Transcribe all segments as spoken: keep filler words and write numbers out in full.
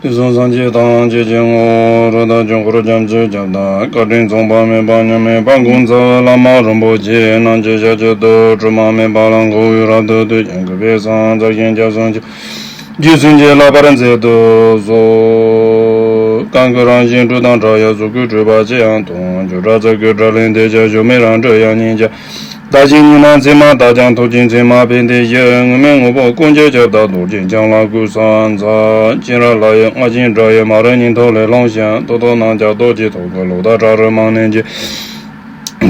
དུས་གསུམ་སངས་རྒྱས་ཐམས་ཅད་ཀྱི་ངོ་བོ་རོལ་དང་ཆོས་འཁོར་རྒྱ་མཚོའི་ཁྱབ་བདག་བཀའ་དྲིན་མཚུངས་པ་མེད་པ་མཉམ་མེད་དཔལ་མགོན་རྩ་བའི་བླ་མ་རིན་པོ་ཆེ་རྣམས་ཀྱི་ཞབས་ཀྱི་རྡུལ་དྲི་མ་མེད་པ་ལ་མགོ་བོས་རབ་ཏུ་བཏུད་ཅིང་གུས་པས་བསང་མཛད་ཞིང་སྐྱབས་སུ་མཆི། རྗེ་བཙུན་གྱི་བསླབ་པར་མཛད་དུ་གསོལ། གང་གི་རང་བཞིན་སྤྲོས་དང་བྲལ་ཡང་གཟུགས་སྐུའི་སྤྲོས་པ་ཅི་ཡང་སྟོང་། བརྗོད་བྲལ་ཚིག་གི་སྒྲ་ལས་འདས་ཀྱང་གཞོམ་མེད་རང་གྲོལ་དབྱངས་སྙན་ཅིང་། བདག་གཞན་གཉིས་སྣང་མཚན་མ་དག་ཀྱང་ཐུགས་རྗེའི་མཚན་མ་སྤེལ་ཏེ་བཞུགས། དངོས་མེད་དངོས་པོ་ཀུན་གྱི་ཁྱབ་བདག་རྡོ་རྗེ་འཆང་ལ་གུས་ཕྱག་འཚལ། སྤྱན་རས་ལྷ་ཡི་རྔ་ཆེན་སྒྲ་ཡིས་མ་རིག་ཉིད་ཐོག་ལས་ལྷུང་ཞིང་། ཏོག་ཏོག་རྣམས་ཀྱང་རྡོ་རྗེ་ཐོག་གི་ལོ་ཟླ་བྲག་རི་རྨང་ནས་འགྱེལ།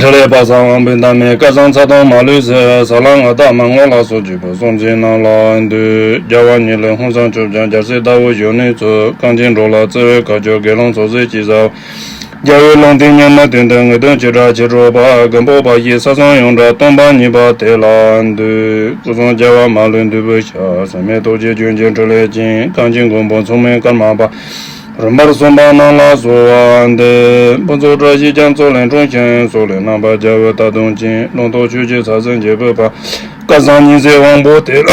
འཕྲིན་ལས་དཔག་བསམ་དབང་པོའི་བདག་མེད་སྐལ་བཟང་ཚ་གདུང་མ་ལུས་གཟིར། ས་ལ་ང་དང་མ་ངོ་ལ་སོགས་བརྒྱུད་པའི་སྲོང་བཙན་རྣམས་ལ་འདུད། རྒྱལ་བ་ཉིད་ལས་ཧཱུྃ་ཟངས་ཆུབ་ཀྱང་རྒྱལ་སྲས་ཟླ་བོ་གཞོན་ནུའི་ཚུལ། གངས་ཅན་འགྲོ་ལ་བརྩེ་བའི་ཁ་ཆོས་དགེ་སློང་ཚོགས་སྲིད་ཀྱི་ཟབ། རྒྱལ་བའི་ལུང་བསྟན་ཉམས་ནི་དོན་དུ་ངེས་དོན་བྱེ་བྲག་ཕྱིར་སྒྲོག་པ། མགོན་པོ་བ་ཡི་ས་གསུམ་ཡོངས་གྲགས་སྟོང་པ་ཉིད་པ་དེ་ལ་འདུད། སྐུ་གསུང་རྒྱལ་བ་མ་ལུས་འདུས་པའི་ཞབས། བསམ་ཡས་རྡོ་རྗེ་ལྗོན་ཅན་ཕྲིན་ལས་ཅན། གངས་ཅན་མགོན་པོ་མཚུངས་མེད་ཀརྨ་པ། རིམ་པར་གསུངས་པ་རྣམས་ལ་གསོལ་བ་འདེབས། ཕུན་ཚོགས་བཀྲ་ཤིས་རྒྱ་མཚོ་ལས་འཁྲུངས་ཤིང་། སོག་ལེ་རྣམ་པར་རྒྱལ་བའི་རྟ་གདོང་ཅན། ལུང་རྟོགས་ཆོས་ཀྱི་ས་བསིལ་འབྱེད་པའི་བ། སྐལ་བཟང་ཉི་ཟེར་དབང་པོ་དེ་ལ་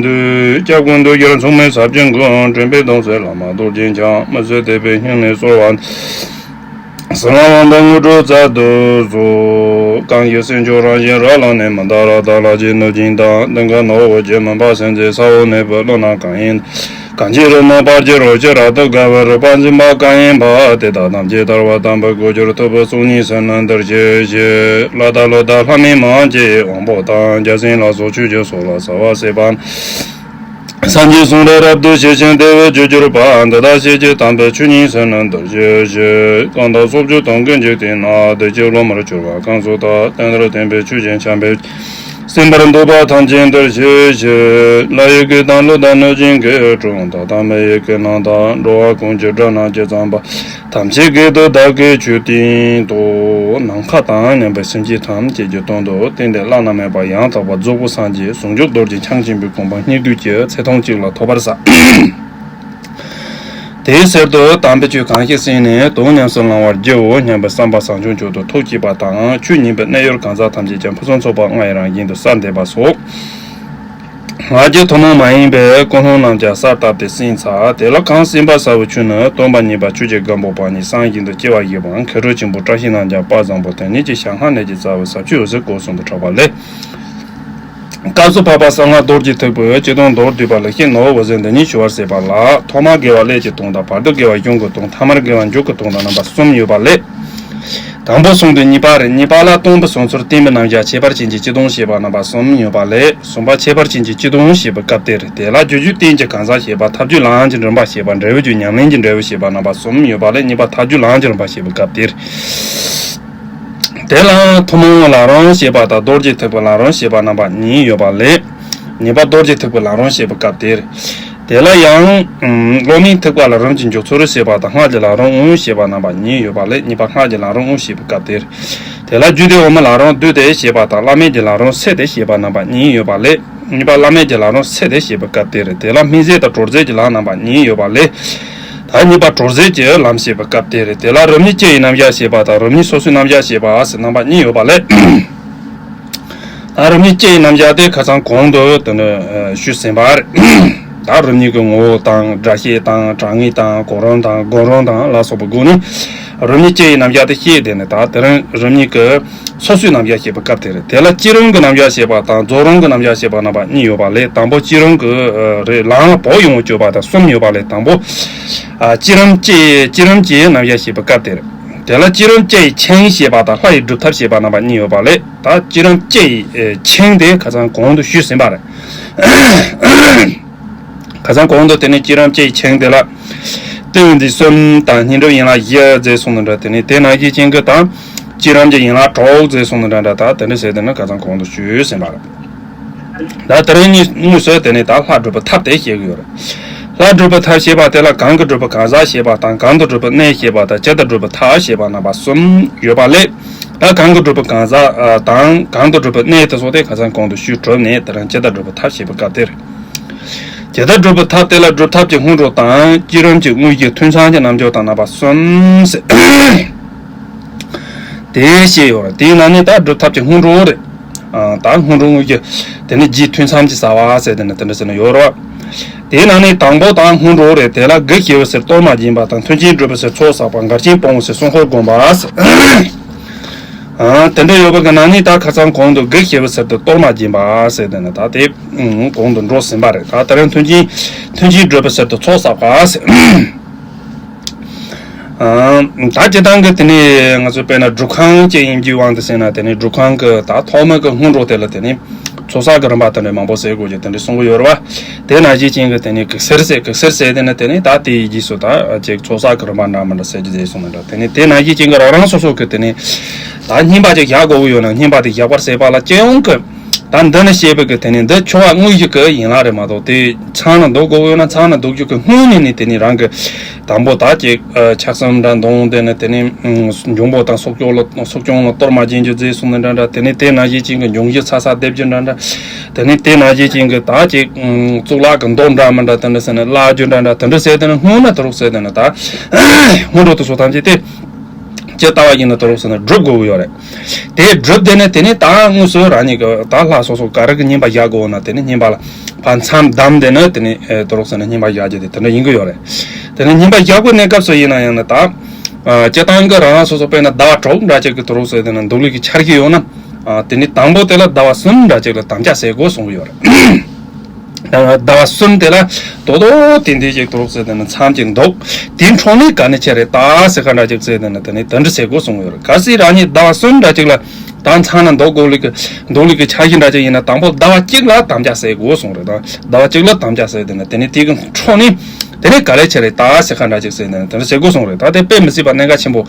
འདུད། སྐྱབས་མགོན་འདུལ་བྱེད་མཚུངས་མེད་ཟབ་ཆོས་མགོན། དྲན་པའི་དོན་གསལ་བླ་མ་རྡོ་རྗེ་འཆང་། མི་བཟོད་དད་པའི་སྙིང་ནས་གསོལ་བ། གསང་བ་དང་དངོས་གྲུབ་སྩལ་དུ་གསོལ། གང་ཞིག་སེམས་མཆོག་རང་བཞིན་རབ་ལ་གནས། མི་འདའ་རཀྟ་ལ་ཆེས་ནུབ་ཅིང་དག། མདུན་ཁ་ནོར་བུ་ཆེ་མུན་པ་སེལ་མཛད། ས་འོག་གནས་པའི་ཀླུ་རྣམས་གང་ཡིན། གང་ཇི་རིགས་ནི་བར་ཆད་རོ་ཁྱི་རབ་ཏུ་དགའ་བའི་རིག་པ་འཛིན་པ་གང་ཡིན་པ། དེ་དག་ཐམས་ཅད་ཐར་པ་དམ་པའི་གོ་ཆོད་ཐུབ་པའི་གསུང་སྙིང་བསམ་རྣམས་འདིར་གཤེགས་ཤིག། ལྷ་དང་ཀླུ་དང་ལྷ་མིན་མང་གི་དབང་པོ་དང་། བརྒྱ་བྱིན་ལ་སོགས་ཆོས་ཀྱི་གསོལ་བ་གསོལ་བ་སྲེད་པ། སངས་རྒྱས་གསུང་རབ་རབ་ཏུ་ཞི་ཞིང་བདེ་བའི་རྒྱུར་གྱུར་པ། འདི་དག་ཤེས་བྱའི་དམ་པའི་ཆོས་ཉིད་ཟེར་ན་འདིར་ཞུ་ཞིང་། གང་དག་སོགས་ཆོས་ཐམས་ཀྱི་འཇིག་རྟེན་ན། བདེ་སྐྱིད་སློབ་མར་གྱུར་པ་གང་སུ་དག། དེང་འདིར་བསྟན་པའི་ཆོས་ཀྱི་ཆར་འབེབས་ཀྱིས། གསན་པར་འདོད་པ་ཐམས་ཅད་འདིར་ཞུ་ཞིང་། ལྷ་ཡི་སྐད་དང་ཀླུ་དང་གནོད་སྦྱིན་གྱི་སྒྲུང་དག་དང་མི་ཡི་སྐད་རྣམས་དང་། འགྲོ་བ་ཀུན་གྱི་སྒྲ་རྣམས་ཇི་ཙམ་པ། ཐམས་ཅད་སྐད་དུ་བདག་གིས་ཆོས་བསྟན་ཏོ། ནམ་མཁའ་དང་མཉམ་པའི་སེམས་ཅན་ཐམས་ཅད་ཀྱི་དོན་དུ་བསྟན་ཏེ་བླ་ན་མེད་པ་ཡང་དག་པར་རྫོགས་པའི་སངས་རྒྱས་ཟུང་འཇུག་རྡོ་རྗེ་འཆང་ཆེན་པོའི་གོ་འཕང་སྙིགས་དུས་ཀྱི་ཚེ་ཐུང་གཅིག་ལ་ཐོབ་པར་བྱ། དེའི་ཕྱིར་དུ་དམ་པའི་ཆོས་གང་ཞིག་གསན་ནས་དོན་ཉམས་སུ་བླང་བར་བགྱིའོ་སྙམ་པའི་བསམ་པ་བཟང་སྐྱོང་མཆོག་ཏུ་ཐུགས་བསྐྱེད་པ་དང་། ཆོས་ཉན་པའི་གནས་ཡུལ་གང་ཟག་ཐམས་ཅད་ཀྱང་ཕུན་སུམ་ཚོགས་པ་ལྔ་ཡི་རང་བཞིན་དུ་གསལ་འདེབས་པ་སོགས། སྔགས་ཀྱི་ཐུན་མོང་མ་ཡིན་པའི་ཀུན་སློང་རྣམས་ཀྱང་གསལ་བཏབ་སྟེ་གསན་ཚར། དེ་ལ་གང་གསན་པ་ཟབ་པོ་ཆུད་ནས་སྟོན་པ་ཉིད་པ་ཆོས་ཀྱི་སྒམ་པོ་པ་ཉིད་བསམ་བཞིན་དུ་སྐྱེ་བ་བཞེས་པའང་མཁས་གྲུབ་ཆེན་པོ་བཀྲ་ཤིས་རྣམས་ཀྱང་དཔལ་བཟང་པོ་དེ་ཉིད་ཀྱི་ཞལ་སྔ་ནས་ཀྱི་རྩ་བའི་ཟབ་ཆོས་འོད་ཟེར་སྐོར་གསུམ་དུ་གྲགས་པ་ལས། སྐབས་སུ་བབ་པ་གསང་སྔགས་རྡོ་རྗེ་ཐེག་པའི་སྤྱི་དོན་མདོར་བསྡུས་པ་ལེགས་བཤད་ནོར་བུ་འོད་ཟེར་འདི་ཉིད་ཞུ་བར་ཟད་པ་ལ། ཐོག་མར་དགེ་བ་ཀླད་ཀྱི་དོན་དང་། བར་དུ་དགེ་བ་གཞུང་གི་དོན། ཐ་མར་དགེ་བ་མཇུག་གི་དོན་དང་རྣམ་པ་གསུམ་ཡོད་པ་ལས། དང་པོ་གསུམ་སྟེ་གཉིས་པ་རེད། གཉིས་པ་ལ་སྟོང་པའི་བྱུང་ཚུལ་བསྟན་པའི་རྣམ་གཞག་ཁྱད་པར་ཅན་གྱི་སྤྱི་དོན་བཤད་པ་རྣམ་པ་གསུམ་ཡོད་པ་ལས། གསུམ་པ་ཁྱད་པར་ཅན་གྱི་སྤྱི་དོན་བཤད་པའི་སྐབས་དེར། དེ་ལ་རྒྱུ་རྒྱུད་བསྟན་གྱི་གང་ཟག་བཤད་པ། ཐབས་རྒྱུད་ལམ་གྱི་འབྲིང་བ་བཤད་པ། འབྲས་བུ་རྒྱུད་ཉམས་ལེན་གྱི་འབྲས་བུ་བཤད་པ་རྣམ་པ་གསུམ་ཡོད་པ་ལས། གཉིས་པ་ཐབས་རྒྱུད་ལམ་གྱི་རིམ་པ་བཤད་པའི་སྐབས་དེར། དེ་ལ་ཐུན་མོང་བའི་ལམ་རིམ་བཤད་པ་དང་རྡོ་རྗེ་ཐེག་པའི་ལམ་རིམ་བཤད་པ་རྣམ་པ་གཉིས་ཡོད་པ་ལས། གཉིས་པ་རྡོ་རྗེ་ཐེག་པའི་ལམ་རིམ་བཤད་པའི་སྐབས་དེར། དེ་ལ་ཡང་། ཨམ། སློབ་མའི་ཐེག་པ་ལ་རིམ་གྱིས་འཇུག་ཚུལ་བཤད་པ་དང་སྔགས་ཀྱི་ལམ་རིམ་དངོས་བཤད་པ་རྣམ་པ་གཉིས་ཡོད་པ་ལས། གཉིས་པ་སྔགས་ཀྱི་ལམ་རིམ་དངོས་བཤད་པའི་སྐབས་དེར། དེ་ལ་རྒྱུད་སྡེ་འོག་མའི་ལམ་རིམ་བསྡུས་ཏེ་བཤད་པ་དང་བླ་མེད་ཀྱི་ལམ་རིམ་བསྲེས་ཏེ་བཤད་པ་རྣམ་པ་གཉིས་ཡོད་པ་ལས། གཉིས་པ་བླ་མེད་ཀྱི་ལམ་རིམ་བསྲེས་ཏེ་བཤད་པའི་སྐབས་དེར། དེ་ལ་སྨིན་བྱེད་དང་གྲོལ་རྫས་ཀྱི་ལམ་རྣམ་པ་གཉིས་ཡོད་པ་ལས། ད་གཉིས་པ་གྲོལ་རྫས་ཀྱི་ལམ་བཤད་པའི་སྐབས་དེར། དེ་ལ་རིམ་གཉིས་སྐྱེ་བའི་རྣམ་གཞག་བཤད་པ་དང་རིམ་གཉིས་སོ་སོའི་རྣམ་གཞག་བཤད་པ་ཟེར་རྣམ་པ་གཉིས་ཡོད་པ་ལས། ད་རིམ་གཉིས་སྐྱེ་བའི་རྣམ་གཞག་དེ་ཁ་སང་གོང་དུ་དེ་ནི་ཞུས་ཟིན་པ་རེད། ད་རིམ་གཉིས་ཀྱི་ངོ་བོ་དང་། སྒྲ་བཤད་དང་། དྲང་ངེས་དང་། གོ་རིམ་དང་། སྒོམ་རིམ་དང་ལ་སོགས་པའི་སྒོ་ནས་རིམ་གཉིས་སྐྱེ་བའི་རྣམ་གཞག་དེ་བཤད། དེ་ནི་ད་དེ་རིང་རིམ་གཉིས་ཀྱི་སོ་སོའི་རྣམ་གཞག་བཤད་པའི་སྐབས་དེ་རེད། དེ་ལ་བསྐྱེད་རིམ་གྱི་རྣམ་གཞག་བཤད་པ་དང་རྫོགས་རིམ་གྱི་རྣམ་གཞག་བཤད་པ་རྣམ་པ་གཉིས་ཡོད་པ་ལས། དང་པོ་བསྐྱེད་རིམ་གྱི་རེད། ལམ་བོགས་ཡོང་བ་བཅོས་པ་དང་གསུམ་ཡོད་པ་ལས། དང་པོ་བསྐྱེད་རིམ་སྐྱེ། བསྐྱེད་རིམ་གྱི་རྣམ་གཞག་བཤད་པའི་སྐབས་དེ་རེད། དེ་ལ་བསྐྱེད་རིམ་སྐྱེ་བའི་ཆིངས་བཤད་པ་དང་ལྷ་ཡི་སྒྲུབ་ཐབས་བཤད་པ་རྣམ་པ་གཉིས་ཡོད་པ་ལས། ད་བསྐྱེད་རིམ་སྐྱེ་ཡི་ཨེ་ཆིངས་དེ་ཁ་སང་གོང་དུ་ཞུས་ཟིན་པ་རེད། ཁ་སང་གོང་དུ་དེ་ནས་བསྐྱེད་རིམ་སྐྱེ་ཡི་ཆིངས་དེ་ལ་ལྟེ་བའི་འདི་གསུམ་དང་བསྙེན་སྒྲུབ་ཡན་ལག་བཞི་མཛད་སོང་ནི་འདྲ། དེ་ནས་དེ་ནང་བཞིན་ཅན་གྱི་དང་བསྐྱེད་རིམ་གྱི་ཡན་ལག་དྲུག་མཛད་སོང་ནི་འདྲ་འདྲ། ད་དེ་འདྲ་ཟེར་དེ་ནི་ཁ་སང་གོང་དུ་ཞུས་ཟིན་པ་རེད། ད་དེ་རིང་དངོས་སུ་དེ་ནས་ད་ལྷ་སྒྲུབ་པའི་ཐབས་དེ་བཤད་གི་ཡོད་རེད། ལྷ་སྒྲུབ་པའི་ཐབས་བཤད་པ་དེ་ལ་གང་གིས་སྒྲུབ་པའི་གང་ཟག་བཤད་པ་དང་། གང་དུ་སྒྲུབ་པའི་གནས་བཤད་པ་དང་། ཇི་ལྟར་སྒྲུབ་པའི་ཐབས་བཤད་པ་རྣམ་པ་གསུམ་ཡོད་པ་ལས། ད་གང་གིས་སྒྲུབ་པའི་གང་ཟག་དང་གང་དུ་སྒྲུབ་པའི་གནས་དེ་སོགས་དེ་ཁ་སང་གོང་དུ་ཞུས་གྲུབ་ནས། དེ་རིང་ཇི་ལྟར་སྒྲུབ་པའི་ཐབས་བཤད་པའི་སྐབས་དེར། ཇི་ལྟར་སྒྲུབ་པའི་ཐབས་དེ་ལ་སྒྲུབ་ཐབས་ཀྱི་སྔོན་འགྲོ་དང་། བསྐྱེད་རིམ་གྱི་དངོས་གཞི། ཐུན་མཚམས་ཀྱི་རྣམ་འགྱུར་དང་རྣམ་པ་གསུམ་ཟེར། དེ་བཤད་ཡོད་རེད། དེའི་ནང་ནས་ད་སྒྲུབ་ཐབས་ཀྱི་སྔོན་འགྲོ་རེད། ཨ། ད་སྔོན་འགྲོ་དངོས་གཞི། དེ་ནས་རྗེས་ཐུན་མཚམས་ཀྱི་བྱ་བ་ཟེར་དེ་ནས་དེ་འདྲ་ཟེར་ནས་ཡོད་རེད། དེའི་ནང་ནས་དང་པོ་དང་སྔོན་འགྲོ་རེད། དེ་ལ་དགུ་སྐྱེ་བོ་ཟེར་གཏོར་མ་སྦྱིན་པ་དང་། མཐུན་རྐྱེན་སྒྲུབ་པ་ཟེར་ཚོགས་བསགས་པ། འགལ་རྐྱེན་སྤོང་བ་ཟེར་སྲུང་འཁོར་བསྒོམ་པ། ཨ། དེ་འདྲ་ཡོད་པ་གི་ནང་ནས་ད་ཁ་སང་གོང་དུ་དགུ་སྐྱེ་བོ་ཟེར་དུ་གཏོར་མ་སྦྱིན་པ་ཟེར་དེ་ནི་ད་དེ་གོང་དུ་འགྲོ་ཟིན་པ་རེད། ད་དེ་རིང་མཐུན་རྐྱེན་མཐུན་རྐྱེན་སྒྲུབ་པ་ཟེར་དུ་ཚོགས་བསགས་པ་ཟེར། ཨ། ད་སྤྱིར་བཏང་གི་དེ་ནི་ང་ཚོ་དཔེར་ན་སྒྲུབ་ཁང་ཅིག་ཡིན་རྒྱུའི་དབང་དུ་བྱས་ན། དེ་ནི་སྒྲུབ་ཁང་གི་ད་ཐོག་མའི་གི་སྔོན་འགྲོ་དེ་ལ་དེ་ནི་ཚོགས་བསགས་ཀྱི་རིམ་པ་དེ་འདྲ་མང་པོ་ཟེར་དགོས་ཀྱི་དེ་འདྲ་གསུང་གི་ཡོད་རེད་བ། དེ་ནང་བཞིན་ཅན་གྱི་དེ་ནི་གེགས་སེལ་ཟེར། གེགས་སེལ་ཟེར་དེ་ནི་དེ་ནི་ད་དེའི་རྗེས་སུ་ད་ཅིག་ཚོགས་བསགས་ཀྱི་རིམ་པ་འདྲ་མི་འདྲ་ཟེར་རྒྱུ་དེ་གསུངས་ནི་འདྲ། དེ་ནི་དེ་ནང་བཞིན་ཅན་གྱི་རང་རང་སོ་སོ་གི་དེ་ནི་ད་བསྙེན་པ་ཅིག་བཞག་དགོས་ཀྱི་ཡོད་ན། བསྙེན་པ་དེ་བཞག་པར་ཟད་པ་ལ་སྤྱི་ཡོངས་ཀྱི་ད་འདི་ནི་བཤད་པའི་གི་དེ་ནི་འདི་འཆི་བ་དངོས་གཞི་གི་ཡན་ལག་རེད་མ་གཏོགས། དེ་མཚམས་ནས་འདུག་དགོས་ཡོད་ན་མཚམས་ནས་འདུག་རྒྱུ་གི་སྔོན་ནས་ནི་དེ་ནི་རང་གི་དང་པོ་ད་ཅིག་ཨ་ཕྱག་གསུམ་འདྲ་འདོན། དེ་ནི་དེ་ནི་འབྱུང་པོ་དང་སྲོག་སྐྱོང་ལ་སྲོག་སྐྱོང་ལ་གཏོར་མ་སྦྱིན་རྒྱུ་བཟླས་གསུངས་ནི་འདྲ་འདྲ། དེ་ནི་དེ་ནང་བཞིན་ཅན་གྱི་འབྱུང་བཞི་ཚ་ཚ་འདེབས་རྒྱུ་འདྲ་འདྲ། དེ་ནི་དེ་ནང་བཞིན་ཅན་གྱི་ད་ཅིག་གཙུག་ལག་གི་མདོ་འདྲ་མི་འདྲ་དེ་འདྲ་ཟེར་ནས་བཀླག་རྒྱུ་འདྲ་འདྲ་དེ་འདྲ་ཟེར། དེ་ནི་སྔོན་ནས་དུ་རུག་ཟེར། དེ་ནི་ད་སྔོན་འགྲོ་དེ་ཚོ་ཐམས་ཅད་དེ་ཇི་ལྟ་བ་ཡིན་ན་དུ་རུག་ཟེར་ནས་སྒྲུབ་དགོས་ཀྱི་ཡོད་རེད། དེ་སྒྲུབ་དེ་ནས་དེ་ནས་ད་དངོས་སུ་རང་ཉིད་ཀྱི་ད་ལྷ་སོ་སོ་ག་རེ་གི་བསྙེན་པ་བཞག་དགོས་ན་དེ་ནས་བསྙེན་པ་ལ་ཕར་མཚམས་བསྡམས། དེ་ནས་དེ་ནས་ཨེ་དུ་རུག་ཟེར་ནས་བསྙེན་པ་བཞག་རྒྱུ་དེ་དེ་འདྲ་ཡིན་གྱི་ཡོད་རེད། དེ་ནས་བསྙེན་པ་བཞག་པའི་གནས་སྐབས་སུ་ཡིན་ན་ཡང་ན་ད་ཨ་སྤྱིར་བཏང་གི་རང་རང་སོ་སོ་དཔེར་ན་ཟླ་བ་དྲུག་འདྲ་ཅིག་གི་དུ་རུག་ཟེར། དེ་ནས་འདུག་ལུགས་ཀྱི་འཆར་གཞི་ཡོད་ན། ཨ་དེ་ནས་དང་པོ་དེ་ལ་ཟླ་བ་གསུམ་འདྲ་ཅིག་ལ་དམ་བཅའ་བྱེད་དགོས་གསུང་གི་ཡོད་རེད། ཟླ་བ་གསུམ་དེ་ལ་དོ་དོ་ཏན་ཏན་ཅིག་དུ་རུག་ཟེར། དེ་ནི་མཚམས་ཅིག་འདུག་དེའི་འཕྲོ་ནས་ག་ནས་ཆེ་རེད་ད་ཟེར་ཁ་འདྲ་ཅིག་ཟེར། དེ་ནི་དེ་འདྲ་ཟེར་དགོས་གསུང་ཡོད་རེད། གལ་སྲིད་རང་ཉིད་ཟླ་བ་གསུམ་འདྲ་ཅིག་ལ་ད་མཚམས་ནས་འདུག་དགོས་ལུགས་ཀྱི་འདུག་ལུགས་ཀྱི་འཆར་གཞི་འདྲ་ཅིག་ཡིན་ན་དང་པོ་ཟླ་བ་གཅིག་ལ་དམ་བཅའ་བྱེད་དགོས་གསུང་རེད། ད་ཟླ་བ་གཅིག་ལ་དམ་བཅའ་བྱེད། དེ་ནི་དེ་ནི་དེ་གི་འཕྲོ་ནས་དེ་ནི་ག་ལས་ཆེ་རེད་ད་ཟེར་ཁ་འདྲ་ཅིག་ཟེར། དེ་ནི་དེ་འདྲ་ཟེར་དགོས་གསུང་རེད། ད་དེ་དཔེ་མི་སྲིད་པ་གནད་འགག་ཆེན་པོ་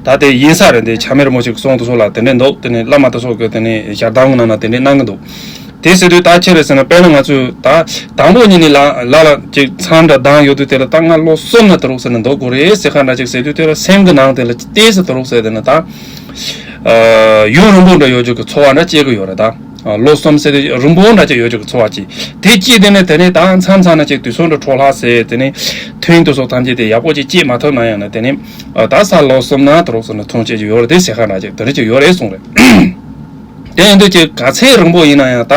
ད་དེ་ཡིན་ས་རེད། འདི་ཆ་མེད་རི་མོ་ཞིག་གསུང་དུ་སོགས་ལ་དེ་འདྲ་འདུག་དེ་ནི་བླ་མ་དུ་སོགས་ཀྱི་དེ་ནི་ཞལ་གདམས་ནང་ན་དེ་འདྲ་གནང་གི་འདུག་དེ་ཟེར་དུས་ད་ཆེ་རེད་ཟེར་ན། དཔེར་ན་ང་ཚོས་ད་དང་པོ་ཉིད་ནས་ལ་ལ་ལ་ཅིག་མཚམས་འདྲ་བསྡམས་ཡོད་དུས་དེ་ལ་ད་ང་ལོ་གསུམ་ན་དུ་རུག་ཟེར་ནས་འདུག་དགོས་རེད་ཟེར་ཁ་འདྲ་ཅིག་ཟེར་དུས་དེ་ལ་སེམས་ཀྱི་ནང་དེ་ལ་ཏོག་ཙམ་དུ་རུག་ཟེར། དེ་ནི་ད་ཨ་ཡུན་རིང་པོ་འདྲ་ཡོད་རྒྱུ་གི་ཚོར་བ་འདྲ་སྐྱེ་གི་ཡོད་རེད་ད། ཨ་ལོ་གསུམ་ཟེར་དུས་རིང་པོ་འདྲ་ཅིག་ཡོད་རྒྱུ་གི་ཚོར་བ་ཅིག་དེ་སྐྱེས། དེ་ནས་དེ་ནས་ད་མཚམས་མཚམས་ན་ཅིག་དུས་ཚོད་འདྲ་འཕྲོ་བརླག་ཟེར། དེ་ནས་ཐུན་དུ་སོགས་ཐམས་ཅད་དེ་ཡག་པོ་ཅིག་སྐྱེས་མ་ཐུབ་ན་ཡང་ན། དེ་ནས་ཨ་ད་ས་ལོ་གསུམ་ན་དུ་རུག་ཟེར་ནས་ཐུན་སྐྱེ་རྒྱུ་ཡོད་རེད་དེ་ཟེར་ཁ་འདྲ་ཅིག་དེ་འདྲ་ཅིག་ཡོད་རེད་གསུང་རེད། དེ་ཡིན་དུས་ཅིག་ག་ཚད་རིང་པོ་ཡིན་ན་ཡང་ད་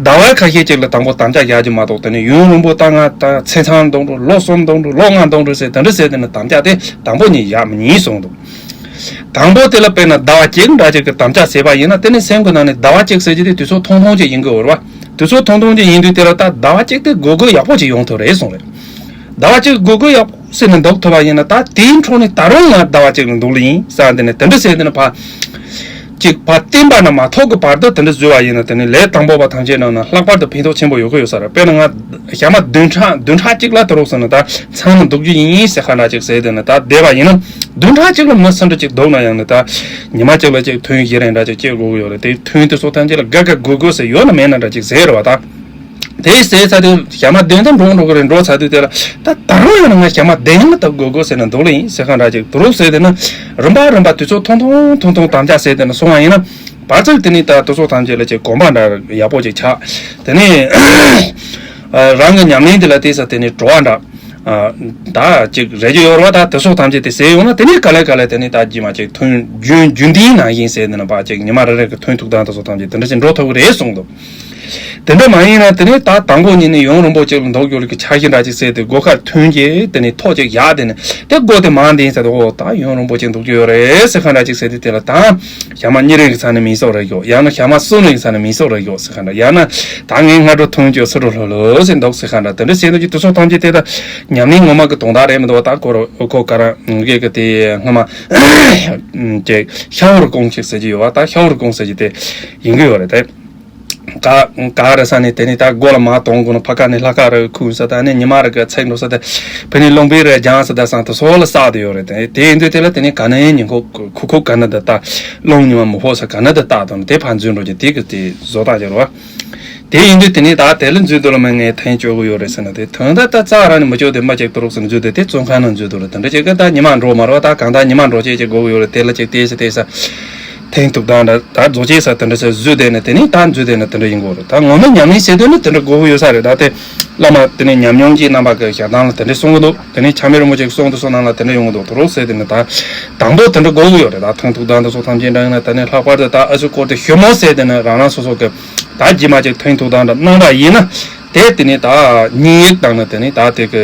ཟླ་བ་ཁ་ཤས་ཅིག་ལ་དང་པོ་དམ་བཅའ་བཞག་རྒྱུ་མ་གཏོགས། དེ་ནས་ཡུན་རིང་པོ་ད་ང་ད་ཚེ་ཚང་འདུག་འགྲོ། ལོ་གསུམ་འདུག་འགྲོ། ལོ་ལྔ་འདུག་འགྲོ་ཟེར་དེ་འདྲ་ཟེར། དེ་ནི་དམ་བཅའ་དེ་དང་པོ་ཉིད་བཞག་མི་ཉན་གསུངས་འདུག་དང་པོ་དེ་ལ་དཔེར་ན་ཟླ་བ་གཅིག་འདྲ་ཅིག་གི་དམ་བཅའ་བྱས་པ་ཡིན་ན། དེ་ནི་སེམས་ཀྱི་ནང་ནས་ཟླ་བ་གཅིག་ཟེར་རྒྱུ་དེ་དུས་ཚོད་ཐུང་ཐུང་ཅིག་ཡིན་དགོས་རེད་བ། དུས་ཚོད་ཐུང་ཐུང་ཅིག་ཡིན་དུས་དེ་ལ་ད་ཟླ་བ་གཅིག་དེ་དགོས་དགོས་ཡག་པོ་ཅིག་ཡོང་ཐུབ་རེད་གསུངས་རེད། ཟླ་བ་གཅིག་དགོས་དགོས་ཡག་པོ་ཟེར་ནས་འདུག་ཐུབ་པ་ཡིན་ན། ད་དེའི་འཕྲོ་ནས་ད་རུང་ང་ཟླ་བ་གཅིག་ལ་འདུག་ལ་ཡིན་ཟེར། དེ་ནི་དེ་འདྲ་ཟེར། དེ་ནི་ཕ་གཅིག་ཕ་བསྟན་པ་ན་མ་ཐོག་གི་བར་དུ་དེ་འདྲ་བཟོས་པ་ཡིན་ན། དེ་ནི་ལས་དང་པོ་པ་ཐམས་ཅད་ནང་ན་ལྷག་པར་དུ་ཕན་ཐོགས་ཆེན་པོ་ཡོད་ཀྱི་ཡོད་ས་རེད། དཔེར་ན་ང་ཞག་མ་བདུན་ཕྲག་བདུན་ཕྲག་གཅིག་ལ་དུ་རུག་ཟེར་ན་ད་མཚམས་ལ་འདུག་རྒྱུ་ཡིན་ཟེར་ཁ་འདྲ་ཅིག་ཟེར། དེ་ནི་ད་བསྡད་པ་ཡིན་ན་བདུན་ཕྲག་གཅིག་ལ་མི་སུ་འདྲ་ཅིག་འདུག་ན་ཡང་ནི་ད་ཉི་མ་གཅིག་ལ་ཅིག་ཐུན་བཞི་རེ་འདྲ་ཅིག་སྐྱེལ་དགོས་ཀྱི་ཡོད་རེད། དེ་ཐུན་དེ་ཚོ་ཐམས་ཅད་ལ་དགའ་དགའ་དགོས་དགོས་ཟེར་ཡོད་ན་མེད་ན་འདྲ་ཅིག་ཟེར་རེད་བ་ད། དེ་ཟེར་ཚར་དུས་ཞག་མ་བདུན་དུ་འགྲོ་འགྲོ་གི་རེད། འགྲོ་ཚར་དུས་དེ་ལ་ད་ད་རུང་ཡང་ང་ཞག་མ་བདུན་ལ་ད་དགོས་དགོས་ཟེར་ན་འདུག་ལ་ཡིན་ཟེར་ཁ་འདྲ་ཅིག་དུ་རུག་ཟེར། དེ་ནི་རིམ་པ་རིམ་པ་དུས་ཚོད་ཐུང་ཐུང་ཐུང་ཐུང་དམ་བཅའ་བྱས། དེ་ནི་སོང་བ་ཡིན་ན་བར་ཚིགས་དེ་ནི་ད་དུ་ཚོད་ཐམས་ཅད་ལ་ཅིག་གོམས་པ་འདྲ་ཡག་པོ་ཅིག་ཆགས། དེ་ནི་རང་གི་ཉམས་ལེན་དེ་ལ་བལྟས་ས་དེ་ནི་བྲོ་བ་འདྲ་ད་ཅིག་རེ་རྒྱུ་ཡོད་རེད་བ། ད་དུ་ཚོད་ཐམས་ཅད་དེ་ཟེར་ཡོང་ན་དེ་ནི་ག་ལེ་ག་ལེ་དེ་ནི་ད་རྗེས་མ་ཅིག་ཐུན་རྒྱུན་རྒྱུན་ལྡན་ནང་བཞིན་ཟེར། དེ་ནི་ཕར་ཅིག་ཉི་མ་རེ་རེ་གི་ཐུན་ཐུག་སྟངས་དུ་ཚོད་ཐམས་ཅད་དེ་འདྲ་ཅིག་འགྲོ་ཐུབ་ཀྱི་རེད་གསུངས་འདུག་དེ་འདྲ་མ་ཡིན་ན་དེ་ནས་ད་དང་པོ་ཉིད་ནས་ཡུན་རིང་པོ་ཅིག་ལ་འདུག་རྒྱུ་ལ་གི་འཆར་གཞི་འདྲ་ཅིག་ཟེར་ཏེ་སྒོ་ཁར་ཐོན་རྗེས་དེ་ནས་ཐོག་ཅིག་བཞག་དེ་ནས་དེ་སྒོ་དེ་མང་དེ་ཟེར་ཏེ། ཨོ་ད་ཡུན་རིང་པོ་ཅིག་འདུག་རྒྱུ་ཡོད་རེད་ཟེར་ཁ་འདྲ་ཅིག་ཟེར་ཏེ། དེ་ལ་ད་ཞག་མ་གཉིས་རེ་གི་ཚ་ནས་མིན་སོགས་རེ་གོ། ཡང་ན་ཞག་མ་གསུམ་རེ་གི་ཚ་ནས་མིན་སོགས་རེ་གོ་ཟེར་ཁ་འདྲ། ཡང་ན་ད་ངས་སྔ་དྲོ་ཐོན་རྒྱུ་སུ་འགྲོ་ལྷོད་ལྷོད་ཟེར་འདུག་ཟེར་ཁ་འདྲ། དེ་འདྲ་ཟེར་འདུག་ཀྱི་དུས་ཚོད་ཐམས་ཅད་དེ་ད་ཉམས་ལེན་ངོ་མ་གི་དོན་དག་རེད་མི་འདུག་བ། ད་ཁོ་ར་ཁོ་ག་ར་ངེད་ཀྱི་དེ་སྔ་མ་ཅིག་ཤ་བོར་གོང་ཅིག་ཟེར་གྱི་ཡོད་བ། ད་ཤ་བོར་གོང་ཟེར་གྱི་དེ་ཡིན་གྱི་ཡོད་རེད་དེ། ག་ག་རེ་ས་ནས་དེ་ནས་ད་སྒོ་ལ་མ་གཏོང་དགོས་ན་ཕ་ཁ་ནས་ལྷ་ཁ་རེ་ཁུག་ས། ད་ནས་ཉི་མ་རེ་ག་ཚིག་འགྲོ་ས། ད་ཕ་ནས་རླུང་བུ་རེ་རྒྱང་ས། ད་སང་དུ་སོགས་ལ་བསགས་དེ་ཡོད་རེད། དེ་དེ་ཡིན་དུས་དེ་ལ་དེ་ནས་ག་ནས་ཉིན་ཁོ་ཁུ་ཁུ་ག་ན་ད་ད་རླུང་ཉི་མ་མི་ཕོག་ས་ག་ན་ད་ད་དང་དེ་ཕར་འཛུལ་འགྲོ་རྒྱུ་དེ་གི་དེ་བཟོ་ལྟ་ཅིག་རེད་བ། དེ་ཡིན་དུས་དེ་ནས་ད་དེ་ལ་འཛུལ་དུ་ལ་མ་ངས་ཐན་བཅོ་གི་ཡོད་རེད་ཟེར་ན། དེ་ཐོན་ད་ད་རྩ་ར་ནས་མི་བཅོ་དེ་མ་ཅིག་དུ་རུག་ཟེར་ན་འཛུལ་དེ་དེ་བཙོན་ཁང་ནང་འཛུལ་དུ་ལ་དེ་འདྲ་ཅིག་གི་ད་ཉི་མ་འགྲོ་མ་རེད་བ། ད་གང་ད་ཉི་མ་འགྲོ་ཅིག་ཅིག་དགོས་གི་ཡོད་རེད། དེ་ལ་ཅིག་དེ་ས་དེ་ས། ཐེངས་ཐུབ་དང་འདྲ་ད་རྫོགས་ཆེན་ས་དེ་འདྲ་ཟེར་བཟོས་དེ་ནི་དེ་ནི་ད་མཛོད་དེ་ནི་དེ་འདྲ་ཡིན་དགོས་རེད། ད་ངོ་མ་ཉམས་ལེན་བྱེད་དུས་ནི་དེ་འདྲ་དགོས་ཀྱི་ཡོད་ས་རེད། ད་དེ་བླ་མ་དེ་ནི་ཉམས་མྱོང་གི་རྣམ་པ་གི་ཞལ་ཐང་ལ་དེ་འདྲ་གསུང་གི་འདུག་དེ་ནི་ཆ་མེད་རིན་པོ་ཆེ་གི་གསུང་དུ་སོང་ནང་ལ་དེ་འདྲ་ཡོང་གི་འདུག་དུ་རོགས་ཟེར་དེ་ནི་ད་དང་པོ་དེ་འདྲ་དགོས་ཀྱི་ཡོད་རེད། ད་ཐེངས་ཐུབ་དང་དེ་ཚོ་ཐམས་ཅད་འདྲ་ཡིན་ན་དེ་ནི་ལྷག་པར་དུ་ད་ཨ་ཚོ་སྐོར་དེ་ཞུ་མོ་ཟེར་དེ་ནི་རང་རང་སོ་སོ་གི་ད་རྗེས་མ་ཅིག་ཐེངས་ཐུབ་དང་འདྲ་གནང་འདྲ་ཡིན་ན། དེ་དེ་ནས་ད་སྙན་ཡིག་དང་ནི་དེ་ནས་ད་དེ་གི་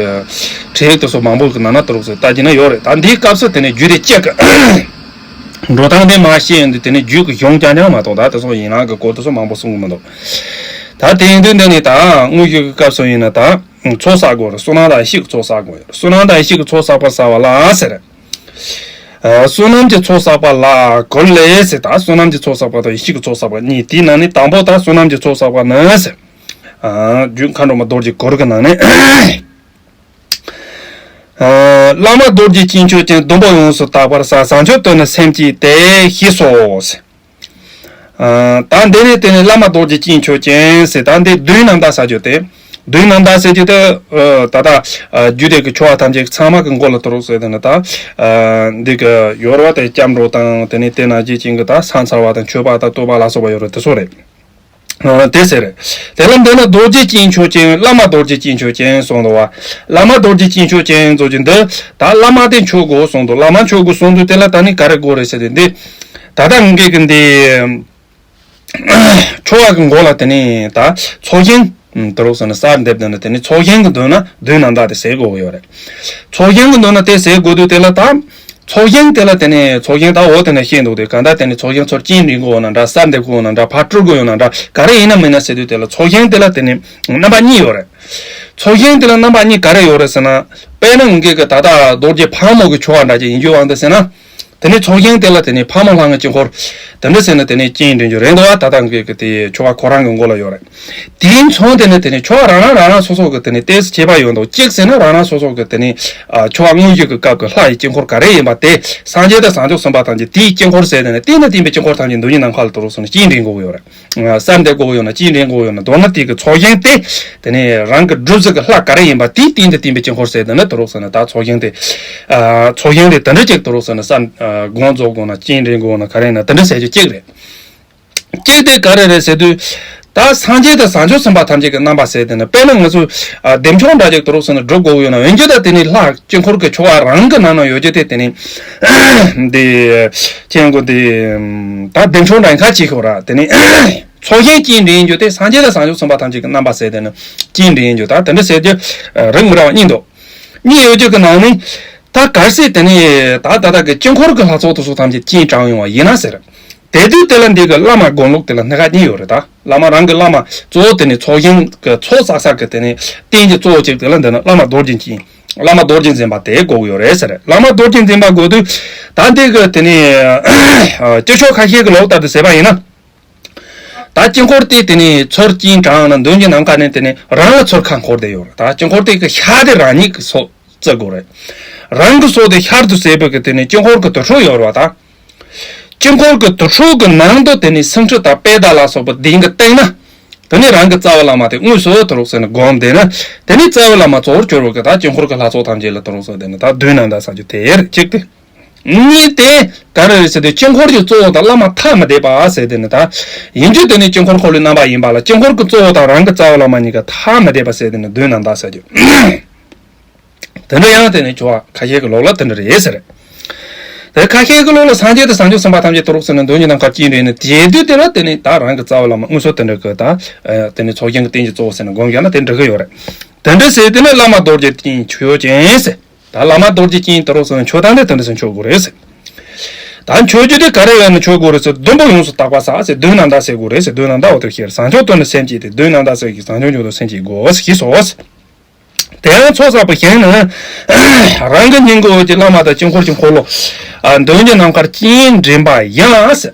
འཕྲིན་ཡིག་དེ་ཚོ་མང་པོ་གི་ནང་ན་དུ་རོགས་ཟེར་ལྟ་རྒྱུ་ན་ཡོད་རེད། ད་འདིའི་སྐབས་སུ་དེ་ནས་རྒྱུད་དེ་གཅིག་གི་འགྲོ་སྟངས་དེ་མ་ཤེས་ཡོང་དུས་དེ་ནས་རྒྱུད་གི་གཞུང་རྐྱང་རྐྱང་མ་གཏོགས་ད་དེ་ཚོ་ཡིན་ནའང་གི་སྐོར་དེ་ཚོ་མང་པོ་གསུང་གི་མི་འདུག་ད་དེ་ཡིན་དུས་འདི་ནས་ད་དངོས་ཡོད་ཀྱི་སྐབས་སུ་ཡིན་ན་ད་ཚོགས་བསགས་དགོས་རེད། བསོད་ནམས་དང་ཡེ་ཤེས་ཀྱི་ཚོགས་བསགས་དགོས་རེད། བསོད་ནམས་དང་ཡེ་ཤེས་ཀྱི་ཚོགས་བསགས་པར་བྱ་བ་ལ་ཟེར། ཨ། བསོད་ནམས་ཀྱི་ཚོགས་བསགས་པ་ལ་གོལ་ལེ་ཟེར། ད་བསོད་ནམས་ཀྱི་ཚོགས་བསགས་པ་དང་ཡེ་ཤེས་ཀྱི་ཚོགས་བསགས་པ་གཉིས། དེའི་ནང་ནས་དང་པོ་ད་བསོད་ནམས་ཀྱི་ཚོགས་བསགས་པ་ནི་ཟེར། ཨ། རྒྱུད་མཁའ་འགྲོ་མ་རྡོ་རྗེ་གོར་གྱི་ནང་ནས། ཨ། བླ་མ་རྡོ་རྗེ་སྐྱེས་མཆོག་ཀྱིས། སྡོམ་པ་ཡོངས་སུ་དག་པར་བྱ། བྱང་ཆུབ་ཏུ་ནི་སེམས་བསྐྱེད་དེ། ཞེས་སོ། ཨ། ད་འདི་ནས་དེ་ནས་བླ་མ་རྡོ་རྗེ་སྐྱེས་མཆོག་ཀྱིས་ཟེར། ད་འདི་མདུན་ན་ད་ཟེར་རྒྱུ་དེ། མདུན་ན་ད་ཟེར་རྒྱུ་དེ། ཨ། ད་ལྟ་རྒྱུད་སྡེ་གི་ཆོ་ག་ཐམས་ཅད་ཚང་མ་གི་མགོ་ལ་དུ་རོགས་ཟེར་དེ་ནི་ད། ཨ། འདི་གི་ཡོ་རོབ་དེ་སྐྱབས་འགྲོ་དང་དེ་ནས་དེ་ན་རྗེ་ཅན་གྱི་ད་ས་མཚར་བ་དང་མཆོད་པ་དང་བསྟོད་པ་ལ་སོགས་པ་ཡོད་རེད། དེ་ཚོ་རེད། ཨ། དེ་ཟེར། དེ་ལ་འདི་ན་རྡོ་རྗེ་སྐྱེས་མཆོག་ཅན། བླ་མ་རྡོ་རྗེ་སྐྱེས་མཆོག་ཅན་གསུངས་འདུག་བ། བླ་མ་རྡོ་རྗེ་སྐྱེས་མཆོག་ཅན་ཟེར་རྒྱུ་འདི་ད་བླ་མ་དེ་མཆོད་དགོས་གསུངས་འདུག་བླ་མ་མཆོད་དགོས་གསུངས་འདུག་དེ་ལ་ད་ནི་ག་རེ་དགོས་རེད་ཟེར་དུས་འདི། ད་ལྟ་ངེད་ཀྱི་འདི་ཆོ་ག་གི་མགོ་ལ་དེ་ནི་ད་ཚོགས་ཞིང་དུ་རོགས་ཟེར་ན་གསར་འདེབས་དེ་ནི་དེ་ནི་ཚོགས་ཞིང་གི་མདུན་ན་མདུན་ན་ད་དེ་ཟེར་དགོས་ཡོད་རེད། ཚོགས་ཞིང་གི་མདུན་ན་དེ་ཟེར་དགོས་དུས་དེ་ལ་ད། ཚོགས་ཞིང་དེ་ལ་དེ་ནས་ཚོགས་ཞིང་ད་འོ་དེ་ནས་བཤད་འདུག་དེ་གང་ལྟར་དེ་ནས་ཚོགས་ཞིང་ཚུར་བཅིངས་འགྲོལ་དགོས་ན་འདྲ། གསར་འདེབས་དགོས་ན་འདྲ། ཕར་སྤྲོད་དགོས་ན་འདྲ། ག་རེ་ཡིན་ན་མིན་ན་ཟེར་དུས་དེ་ལ་ཚོགས་ཞིང་དེ་ལ་དེ་ནས་རྣམ་པ་གཉིས་ཡོད་རེད། ཚོགས་ཞིང་དེ་ལ་རྣམ་པ་གཉིས་ག་རེ་ཡོད་རེད་ཟེར་ན། དཔེར་ན་ངེད་ཀྱི་ད་ལྟ་རྡོ་རྗེ་ཕག་མོ་གི་ཆོ་ག་འདྲ་ཅིག་ཡིན་རྒྱུ་དབང་དུ་ཟེར་ན། དེ་ནས་ཚོགས་ཞིང་དེ་ལ་དེ་ནས་ཕག་མོ་ལྷ་ངའི་དཀྱིལ་འཁོར། དེ་འདྲ་ཟེར་ན་དེ་ནས་བཅིངས་འགྲོལ་རྒྱུ་རེད་འདུག་བ། ད་ལྟ་ངེད་ཀྱི་དེ་ཆོ་ག་ཁོ་རང་གི་མགོ་ལ་ཡོད་རེད། དེའི་མཚུངས་དེ་ནི་དེ་ནི་ཆོ་ག་རང་རང་རང་རང་སོ་སོ་གི་དེ་ནི་ཏོག་ཙམ་ཁྱད་པར་ཡོད་འདུག་གཅིག་ཟེར་ན་རང་རང་སོ་སོ་གི་དེ་ནི་ཨ་ཆོ་ག་དངོས་གཞི་གི་སྐབས་ཀྱི་ལྷ་ཡི་དཀྱིལ་འཁོར་ག་རེ་ཡིན་པ་དེ་སངས་རྒྱས་དང་བྱང་ཆུབ་སེམས་དཔའ་ཐམས་ཅད་དེའི་དཀྱིལ་འཁོར་ཟེར་དེ་ནི་རྟེན་དང་བརྟེན་པའི་དཀྱིལ་འཁོར་ཐམས་ཅད་མདུན་གྱི་ནམ་མཁའ་ལ་དུ་རུ་སོང་ནས་བཅིངས་འགྲོལ་དགོས་ཀྱི་ཡོད་རེད། གསར་འདེབས་དགོས་ཀྱི་ཡོད་ན་བཅིངས་འགྲོལ་དགོས་ཀྱི་ཡོད་ན། མདོར་ན་དེ་གི་ཚོགས་ཞིང་དེ་དེ་ནི་རང་གི་སྒྲུབ་གཞི་གི་ལྷ་ག་རེ་ཡིན་པ་དེའི་རྟེན་དང་བརྟེན་པའི་དཀྱིལ་འཁོར་ཟེར་དེ་ནི་དུ་རུ་སོང་ནས་ད་ཚོགས་ཞིང་དེ་ཨ་ཚོགས་ཞིང་དེ་དེ་འདྲ་ཅིག་དུ་རུ་སོང་ནས་གསར་ཨ་དགོངས་རྫོགས་དགོས་ན་བཅིངས་འགྲོལ་དགོས་ན་ག་རེ་ཡིན་ན་དེ་འདྲ་ཟེར་རྒྱུ་གཅིག་རེད། གཅིག་དེ་ག་རེ་རེད་ཟེར་དུས། ད་སངས་རྒྱས་དང་བྱང་ཆུབ་སེམས་དཔའ་ཐམས་ཅད་ཀྱི་རྣམ་པ་ཟེར་དེ་ནི་དཔེར་ན་ང་ཚོ་ཨ་བདེ་མཆོག་འདྲ་ཅིག་དུ་རུ་སོང་ནས་སྒྲུབ་དགོས་ཀྱི་ཡོད་ན། འོན་ཀྱང་ད་དེ་ནི་ལྷ་དཀྱིལ་འཁོར་གྱི་ཆོ་ག་རང་གི་ནང་ན་ཡོད་རྒྱུ་དེ་དེ་ནི་འདི་ཅན་གོ་འདི་ད་བདེ་མཆོག་འདྲ་ཁ་ཅིག་ཤོག་ར། དེ་ནི་ཚོགས་ཞིང་བཅིངས་འགྲོལ་རྒྱུ་དེ་སངས་རྒྱས་དང་བྱང་ཆུབ་སེམས་དཔའ་ཐམས་ཅད་ཀྱི་རྣམ་པ་ཟེར་དེ་ནི་བཅིངས་འགྲོལ་རྒྱུ་ད་དེ་འདྲ་ཟེར་རྒྱུ་རིགས་མི་འདྲ་བ་གཉིས་འདུག་གཉིས་ཡོད་རྒྱུ་གི་ནང་ནས། ད་གལ་སྲིད་དེ་ནས་ད་ད་ལྟ་གི་དཀྱིལ་འཁོར་གྱི་ལྷ་ཚོགས་དེ་ཚོ་ཐམས་ཅད་བཅིངས་དྲགས་ཡོང་བ་ཡིན་ན་ཟེར། དེ་དུས་དེ་ལ་འདི་གི་བླ་མ་དགོངས་ལུགས་དེ་ལ་སྣ་ཁ་གཉིས་ཡོད་རེད་ད། བླ་མ་རང་གི་བླ་མ་གཙོ་བོ་དེ་ནས་ཚོགས་ཞིང་གི་ཚོགས་བསགས་ས་གི་དེ་ནས་རྟེན་གྱི་གཙོ་བོ་གཅིག་དེ་ལ་འདི་ན་བླ་མ་རྡོ་རྗེ་འཛིན། བླ་མ་རྡོ་རྗེ་འཛིན་པ་དེ་དགོས་ཀྱི་ཡོད་རེད་ཟེར། བླ་མ་རྡོ་རྗེ་འཛིན་པ་དགོས་དུས། ད་འདི་གི་དེ་ནས་སྤྱི་ཆོས་ཁ་ཤས་ཀྱི་ལོག་ལྟར་དུ་ཟེར་བ་ཡིན་ན། ད་དཀྱིལ་འཁོར་དེ་དེ་ནས་ཚུར་བཅིངས་དྲགས་ན་མདུན་གྱི་ནམ་མཁའ་ནས་དེ་ནས་རང་ལ་ཚུར་ཁ་འཁོར་བསྡད་ཡོད་རེད། ད་དཀྱིལ་འཁོར་དེ་གི་ཤར་དེ་རང་ཉིད་ཀྱི་སོ་བརྩི་དགོས་རེད། རང་གི་སོ་དེ་ཤར་དུ་བྱས་པའི་གི་དེ་ནས་དཀྱིལ་འཁོར་གྱི་དུར་ཁྲོད་ཡོད་རེད་བ་ད། དཀྱིལ་འཁོར་གྱི་དུར་ཁྲོད་ཀྱི་ནང་དུ་དེ་ནས་སེང་ཁྲི་དང་པད་ཟླ་ལ་སོགས་པ་གདན་གྱི་སྟེང་ན། དེ་ནས་རང་གི་རྩ་བའི་བླ་མ་དེ་དངོས་སུ་དུ་རོགས་ཟེར་ནས་བསྒོམས་བསྡད་ན། དེ་ནས་རྩ་བའི་བླ་མ་གཙོ་བོར་གྱུར་བའི་གི་ད་དཀྱིལ་འཁོར་གྱི་ལྷ་ཚོགས་ཐམས་ཅད་ལ་དུ་རོགས་ཟེར་བསྡད་ན་ད་མདུན་ན་ད་ཟེར་རྒྱུ་དེ་རེད་གཅིག་དེ། གཉིས་དེ་ག་རེ་རེད་ཟེར་དུས་དཀྱིལ་འཁོར་གྱི་གཙོ་བོ་དང་བླ་མ་ཐ་མི་དད་པ་ཟེར་དེ་ནི་ད། ཡིན་རྒྱུ་དེ་ནི་དཀྱིལ་འཁོར་འཁོར་ལོའི་རྣམ་པ་ཡིན་པ་ལ་དཀྱིལ་འཁོར་གྱི་གཙོ་བོ་དང་རང་གི་རྩ་བའི་བླ་མ་གཉིས་ཀ་ཐ་མི་དད་པ་ཟེར་དེ་ནི་མདུན་ན་ད་ཟེར་རྒྱུ། དེ་འདྲ་ཡང་དེ་ནི་ཆོ་ག་ཁ་ཤས་ཀྱི་ལོག་ལ་དེ་འདྲ་རེད་ཟེར། དེ་ཁ་ཤས་ཀྱི་ལོག་ལ་སངས་རྒྱས་དང་བྱང་ཆུབ་སེམས་དཔའ་ཐམས་ཅད་དུ་རོགས་ཟེར་ནས་མདུན་གྱི་ནམ་མཁར་བཅིངས་འགྲོལ་ནས་དེ་དུས་དེ་ལ་དེ་ནི་ད་རང་གི་རྩ་བའི་བླ་མ་དངོས་སུ་དེ་འདྲ་གི་ད། དེ་ནི་ཚོགས་ཞིང་གི་རྟེན་གྱི་གཙོ་བོ་ཟེར་ནས་བསྒོམ་བཞག་ན་དེ་འགྲིག་གི་ཡོད་རེད། དེ་འདྲ་ཟེར་དེ་ནི་བླ་མ་རྡོ་རྗེ་སྐྱེས་མཆོག་ཅན་ཟེར། ད་བླ་མ་རྡོ་རྗེ་སྐྱེས་དུ་རོགས་ཟེར་ནས་མཆོད་སྟངས་དེ་དེ་འདྲ་ཟེར་མཆོད་དགོས་རེད་ཟེར། ད་མཆོད་རྒྱུ་དེ་ག་རེ་ཡོད་ན་མཆོད་དགོས་རེད་ཟེར། སྡོམ་པ་ཡོངས་སུ་དག་པ་བྱ་ཟེར། མདུན་ན་ད་ཟེར་དགོས་རེད་ཟེར། མདུན་ན་ད་འོ་དེ་ཤེར་བྱང་ཆུབ་ཏུ་ནི་སེམས་བསྐྱེད་དེ། མདུན་ན་ད་ཟེར་གྱི་བྱང་ཆུབ་མཆོག་ཏུ་སེམས་བསྐྱེད་དགོས་ཟེར་ཞེས་སོ། དེ་ཡང་ཚོགས་བསགས་པ་གཞན་ནི། རང་གི་སྙིང་གི་འོད་ཀྱི་བླ་མ་དང་དཀྱིལ་འཁོར་གྱི་འཁོར་ལོ། མདུན་གྱི་ནམ་མཁར་བཅིངས་འདྲེན་པ་ཡང་ཟེར།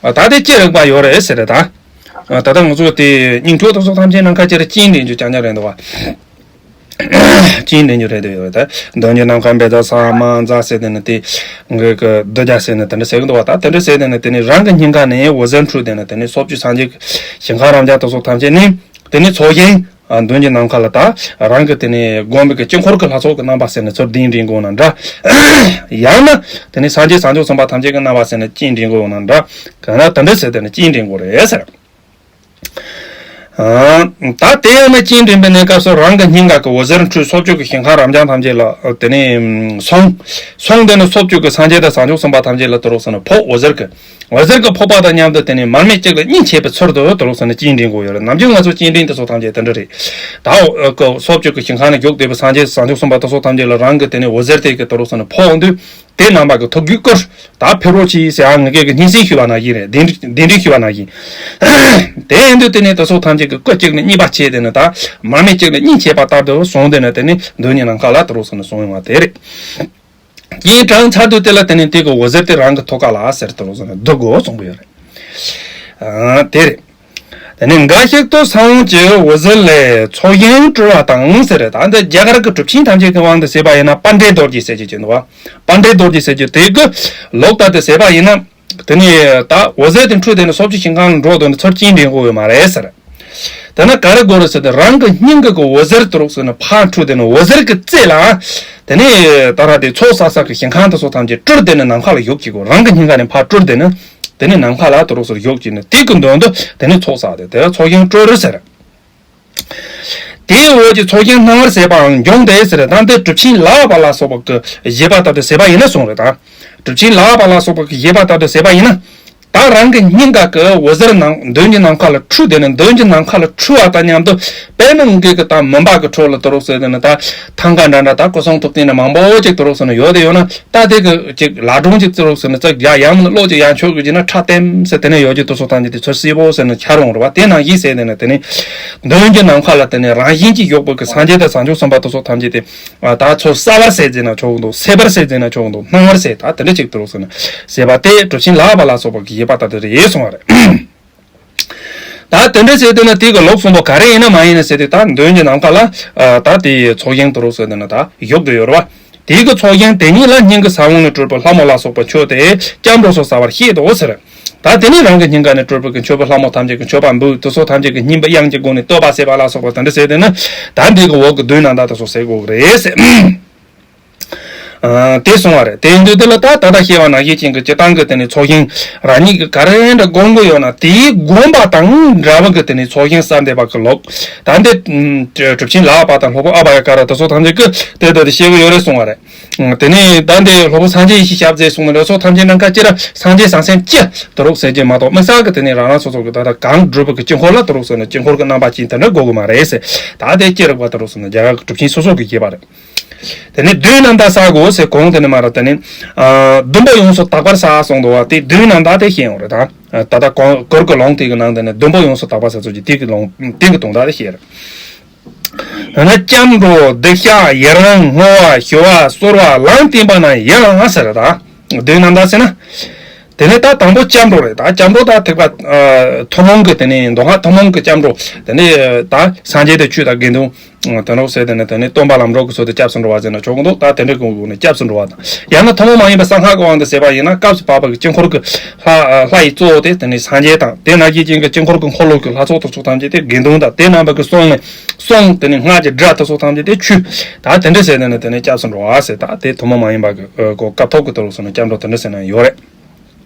ད་དེ་ཅི་རིགས་པ་ཡོད་རེད་ཟེར་ད། ད་ལྟ་ང་ཚོ་དེ་སྙིང་ཁྲོ་དང་སོགས་ཐམས་ཅད་ནམ་མཁའ་ཅེར་བཅིངས་འདྲེན་རྒྱུ་རྐྱང་རྐྱང་རེད་འདུག་བ། བཅིངས་འདྲེན་རྒྱུ་རེད་འདུག་ཡོད་ད། མདུན་གྱི་ནམ་མཁའ་འབེ་ད་ས་མ་ཛ་ཟེར་དེ་ནི་དེ། ངེད་ཀྱི་གདུལ་བྱ་ཟེར་ནི་དེ་འདྲ་ཟེར་གི་འདུག་བ། ད་དེ་འདྲ་ཟེར་དེ་ནི་དེ་ནི་རང་གི་སྙིང་ག་ནས་འོད་ཟེར་འཕྲོས་དེ་ནི་དེ་ནི་སོགས་ཀྱི་སངས་རྒྱས་ཞིང་ཁམས་རབ་འབྱམས་དང་སོགས་ཐམས་ཅད་ནི། དེ་ནི་ཚོགས་ཞིང་། མདུན་གྱི་ནམ་མཁའ་ལ་ད་རང་གི་དེ་ནི་བསྒོམས་པའི་གི་དཀྱིལ་འཁོར་གྱི་ལྷ་ཚོགས་ཀྱི་རྣམ་པ་ཟེར་ནི་ཚུར་བསྡུས་འདྲེན་དགོས་ན་འདྲ། ཡང་ན་དེ་ནི་སངས་རྒྱས་བྱང་ཆུབ་སེམས་དཔའ་ཐམས་ཅད་ཀྱི་རྣམ་པ་ཟེར་ནི་བཅིངས་འདྲེན་དགོས་ན་འདྲ། གང་ན་དེ་འདྲ་ཟེར་དེ་ནི་བཅིངས་འདྲེན་དགོས་རེད་ཟེར། ད་དེ་ཡང་ན་སྤྱན་འདྲེན་པའི་གནས་སྐབས་སུ་རང་གི་སྙིང་ག་གི་འོད་ཟེར་འཕྲོས་ཚོགས་བཅུ་གི་ཞིང་ཁམས་རབ་འབྱམས་ཐམས་ཅད་ལ་དེ་ནས་སོང་། སོང་དེ་ནས་ཚོགས་བཅུ་གི་སངས་རྒྱས་དང་བྱང་ཆུབ་སེམས་དཔའ་ཐམས་ཅད་ལ་དུ་རུ་སོང་ནས་ཕོག་འོད་ཟེར་གི་འོད་ཟེར་གྱི་ཕོག་པ་དང་མཉམ་དུ་དེ་ནས་མར་མེ་གཅིག་ལ་གཉིས་ཆད་པའི་ཚུལ་དུ་དུ་རུ་སོང་ནས་སྤྱན་འདྲེན་དགོས་ཡོད་རེད། ནམ་རྒྱུན་ང་ཚོ་སྤྱན་འདྲེན་དེ་ཚོ་ཐམས་ཅད་དེ་འདྲ་རེད། ད་འོ་ཚོགས་བཅུ་གི་ཞིང་ཁམས་ནས་རྒྱུགས་བསྡད་པའི་སངས་རྒྱས་བྱང་ཆུབ་སེམས་དཔའ་དེ་ཚོ་ཐམས་ཅད་ལ་རང་གི་དེ་ནས་འོད་ཟེར་དེ་གི་དུ་རུ་སོང་ནས་ཕོག་འོང་དུས། དེ་རྣམ་པ་གི་ཐུགས་རྒྱུད་བསྐུལ། ད་ཕེབས་རོགས་གྱིས་ཟེར་ཨ་ངེད་ཀྱི་སྙན་སེང་ཞུ་བ་ནང་བཞིན་རེད། གདན་གདན་འདྲེན་ཞུ་བ་ནང་བཞིན། དེ་ཡིན་དུས་དེ་ནས་དེ་ཚོ་ཐམས་ཅད་ཀྱི་སྐུ་གཅིག་ནས་གཉིས་པ་ཆད་དེ་ནས་ད་མར་མེ་གཅིག་ནས་གཉིས་ཆད་པ་ལྟར་དུ་བཟུང་དེ་ནས་དེ་ནས་མདུན་གྱི་ནམ་མཁའ་ལ་དུ་རུ་སོང་ནས་སོང་ཡོང་བ་དེ་རེད། སྤྱན་དྲངས་ཚར་དུས་དེ་ལ་དེ་ནས་དེ་གི་འོད་ཟེར་དེ་རང་གི་ཐོག་ཁ་ལ་ཟེར་དུ་རུ་སོང་ནས་བསྡུ་དགོས་གསུངས་གི་ཡོད་རེད། ཨ་དེ་རེད། དེ་ནས་འགའ་ཞིག་ཏུ་ས་བོན་གྱི་འོད་ཟེར་ལས་ཚོགས་ཞིང་སྤྲུལ་བ་དང་ཟེར་རེད། ད་འདི་རྒྱ་གར་གྱི་གྲུབ་ཆེན་ཐམས་ཅད་ཀྱི་དབང་དུ་བྱས་པ་ཡིན་ན་པཎྜི་ཏ་རྡོ་རྗེ་ཟེར་གྱི་ཅིག་འདུག་བ། པཎྜི་ཏ་རྡོ་རྗེ་ཟེར་གྱི་དེ་གི་ལོག་ལྟ་དུ་ཟེར་བ་ཡིན་ན། དེ་ནས་ད་འོད་ཟེར་དེ་འཕྲོས་དེ་ནས་ཚོགས་བཅུ་ཞིང་ཁམས་ལ་འགྲོ་དོན་ཚུར་སྤྱན་འདྲེན་དགོས་ཡོད་མ་རེད་ཟེར། དེ་ན་ག་རེ་དགོས་རེད་ཟེར་ཏེ་རང་གི་སྙིང་གི་གི་འོད་ཟེར་དུ་རུ་སོང་ནས་ཕར་འཕྲོས་དེ་ནས་འོད་ཟེར་གྱི་རྩེ་ལ། དེ་ནས་ད་ར་དེ་ཚོགས་བསགས་བསགས་ཀྱི་ཞིང་ཁམས་དེ་ཚོ་ཐམས་ཅད་སྤྲུལ་དེ་ནས་ནམ་མཁའ་ལ་བཞུགས་ཀྱི་དགོས། རང་གི་སྙིང་ག་ནས་ཕར་སྤྲུལ་དེ་ནས། དེ་ནས་ནམ་མཁའ་ལ་དུ་རུ་སོང་བཞུགས་ཀྱི་ནས་དེ་གི་མདུན་དུ་དེ་ནས་ཚོགས་བསགས་ཏེ་དེ་ལ་ཚོགས་ཞིང་སྤྲུལ་ཟེར། དེའི་འོག་གི་ཚོགས་ཞིང་སྣང་བར་བྱེད་པའང་འབྱུང་སྟེ་ཟེར། ད་འདི་གྲུབ་ཆེན་ལགས་པ་ལ་སོགས་པ་གི་བཞེད་པ་ལྟར་དུ་བྱས་པ་ཡིན་ན་གསུངས་རེད་ད། གྲུབ་ཆེན་ལགས་པ་ལ་སོགས་པ་གི་བཞེད་པ་ལྟར་དུ་བྱས་པ་ཡིན་ན། ད་རང་གི་སྙིང་ག་གི་འོད་ཟེར་ནང་མདུན་གྱི་ནམ་མཁའ་ལ་འཕྲོས་དེ་ནས་མདུན་གྱི་ནམ་མཁའ་ལ་འཕྲོས་པ་དང་མཉམ་དུ་དཔེར་ན་ངེད་ཀྱི་ད་མུན་པ་གི་ཁྲོད་ལ་དུ་རུ་སོང་དེ་ནས་ད་ཐང་ག་འདྲ་འདྲ་ད་སྐུ་གསུང་ཐུགས་རྟེན་ནས་མང་པོ་ཅིག་དུ་རུ་སོང་ནས་ཡོད་དེ་ཡོད་ན། ད་དེ་གི་ཅིག་ལ་གྲོང་ཅིག་ཙི་རོགས་ཟེར་ན་ཙག་རྒྱ་ཡང་ན་གློག་ཅིག་ཡང་ཆོག་གི་ཅིག་ན་ཁྲ་ལྟེམ་ཟེར་དེ་ནས་ཡོད་ཀྱི་དུ་སོ་ཐམས་ཅད་དེ་ཚོ་སྲིད་པོ་ཟེར་ན་ཆ་རུང་རེད་བ། དེ་ནང་བཞིན་ཟེར་དེ་ནས་དེ་ནས་མདུན་གྱི་ནམ་མཁའ་ལ་དེ་ནས་རང་བཞིན་གྱིས་ཡོད་པའི་གི་སངས་རྒྱས་དང་བྱང་ཆུབ་སེམས་དཔའ་དུ་སོ་ཐམས་ཅད་དེ་ད་ཚོ་གསལ་བར་ཟེར་ཟེར་ན་ཆོག་གི་འདུག་གསལ་བར་ཟེར་ཟེར་ན་ཆོག་གི་འདུག་སྣང་བར་ཟེར་ད་དེ་འདྲ་ཅིག་དུ་རོགས་ཟེར་ན་ཟེར་བ་དེ་གྲུབ་ཆེན་ལགས་པ་ལ་སོགས་པ་གི་བཞེད་པ་ལྟར་དུ་རེད་གསུང་བ་རེད། ད་དེ་འདྲ་བྱས་དེ་ན་དེ་གི་ལོག་གསུངས་པ་ག་རེ་ཡིན་ན་མ་ཡིན་ན་ཟེར་དུས་ད་མདུན་གྱི་ནམ་མཁའ་ལ་ད་དེ་ཚོགས་ཞིང་དུ་རོགས་ཟེར་དེ་ན་ད་བཞུགས་དུ་ཡོད་རེད་བ། དེའི་གི་ཚོགས་ཞིང་དེ་ཉིད་ལ་སྙིང་གི་ས་བོན་ལས་སྤྲུལ་པའི་ལྷ་མོ་ལ་སོགས་པ་མཆོད་དེ་སྐྱབས་འགྲོ་སོགས་བྱ་བར་བཤད་དོ་ཟེར། ད་དེ་ནི་རང་གི་སྙིང་ག་ནས་སྤྲུལ་པའི་གི་མཆོད་པའི་ལྷ་མོ་ཐམས་ཅད་ཀྱི་མཆོད་པ་འབུལ་དུ་སོ་ཐམས་ཅད་ཀྱི་སྙིང་པོ་དབྱངས་ཀྱི་སྒོ་ནས་བསྟོད་པ་ཟེར་བ་ལ་སོགས་པ་དེ་འདྲ་ཟེར་དེ་ན་ད་འདི་གི་འོག་གི་མདུན་ནམ་ཟླ་དུ་སོགས་ཟེར་དགོས་གི་རེད་ཟེར། དེ་གསུང་བ་རེད། དེ་ཡིན་དུས་དེ་ལ་ད་ད་ལྟ་བཤད་པ་ནང་བཞིན་ཅན་གྱི་སྤྱི་བཏང་གི་དེ་ནི་ཚོགས་ཞིང་རང་ཉིད་ཀྱི་ག་རེ་འདྲ་སྒོམ་གི་ཡོད་ན་དེའི་སྒོམ་པ་དང་འདྲ་བ་གི་དེ་ནི་ཚོགས་ཞིང་གསར་འདེབས་པ་གི་ལོག་ད་འདི་གྲུབ་ཆེན་ལགས་པ་དང་སློབ་དཔོན་ཨ་བྷ་ཡ་ཀ་ར་དེ་ཚོ་ཐམས་ཅད་ཀྱིས་དེ་ལྟར་དུ་བཤད་གི་ཡོད་རེད་གསུང་བ་རེད། དེ་ནས་ད་འདི་སློབ་དཔོན་སངས་རྒྱས་ཡེ་ཤེས་ཞབས་མཛད་གསུང་མི་འདྲ་ཚོ་ཐམས་ཅད་ནང་ཁ་ཅི་ར་སངས་རྒྱས་ཟང་ཟིང་ཅི་དུ་རོགས་ཟེར་གྱི་མ་གཏོགས་དམིགས་བསལ་གི་དེ་ནས་རང་རང་སོ་སོ་གི་ད་ལྟ་གང་སྒྲུབ་པ་གི་དཀྱིལ་འཁོར་ལ་དུ་རོགས་ཟེར་ན་དཀྱིལ་འཁོར་གི་རྣམ་པ་ཅན་དེ་འདྲ་དགོས་གི་མ་རེད་ཟེར། ད་དེ་ཅི་རིགས་པ་དུ་རོགས་ཟེར་ན་རྒྱ་གར་གི་གྲུབ་ཆེན་སོ་སོ་གི་བཞེད་པ་རེད། དེ་ནས་བདུན་རྣམ་དག་བསག་དགོས་ཟེར་གོང་དེ་ནས་མ་ར་དེ་ནས། ཨ་བདུན་པོ་ཡོངས་སུ་དག་པར་བསག་གསུངས་འདུག་བ་དེ་བདུན་རྣམ་དག་དེ་ཤེས་ཡོང་རེད་ད། ད་ལྟ་གོང་གུར་གི་ལུང་དེ་གི་ནང་དེ་ནས་བདུན་པོ་ཡོངས་སུ་དག་པ་ཟེར་ཚོད་ཀྱི་དེ་གི་ལུང་དེ་གི་དོན་དག་དེ་ཤེས་རེད། ཡང་ན་སྐྱབས་འགྲོ་སྡིག་བཤགས་ཡི་རང་བསྔོ་བ་ཞུ་བ་གསོལ་བ་ལམ་བསྟན་པ་རྣམས་ཡིན་ལ་ཟེར་རེད་ད། བདུན་རྣམ་དག་ཟེར་ན། དེ་ནས་ད་དང་པོ་སྐྱབས་འགྲོ་རེད་ད། སྐྱབས་འགྲོ་ད་ཐེག་པ་ཐུན་མོང་གི་དེ་ནས་མདོ་སྔགས་ཐུན་མོང་གི་སྐྱབས་འགྲོ་དེ་ནས་ད་སངས་རྒྱས་དང་ཆོས་དང་དགེ་འདུན། དོན་རོགས་ཟེར་དེ་ནས་དེ་ནས་སྟོན་པ་ལམ་འགྲོ་གི་ཚུལ་དུ་སྐྱབས་སུ་འགྲོ་བ་ཟེར་ན་ཆོག་གི་འདུག་ད་དེ་འདྲའི་སྒོ་ནས་སྐྱབས་སུ་འགྲོ་བ་དང་། ཡང་ན་ཐུན་མོང་མ་ཡིན་པའི་གསང་སྔགས་ཀྱི་དབང་དུ་ཟེར་བ་ཡིན་ན་སྐབས་སུ་བབ་པ་གི་དཀྱིལ་འཁོར་གྱི་ལྷ་ལྷ་ཡི་གཙོ་བོ་དེ་དེ་ནས་སངས་རྒྱས་དང་དེ་ན་གྱི་ཅན་གྱི་དཀྱིལ་འཁོར་གྱི་འཁོར་ལོ་གི་ལྷ་ཚོགས་དེ་ཚོ་ཐམས་ཅད་དེ་དགེ་འདུན་དང་དེ་རྣམ་པ་གི་གསུང་ནས་གསུང་དེ་ནས་སྔགས་ཀྱི་སྒྲ་དེ་ཚོ་ཐམས་ཅད་དེ་ཆོས་ད་དེ་འདྲ་ཟེར་དེ་ནས་དེ་ནས་སྐྱབས་སུ་འགྲོ་བ་ཟེར་ད་དེ་ཐུན་མོང་མ་ཡིན་པ་གི་གོ་སྐབས་ཐོབ་གི་དོན་རོགས་ཟེར་ན་སྐྱབས་འགྲོ་དེ་འདྲ་ཟེར་ན་ཡོད་རེད།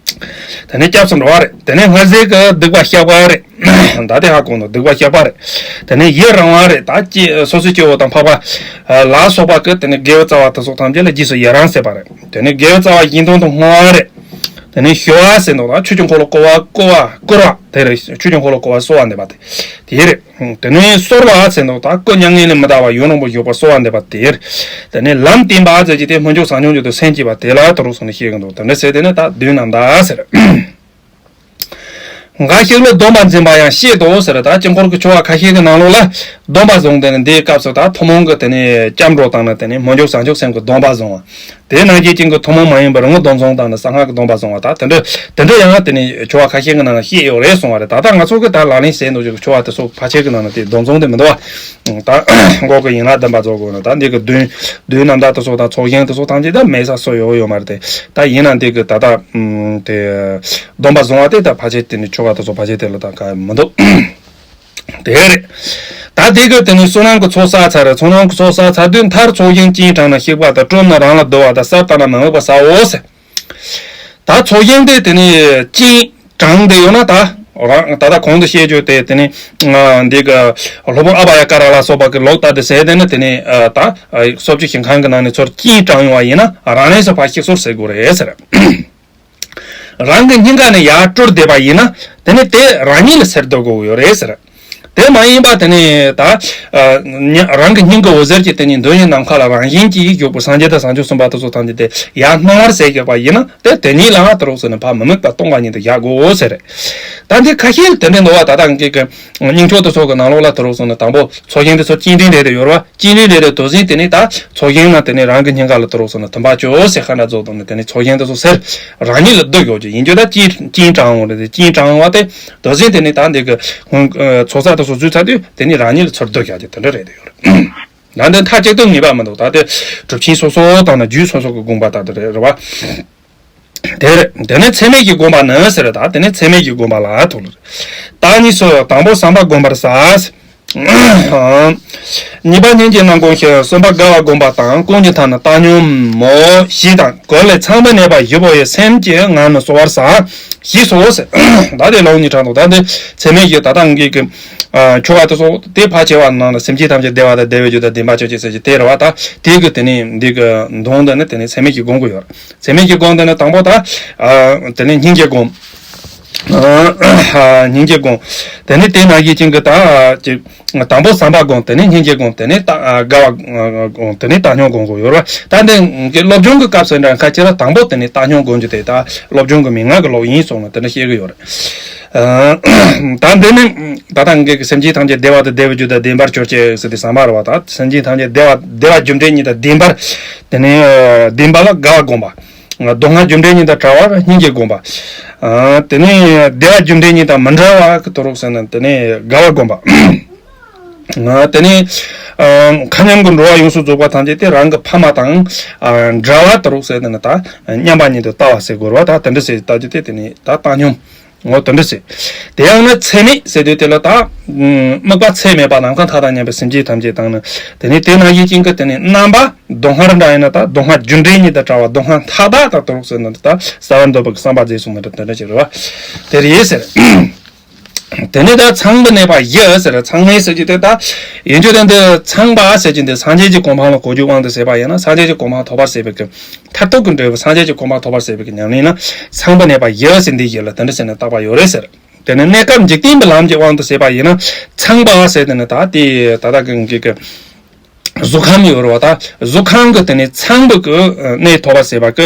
དེ་ནས་སྐྱབས་སུ་འགྲོ་བ་རེད། དེ་ནས་སྔར་ཟས་ཀྱི་སྡིག་པ་བཤགས་པ་རེད། ད་དེ་ཧ་གོ་འདུག་སྡིག་པ་བཤགས་པ་རེད། དེ་ནས་ཡི་རང་བ་རེད། ད་ཅི་སོ་སོའི་སྐྱེ་བོ་དང་འཕགས་པ་ལ་སོགས་པ་གི་དེ་ནས་དགེ་བའི་རྩ་བ་དེ་ཚོ་ཐམས་ཅད་ལ་རྗེས་སུ་ཡི་རང་ཟེར་བ་རེད། དེ་ནས་དགེ་བའི་རྩ་བ་གཞན་དོན་དུ་བསྔོ་བ་རེད། དེ་ནས་ཞུ་བ་ཟེར་འདུག་ད་ཆོས་ཀྱི་འཁོར་ལོ་བསྐོར་བ་བསྐོར་བ་བསྐོར་བ་དེ་རེད། ཆོས་ཀྱི་འཁོར་ལོ་བསྐོར་བ་གསོལ་བ་འདེབས་པ་དེ་དེ་རེད། དེ་ནས་གསོལ་བ་ཟེར་འདུག་ད་སྐུ་མྱ་ངན་ལས་མི་འདའ་བར་ཡུན་རིང་པོ་བཞུགས་པར་གསོལ་བ་འདེབས་པ་དེ་རེད། དེ་ནས་ལམ་བསྟན་པ་ཟེར་གྱི་དེ་སྨོན་འཇུག་བྱང་ཆུབ་མཆོག་ཏུ་སེམས་བསྐྱེད་པ་དེ་ལ་དུ་རུ་སོང་ནས་བཤད་གི་འདུག་དེ་འདྲ་ཟེར་དེ་ནས་ད་བདུན་རྣམ་དག་ཟེར། འགའ་ཞིག་ལ་སྡོམ་པ་འཛིན་པ་ཡང་བཤད་དོ་ཟེར། ད་དཀྱིལ་འཁོར་གྱི་ཆོ་ག་ཁ་ཤས་ཀྱི་ནང་ལོགས་ལ་སྡོམ་པ་བཟུང་དེ་ནས་འདིའི་སྐབས་སུ་ད་ཐུན་མོང་གི་དེ་ནས་སྐྱབས་འགྲོ་དང་ནི་དེ་ནས་སྨོན་འཇུག་བྱང་ཆུབ་སེམས་ཀྱི་སྡོམ་པ་བཟུང་བ། དེ་ནང་བཞིན་ཅན་གྱི་ཐུན་མོང་མ་ཡིན་པའི་རང་ངོ་སྡོམ་བཟུང་དང་ནི་གསང་སྔགས་ཀྱི་སྡོམ་པ་བཟུང་བ་དང་དེ་འདྲ་དེ་འདྲ་ཡང་དེ་ནས་ཆོ་ག་ཁ་ཤས་ཀྱི་ནང་ལ་བཤད་ཡོད་རེད་གསུང་བ་རེད། ད་ལྟ་ང་ཚོ་གི་ད་ལག་ལེན་བྱས་འདུག་ཅིག་ཆོ་ག་དེ་ཚོ་ཕལ་ཆེར་གྱི་ནང་ལ་དེ་སྡོམ་བཟུང་དེ་མི་འདུག་བ། ད་འགོག་གི་ཡན་ལག་བདུན་པ་རྫོགས་དགོས་ན་ད་འདི་གི་བདུན་བདུན་རྣམ་དག་དེ་ཚོ་དང་ཚོགས་ཞིང་དེ་ཚོ་ཐམས་ཅད་ད་མེད་ས་སུ་ཡོད་ཡོད་མ་རེད་དེ། ད་ཡིན་ན་འདི་གི་ད་ལྟ་དེ་སྡོམ་པ་བཟུང་བ་དེ་ད་ཕལ་ཆེར་དེ་ནི་ཆོ་ག་དེ་ཚོ་ཕལ་ཆེར་དེ་ལ་ད་ག་མི་འདུག་དེ་རེད། ད་དེ་གི་དེ་ནི་བསོད་ནམས་ཀྱི་ཚོགས་བསགས་ཚར་རེད། བསོད་ནམས་ཀྱི་ཚོགས་བསགས་ཚར་དུས་མཐར་ཚོགས་ཞིང་སྤྱན་དྲངས་ན་གཤེགས་པ་དང་སྤྲུལ་ན་རང་ལ་བསྡུ་བ་དང་གསལ་བཏབ་ན་མི་དམིགས་པ་བསག་འོ་ཟེར། ད་ཚོགས་ཞིང་དེ་དེ་ནི་སྤྱན་དྲངས་དེ་ཡོད་ན་ད་ རང་ད་ལྟ་གོང་དུ་བཤད་རྒྱུ་དེ་དེ་ནི་འདི་གི་སློབ་དཔོན་ཨ་བྷ་ཡ་ཀ་ར་ལ་སོགས་པ་གི་ལོག་ལྟ་དེ་ཟེར་དེ་ནི་དེ་ནི་ད་སོ་བཅུ་ཞིང་ཁམས་ཀྱི་ནང་ནས་ཚུར་རྐྱེན་དྲངས་ཡོང་བ་ཡིན་ན་རང་ལས་སུ་ཕར་ཞིག་གསོ་ཟེར་དགོས་རེད་ཟེར། རང་གི་སྙིང་ག་ནས་ཡར་དྲུད་བསྡད་པ་ཡིན་ན་དེ་ནི་དེ་རང་ཉིད་ལ་ཚུར་སྡོད་དགོས་ཡོད་རེད་ཟེར། དེ་མ་ཡིན་པ་དེ་ནི་ད་རང་གི་སྙིང་གི་འོད་ཟེར་གྱིས་དེ་ནི་འདོད་ཡོན་ནམ་མཁའ་ལ་རང་བཞིན་གྱིས་བཞུགས་པའི་སངས་རྒྱས་དང་བྱང་ཆུབ་སེམས་དཔའ་དེ་ཚོ་ཐམས་ཅད་དེ་ཡར་སྣང་བར་མཛད་ཡོད་པ་ཡིན་ན་དེ་དེ་ཉིད་ལའང་དེ་རོགས་ཟེར་ནས་ཕར་མི་དམིགས་པ་སྟོང་པ་ཉིད་དུ་བཞག་དགོས་ཟེར། ད་འདི་ཁ་ཤས་དེ་འདྲའི་ནོར་བ་ད་ལྟ་ངེད་ཀྱི་སྙིང་ཆོས་དེ་ཚོ་གི་ནང་ལོགས་ལ་དེ་རོགས་ཟེར་ནས་དང་པོ་ཚོགས་ཞིང་དེ་ཚོ་སྐྱེལ་འདྲེན་རེད་དེ་ཡོད་རེད་བ། སྐྱེལ་འདྲེན་རེད་དེ་དེ་བཞིན་དེ་ནི་ད་ཚོགས་ཞིང་ན་དེ་ནི་རང་གི་སྙིང་ག་ལ་དེ་རོགས་ཟེར་ནས་དམ་པ་ཅོ་ཟེར་ཁ་འདྲ་རྫོགས་དང་ནི་དེ་ནི་ཚོགས་ཞིང་དེ་ཚོ་ཟེར་རང་ཉིད་ལ་སྡོད་ཡོད་ཀྱི་ཡིན་རྒྱུ་ད་སྐྱེལ་སྐྱེལ་དྲངས་འོང་རེད་དེ་སྐྱེལ་དྲངས་བ་དེ་དེ་བཞིན་དེ་ནི་ད་འདི་གི་ཚོགས་ས་དེ་ཚོ་འཛུལ་ཚར་དུས་དེ་ནི་རང་ཉིད་ལ་ཚུར་སྡོད་ཡག་གི་དེ་འདྲ་རེད་དེ་ཡོད་རེད། ད་འདི་མཐའ་གཅིག་ཏུ་ངེས་པ་མི་འདུག་ད་དེ་གྲུབ་ཆེན་སོ་སོ་དང་ན་རྒྱུད་སོ་སོ་གི་དགོངས་པ་ད་དེ་རེད་རེད་བ། དེ་རེད། དེ་ནས་ཚད་མེད་ཀྱི་དགོངས་པ་ནི་ཟེར་ད་དེ་ནས་ཚད་མེད་ཀྱི་དགོངས་པ་ལ་ཐུག་ལ་རེད། བརྟག་གཉིས་སུ་དང་པོ་བསམ་པ་བསྒོམ་པར་བྱ། གཉིས་པ་སྙིང་རྗེ་རྣམ་བསྒོམ་ཞིང་གསུམ་པ་དགའ་བ་བསྒོམ་པ་དང་ཀུན་གྱི་མཐའ་ན་བཏང་སྙོམས་མོ་ཞེས་དང་གོ་ལས་ཚངས་པའི་གནས་པ་བཞི་པོ་ཡི་སེམས་ཀྱི་ངང་ནས་གསོ་བར་བྱ། ཞེས་སོ་ཟེར། ད་དེ་ལོག་ཉིད་དྲང་དུ་ད་དེ་ཚད་མེད་ཀྱི་ད་ལྟ་ངེད་ཀྱི་ཆོ་ག་དེ་སོགས་དེ་ཕལ་ཆེ་བ་ནང་ལ་སེམས་ཅན་ཐམས་ཅད་བདེ་བ་དང་བདེ་བའི་རྒྱུ་དང་བདེན་པར་གྱུར་ཅིག་ཟེར་གྱི་དེ་རེད་བ། ད་དེ་གི་དེ་ནས་འདི་གི་མདོ་འདི་ནི་དེ་ནས་ཚད་མེད་ཀྱི་སྒོམ་གྱི་ཡོད་རེད། ཚད་མེད་ཀྱི་སྒོམ་འདི་ནི་དང་པོ་ད་དེ་ནས་སྙིང་རྗེ་སྒོམ། སྙིང་རྗེ་སྒོམ། དེ་ནས་དེ་ནང་བཞིན་ཅན་གྱི་ད་ཅིག་དང་པོ་བསམ་པ་སྒོམ། དེ་ནས་སྙིང་རྗེ་སྒོམ། དེ་ནས་ད་དགའ་བ་སྒོམ། དེ་ནས་བཏང་སྙོམས་སྒོམ་དགོས་ཡོད་རེད་བ། ད་འདི་སློབ་སྦྱོང་གི་སྐབས་སུ་འདྲ་ཁ་ཅིག་ལ་དང་པོ་དེ་ནས་བཏང་སྙོམས་སྒོམ་རྒྱུ་དེ་ད་སློབ་སྦྱོང་གི་མན་ངག་གི་ལོག་ཡིན་སོགས་ནས་དེ་འདྲ་བཤད་གི་ཡོད་རེད། ད་འདི་ནི་ད་ལྟ་ངེད་ཀྱི་སེམས་ཅན་ཐམས་ཅད་བདེ་བ་དང་བདེ་བའི་རྒྱུ་དང་བདེན་པར་གྱུར་ཅིག་ཟེར་ཏེ་བསམ་པ་རེད་བ། ད་སེམས་ཅན་ཐམས་ཅད་བདེ་བ་བདེ་བ་རྒྱུ་འབྲས་གཉིས་དང་བདེན་པར། དེ་ནས་བདེན་པ་ལ་དགའ་བ་སྒོམ་པ། སྡུག་བསྔལ་རྒྱུ་འབྲས་གཉིས་དང་བྲལ་བར་སྙིང་རྗེ་སྒོམ་པ། དེ་ནས་བདེ་བ་རྒྱུ་འབྲས་གཉིས་དང་མི་འབྲལ་བ་གི་དོ་རུག་ཟེར་ན་དེ་ནས་དགའ་བ་སྒོམ་པ། དེ་ནས་མཁའ་མཉམ་གྱི་འགྲོ་བ་ཡོངས་སུ་རྫོགས་པ་ཐམས་ཅད་དེ་རང་གི་ཕ་མ་དང་འདྲ་བ་དོ་རུག་ཟེར་ན་ད་མཉམ་པ་ཉིད་དུ་ལྟ་བ་ཟེར་དགོས་རེད་བ། ད་དེ་འདྲ་ཟེར་ལྟ་རྒྱུ་དེ་དེ་ནས་ད་བཏང་སྙོམས། འོ་དེ་འདྲ་ཟེར། དེ་ཡང་ན་ཚད་མེད་ཟེར་དུས་དེ་ལ་ད་དམིགས་པ་ཚད་མེད་པ་ནམ་མཁའ་མཐའ་དང་མཉམ་པའི་སེམས་ཅན་ཐམས་ཅད་དང་ནི། དེ་ནས་དེ་ནང་བཞིན་ཅན་གྱི་དེ་ནས་རྣམ་པ་སྡུག་བསྔལ་འདྲ་ཡིན་ན་ད་སྡུག་བསྔལ་རྒྱུ་འབྲས་གཉིས་དང་བྲལ་བ་སྡུག་བསྔལ་མཐའ་དག་དང་དོ་རུག་ཟེར་ན་ད་གསལ་བར་འདོད་པ་གི་བསམ་པ་རྫས་གསུངས་ནས་དེ་འདྲ་བྱེད་རེད་བ། དེ་རེད་ཟེར། དེ་ནས་ད་ཚངས་པའི་གནས་པ་བཞི་ཟེར། ཚངས་གནས་ཟེར་གྱི་དེ་ད་ཡིན་རྒྱུ་དེ་འདི་ཚངས་པ་ཟེར་གྱི་འདི་སངས་རྒྱས་ཀྱི་གོ་འཕང་ལ་གོ་རྒྱུའི་དབང་དུ་བྱས་པ་ཡིན་ན་སངས་རྒྱས་ཀྱི་གོ་འཕང་ཐོབ་པར་བྱེད་པའི་གི་མཐར་ཐུག་གི་འབྲས་བུ་སངས་རྒྱས་ཀྱི་གོ་འཕང་ཐོབ་པར་བྱེད་པའི་གི་ཉམས་ལེན་ལ་ཚངས་པའི་གནས་པ་བཞི་ཟེར་འདི་བཞི་ལ་དེ་འདྲ་ཟེར་ནས་བཏགས་པ་ཡོད་རེད་ཟེར། དེ་ནས་གནས་སྐབས་འཇིག་རྟེན་པའི་ལམ་གྱི་དབང་དུ་བྱས་པ་ཡིན་ན་ཚངས་པ་ཟེར་དེ་ནི་ད་དེ་ད་ལྟ་གི་གི་གི་གཟུགས་ཁམས་ཡོད་རེད་བ། ད་གཟུགས་ཁམས་ཀྱི་དེ་ནས་ཚངས་པའི་གི་གནས་ཐོབ་པ་ཟེར་བ་གི་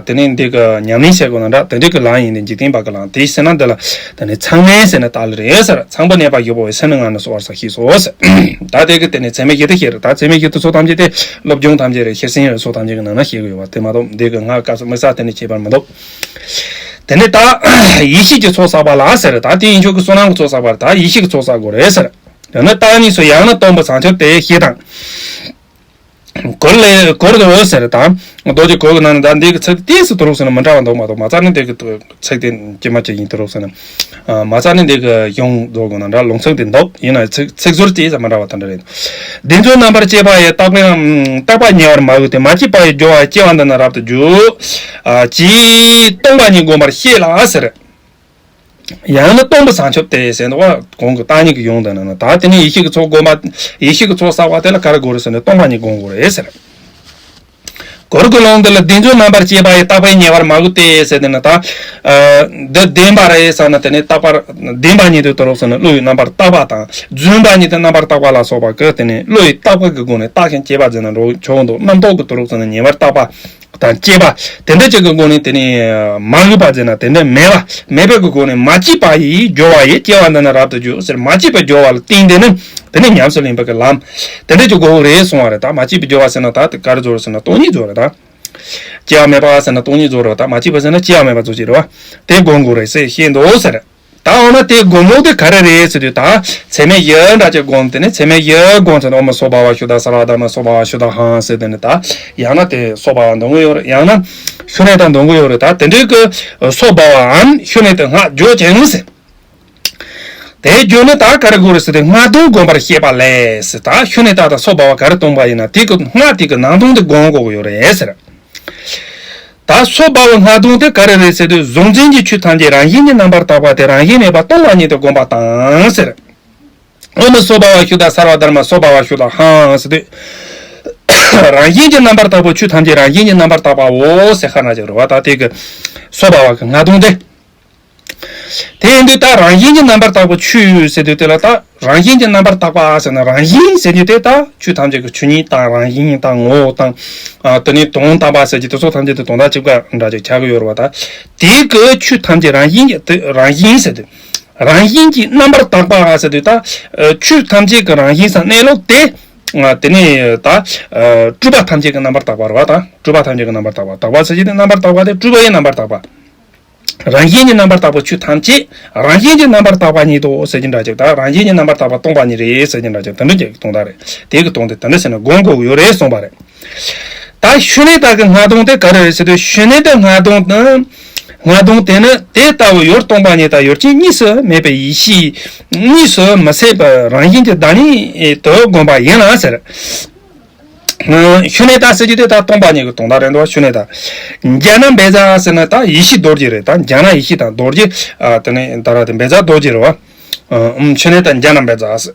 དེ་ནས་འདི་གི་ཉམས་ལེན་བྱེད་དགོས་ན་འདྲ་དེ་འདྲའི་གི་ལམ་ཡིན་ནས་འཇིག་རྟེན་པ་གི་ལམ་དེ་ཟེར་ན་འདི་ལ་དེ་ནས་ཚངས་གནས་ཟེར་ནས་བཏགས་ལེ་རེད་ཟེར། ཚངས་པའི་གནས་པ་བཞི་པོ་བའི་སེམས་ནི་ངང་ནས་གསོ་བར་བྱ་ཞེས་སོ་ཟེར། ད་དེ་གི་དེ་ནས་ཚད་མེད་བཞི་དེ་བཤད་རེད། ད་ཚད་མེད་བཞི་དེ་ཚོ་ཐམས་ཅད་དེ་སློབ་སྦྱོང་ཐམས་ཅད་རེད། ཤེར་ཕྱིན་རེད་སོགས་ཐམས་ཅད་ཀྱི་ནང་ན་བཤད་གི་ཡོད་པ་དེ་མ་གཏོགས་འདི་གི་ང་སྐབས་སུ་དམིགས་བསལ་དེ་ནས་ཁྱད་པར་མི་འདུག་དེ་ནས་ད་ཡེ་ཤེས་ཀྱི་ཚོགས་བསགས་པ་ལ་ཟེར། ད་དེ་ཡིན་ཆོག་གི་བསོད་ནམས་ཀྱི་ཚོགས་བསགས་པ་རེད། ད་ཡེ་ཤེས་ཀྱི་ཚོགས་བསགས་དགོས་རེད་ཟེར། ཡང་ན་བརྟག་གཉིས་སུ་ཡང་ན་སྟོང་པའི་བྱང་ཆུབ་སྟེ་ཞེས་དང་། གོ་ལས་གོ་རུ་ཟེར་དང་། རྡོ་རྗེ་གོ་གི་ནང་ནས་ད་འདི་གི་ཚིག་ཏོག་ཙམ་དུ་རུག་ཟེར་ན་མི་འདྲ་བ་འདུག་མ་གཏོགས་མ་རྩ་ནི་འདི་གི་ཚིག་དེ་ཇི་མ་ཇི་བཞིན་དུ་རུག་ཟེར་ན། མ་རྩ་ནི་འདི་གི་གཞུང་རྫོགས་དགོས་ན་འདྲ་ལུང་ཚིག་དེ་འདུག་ཡིན་ན་ཚིག་ཚིག་ཟུར་ཏོག་ཙམ་མི་འདྲ་བ་དེ་འདྲ་རེད། བདེ་འབྱུང་རྣམ་པར་དཔྱད་པ་ཡི་བརྟག་པའི་བརྟག་པ་ཉེ་བར་མ་གོས་ཏེ། མ་སྐྱེས་པ་ཡི་སྦྱོར་བ་ཡི་སྐྱེ་བ་འདི་ན་རབ་ཏུ་འཇུག་ཅེས་སྟོང་པ་ཉིད་བསྒོམ་པར་བཤད་ལ་ཟེར། ཡང་ན་སྟོང་པ་བྱང་ཆུབ་སྟེ་ཟེར་འདུག་བ། གོང་གི་བརྟག་གཉིས་ཀྱི་གཞུང་དེ་ནང་ན་ད་དེ་ནས་ཡེ་ཤེས་ཀྱི་ཚོགས་བསྒོམ་པ། ཡེ་ཤེས་ཀྱི་ཚོགས་བསགས་པ་དེ་ལ་ག་རེ་དགོས་རེད་ཟེར་ན་སྟོང་པ་ཉིད་བསྒོམ་དགོས་རེད་ཟེར། གོ་རུ་གི་ལུང་འདི་ལ་བདེ་འབྱུང་རྣམ་པར་དཔྱད་པ་ཡི་བརྟག་པའི་ཉེ་བར་མ་གོས་ཏེ་ཟེར་དེ་ནི་ད། འདི་བདེན་པ་རེད་ཟེར་ན་དེ་ནི་རྟག་པར་བདེན་པ་ཉིད་དུ་དོ་རུག་ཟེར་ན་བློ་ཡི་རྣམ་པར་བརྟག་པ་དང་རྫུན་པ་ཉིད་དུ་རྣམ་པར་བརྟག་པ་ལ་སོགས་པ་གི་དེ་ནི་བློ་ཡི་བརྟག་པ་གི་སྒོ་ནས་བརྟག་ཅིང་དཔྱད་པ་ཟེར་ན་འགྲོ་ཆོག་འདུག་རྣམ་རྟོག་གི་དོ་རུག་ཟེར་ན་ཉེ་བར་བརྟག་པ། དང་བཅས་པ། དེ་འདྲ་ཅིག་གི་སྒོ་ནས་དེ་ནི་མ་གོས་པ་ཟེར་ན་དེ་འདྲ་མེད་པ། མེད་པའི་གི་སྒོ་ནས་མ་སྐྱེས་པ་ཡི་སྦྱོར་བ་ཡི་སྐྱེ་བ་འདི་ན་རབ་ཏུ་འཇུག་ཟེར། མ་སྐྱེས་པའི་སྦྱོར་བ་ལ་བརྟེན་ཏེ་ནི་དེ་ནི་ཉམས་སུ་ལེན་པའི་གི་ལམ། དེ་འདྲ་ཅིག་དགོས་རེད་གསུང་བ་རེད། ད་མ་སྐྱེས་པའི་སྦྱོར་བ་ཟེར་ན་ད་དེ་ག་རེ་བཟོ་རེད་ཟེར་ན་སྟོང་ཉིད་བཟོ་རེད་ད། སྐྱེ་བ་མེད་པ་ཟེར་ན་སྟོང་ཉིད་བཟོ་རེད་ད། མ་སྐྱེས་པ་ཟེར་ན་སྐྱེ་བ་མེད་པ་བཟོ་ཅིག་རེད་བ། དེ་སྒོམ་དགོས་རེད་ཟེར་བཤད་འདུག་ཟེར། ད་འོ་ན་དེ་སྒོམ་ལུགས་དེ་ག་རེ་རེད་ཟེར་དུས་ད་ཚད་མེད་བཞི་འདྲ་ཅིག་སྒོམ། དེ་ནས་ཚད་མེད་བཞི་སྒོམ་ཚར་ནས་ཨོཾ་སྭ་བྷཱ་ཝ་ཤུདྡྷ་སརྦ་དྷརྨ་སྭ་བྷཱ་ཝ་ཤུདྡྷ་ཧཾ་ཟེར། དེ་ནས་ད་ཡང་ན་དེ་སྭ་བྷཱ་ཝ་འདོན་གི་ཡོད་རེད། ཡང་ན་ཤུལ་ནས་ད་འདོན་གི་ཡོད་རེད། ད་དེ་འདྲའི་གི་སྭ་བྷཱ་ཝའམ་ཤུལ་ནས་དེ་སྔགས་བརྗོད་ཅིང་ཟེར། དེ་བརྗོད་ནས་ད་ག་རེ་དགོས་རེད་ཟེར་དུས་སྔགས་དོན་བསྒོམ་པར་བཤད་པ་ལས་ཟེར། ད་ཤུལ་ནས་ད་ད་སྭ་བྷཱ་ཝ་ག་རེ་སྟོན་པ་ཡིན་ན་དེ་གི་སྔགས་དེ་གི་ནང་དོན་དེ་བསྒོམ་དགོས་ཀྱི་ཡོད་རེད་ཟེར། ད་སོ་བྷ་བ་ལྔ་ལྡན་དེ་ག་རེ་རེད་ཟེར་དུས། གཟུང་འཛིན་གྱི་ཆོས་ཐམས་ཅད་རང་བཞིན་གྱིས་རྣམ་པར་དག་པ་སྟེ། རང་བཞིན་མེད་པར་སྟོང་པ་ཉིད་དུ་བསྒོམ་པ་དང་ཟེར། ཨོཾ་སྭ་བྷཱ་ཝ་ཤུདྡྷ་སརྦ་དྷརྨ་སྭ་བྷཱ་ཝ་ཤུདྡྷ་ཧཾ་ཟེར་དུས། རང་བཞིན་གྱིས་རྣམ་པར་དག་པའི་ཆོས་ཐམས་ཅད་རང་བཞིན་གྱིས་རྣམ་པར་དག་པའོ་ཟེར་ཁ་ན་ཅིག་རེད་བ། ད་དེ་གི་སོ་བྷ་བ་གི་ལྔ་ལྡན་དེ། དེ་ཡིན་དུས་ད་རང་བཞིན་གྱིས་རྣམ་པར་དག་པའི་ཆོས་ཟེར་དུས་དེ་ལ། ད་རང་བཞིན་གྱིས་རྣམ་པར་དག་པ་ཟེར་ན། རང་བཞིན་ཟེར་དུས་དེ་ད་ཆོས་ཐམས་ཅད་ཀྱི་ཆོས་ཉིད་དང་རང་བཞིན་དང་ངོ་བོ་དང་། ཨ། དེ་ནས་དོན་དམ་པ་ཟེར་གྱི་དེ་ཚོ་ཐམས་ཅད་དེ་དོན་དག་གཅིག་པ་འདྲ་ཅིག་ཆགས་ཀྱི་ཡོད་རེད་བ། ད་དེ་གི་ཆོས་ཐམས་ཅད་རང་བཞིན་གྱིས་དེ་རང་བཞིན་ཟེར་དུས། རང་བཞིན་གྱིས་རྣམ་པར་དག་པ་ཟེར་དུས་ད། ཨ། ཆོས་ཐམས་ཅད་ཀྱི་རང་བཞིན་སམ་གནས་ལུགས་དེ། ཨ། དེ་ནས་ད། ཨ། སྤྲོས་པ་ཐམས་ཅད་ཀྱིས་རྣམ་པར་དག་པ་རེད་བ། ད་སྤྲོས་པ་ཐམས་ཅད་ཀྱིས་རྣམ་པར་དག་པ། དག་པ་ཟེར་གྱི་དེ་རྣམ་པར་དག་པ་དེ་སྤྲོས་པ་ཡིས་རྣམ་པར་དག་པ། རང་བཞིན་གྱིས་རྣམ་པར་དག་པའི་ཆོས་ཐམས་ཅད་རང་བཞིན་གྱིས་རྣམ་པར་དག་པ་ཉིད་དོ་ཟེར་གྱི་འདྲ་ཅིག་ད་རང་བཞིན་གྱིས་རྣམ་པར་དག་པ་སྟོང་པ་ཉིད་རེད་ཟེར་གྱི་འདྲ་ཅིག་དེ་འདྲ་ཅིག་དོན་དག་རེད། དེ་གི་དོན་དེ་དེ་འདྲ་ཟེར་ནས་སྒོམ་དགོས་ཀྱི་ཡོད་རེད་གསུངས་པ་རེད། ད་ཤུལ་ནས་དག་གི་ལྔ་ལྡན་དེ་ག་རེ་རེད་ཟེར་དུས། ཤུལ་ནས་དག་ལྔ་ལྡན་དེ། ལྔ་ལྡན་དེ་ནི་དེ་ལྟ་བུ་ཡུལ་སྟོང་པ་ཉིད་དང་ཡུལ་ཅན་གཉིས་སུ་མེད་པའི་ཡེ་ཤེས་གཉིས་སུ་མི་ཟད་པའི་རང་བཞིན་གྱི་བདག་ཉིད་དུ་བསྒོམ་པ་ཡིན་ལ་ཟེར། ཤུལ་ནས་དག་ཟེར་གྱི་དེ་ད་སྟོང་པ་ཉིད་ཀྱི་དོན་དག་རེད་འདུག་ཤུལ་ནས་དག་ཛྙཱ་ན་བཛྲ་ཟེར་ན་ད་ཡེ་ཤེས་རྡོ་རྗེ་རེད། ད་ཛྙཱ་ན་ཡེ་ཤེས་དང་རྡོ་རྗེ། ཨ། དེ་ནས་ད་ར་དེ་བཛྲ་རྡོ་རྗེ་རེད་བ། ཨ། ཨུམ། ཤུལ་ནས་དག་ཛྙཱ་ན་བཛྲ་ཟེར།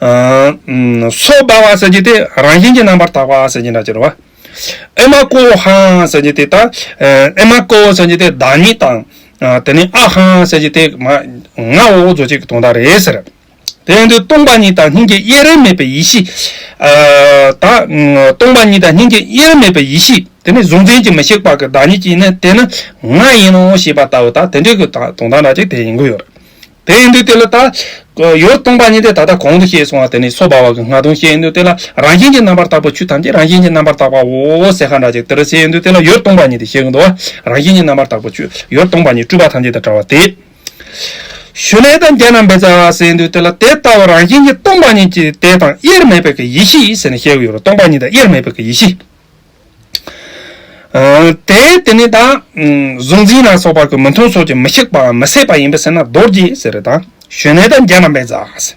ཨ། ཨུམ། སོ་བྷ་བ་ཟེར་གྱི་དེ་རང་བཞིན་གྱིས་རྣམ་པར་དག་པ་ཟེར་གྱི་འདྲ་ཅིག་རེད་བ། ཨེ་མ་ཀོ་ཧཾ་ཟེར་གྱི་དེ་ད། ཨེ་མ་ཀོ་ཟེར་གྱི་དེ་བདག་ཉིད་དང་། ཨ། དེ་ནས་ཨ་ཧཾ་ཟེར་གྱི་དེ་མ་ངའོ་ཟེར་གྱི་དོན་དག་རེད་ཟེར། དེ་ཡིན་དུས་སྟོང་པ་ཉིད་དང་སྙིང་རྗེ་དབྱེར་མེད་པའི་ཡེ་ཤེས། ཨ། ད་སྟོང་པ་ཉིད་དང་སྙིང་རྗེ་དབྱེར་མེད་པའི་ཡེ་ཤེས། དེ་ནི་གཟུང་འཛིན་གྱིས་མི་ཤིགས་པ་གི་བདག་ཉིད་ཀྱིས་ནི་དེ་ནི་ང་ཡིན་ནོ་ཞེས་པ་ལྟ་བུ། ད་དེ་འདྲའི་གི་ད་དོན་དག་འདྲ་ཅིག་དེ་ཡིན་དགོས་ཡོད་རེད། དེ་ཡིན་དུས་དེ་ལ་ད་ཡུལ་སྟོང་པ་ཉིད་དེ་ད་ལྟ་གོང་དུ་བཤད་སོང་བ། དེ་ནི་སོ་བྷ་བ་གི་ལྔ་ལྡན་བཤད་ཡིན་དུས་དེ་ལ་རང་བཞིན་གྱིས་རྣམ་པར་དག་པའི་ཆོས་ཐམས་ཅད་རང་བཞིན་གྱིས་རྣམ་པར་དག་པའོ་ཟེར་ཁ་འདྲ་ཅིག་དེ་རུ་བཤད་ཡིན་དུས་དེ་ལ་ཡུལ་སྟོང་པ་ཉིད་དེ་བཤད་གི་འདུག་བ། རང་བཞིན་གྱིས་རྣམ་པར་དག་པའི་ཆོས་ཡུལ་སྟོང་པ་ཉིད་སྤྲོས་པ་ཐམས་ཅད་དང་བྲལ་བ་དེ། ཤུལ་ནས་དག་ཛྙཱ་ན་བཛྲ་ཟེར་དུས་དེ་ལ་དེ་ལྟ་བུ་རང་བཞིན་གྱིས་སྟོང་པ་ཉིད་ཀྱི་དེ་དང་དབྱེར་མེད་པའི་གི་ཡེ་ཤེས་ཟེར་ནས་བཤད་ཀྱི་ཡོད་རེད། སྟོང་པ་ཉིད་དང་དབྱེར་མེད་པའི་གི་ཡེ་ཤེས། ཨ། དེ་དེ་ནི་ད་གཟུང་འཛིན་ལ་སོགས་པ་གི་མི་མཐུན་ཕྱོགས་ཀྱིས་མི་ཤིགས་པའམ་མི་ཟད་པ་ཡིན་པས་ཟེར་ན་རྡོ་རྗེ་ཟེར་རེད། ད་ཤུལ་ནས་དག་ཛྙཱ་ན་བཛྲ་ཟེར།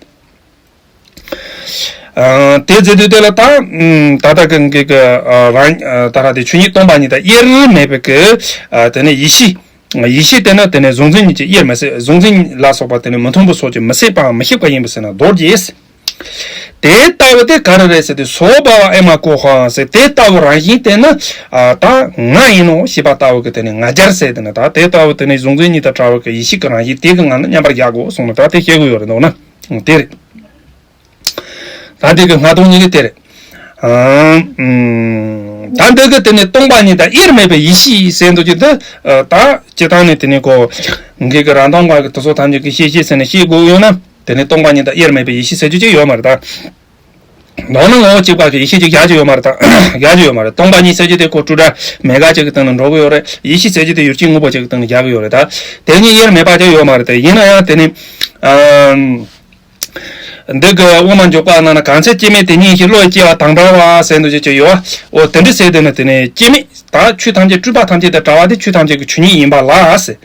ཨ། དེ་ཟེར་དུས་དེ་ལ་ད་ད་ལྟ་གི་གི་གི་ཨ་རང་ཨ་ད་ར་དེ་ཆོས་ཉིད་སྟོང་པ་ཉིད་དང་དབྱེར་མེད་པའི་གི། ཨ། དེ་ནི་ཡེ་ཤེས། ཡེ་ཤེས་དེ་ནི་དེ་ནི་གཟུང་འཛིན་གཉིས་ཀྱི་དབྱེར་མི་ཟད། གཟུང་འཛིན་ལ་སོགས་པ་དེ་ནི་མི་མཐུན་པའི་ཕྱོགས་ཀྱིས་མི་ཟད་པའམ་མི་ཤིགས་པ་ཡིན་པས་ཟེར་ན་རྡོ་རྗེ། དེ་ལྟ་བུ་དེ་ག་རེ་རེད་ཟེར་དུས། སོ་བྷ་བ་ཨེ་མ་ཀོ་ཧཾ་ཟེར། དེ་ལྟ་བུ་རང་བཞིན་དེ་ནི། ཨ། ད་ང་ཡིན་ནོ་ཞེས་པ་ལྟ་བུ་གི་དེ་ནི་ང་རྒྱལ་ཟེར། དེ་ནི་ད་དེ་ལྟ་བུ་དེ་ནི་གཟུང་འཛིན་གཉིས་དང་བྲལ་བ་གི་ཡེ་ཤེས་ཀྱི་རང་བཞིན་དེ་གི་ངང་ནས་མཉམ་པར་བཞག་དགོས་གསུངས་ནས། ད་དེ་བཤད་དགོས་ཡོད་རེད་འདུག་ན། དེ་རེད། ད་འདི་གི་ལྔ་ལྡན་གཉིས་ཀ་དེ་རེད། ཨ། ཨུམ། ད་འདི་གི་དེ་ནི་སྟོང་པ་ཉིད་དང་དབྱེར་མེད་པའི་ཡེ་ཤེས་ཟེར་འདུག་གི་འདི། ཨ། ད་སྤྱིར་བཏང་ནས་དེ་ནི་ཁོ་འགའ་གི་རང་དབང་བ་གི་དེ་ཚོ་ཐམས་ཅད་ཀྱིས་ཤེས་ཤེས་ཟེར་ནས་ཤེས་དགོས་ཡོད་ན། དེ་ནི་སྟོང་པ་ཉིད་དང་དབྱེར་མེད་པའི་ཡེ་ཤེས་ཟེར་རྒྱུ་ཅིག་ཡོད་མ་རེད་ད། མདོར་ན་ངོ་བོ་གཅིག་པ་གི་ཡེ་ཤེས་ཅིག་བཞག་རྒྱུ་ཡོད་མ་རེད་ད། བཞག་རྒྱུ་ཡོད་མ་རེད། སྟོང་པ་ཉིད་ཟེར་རྒྱུ་དེ་ཁོ་སྤྲོས་བྲལ་མེད་དགག་ཅིག་གི་སྟེང་ལ་འགྲོ་གི་ཡོད་རེད། ཡེ་ཤེས་ཟེར་རྒྱུ་དེ་ཡུལ་ཅན་དངོས་པོ་ཅིག་གི་སྟེང་ལ་བཞག་གི་ཡོད་རེད་ད། དེ་གཉིས་དབྱེར་མེད་པ་ཅིག་ཡོད་མ་རེད་ད། ཡིན་ན་ཡང་དེ་ནི། ཨ། འདི་གི་དབུ་མ་འཇུག་པ་ནང་ན་གང་ཚེ་སྐྱེ་མེད་དེ་ཉིད་ཤེས། བློ་ཡི་སྐྱེ་བ་དང་བྲལ་བ་ཟེར་འདུག་ཅེས་ཀྱི་ཡོད། འོ་དེ་འདྲ་ཟེར་དེ་ནི་དེ་ནི་སྐྱེ་མེད་ད་ཆོས་ཐམས་ཅད་སྤྲོས་པ་ཐམས་ཅད་དང་བྲལ་བ་དེ་ཆོས་ཐམས་ཅད་ཀྱི་ཆོས་ཉིད་ཡིན་པ་ལ་ཟེར།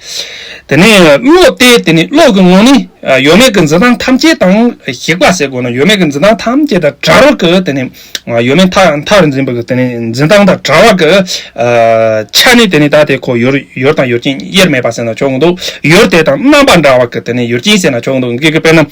དེ་ནི་བློ་དེ་དེ་ནི་བློ་གི་ངོ་ནས་ཡོད་མེད་ཀྱི་འཛིན་སྟངས་ཐམས་ཅད་དང་ཞིག་པ་ཟེར་དགོས་ན། ཡོད་མེད་ཀྱི་འཛིན་སྟངས་ཐམས་ཅད་དང་བྲལ་བ་གི་དེ་ནི་ཡོད་མེད་མཐའ་མཐའ་རུ་འཛིན་པ་གི་དེ་ནི་འཛིན་སྟངས་དང་བྲལ་བ་གི་ཆ་ནས་དེ་ནི་ད་དེ་ཁོ་ཡུལ་ཡུལ་དང་ཡུལ་ཅན་དབྱེར་མེད་པ་ཟེར་ན་ཆོག་གི་འདུག་ཡུལ་དེ་དང་རྣམ་པ་འདྲ་བ་གི་དེ་ནི་ཡུལ་ཅན་ཟེར་ན་ཆོག་གི་འདུག་འགའ་གི་དཔེར་ན།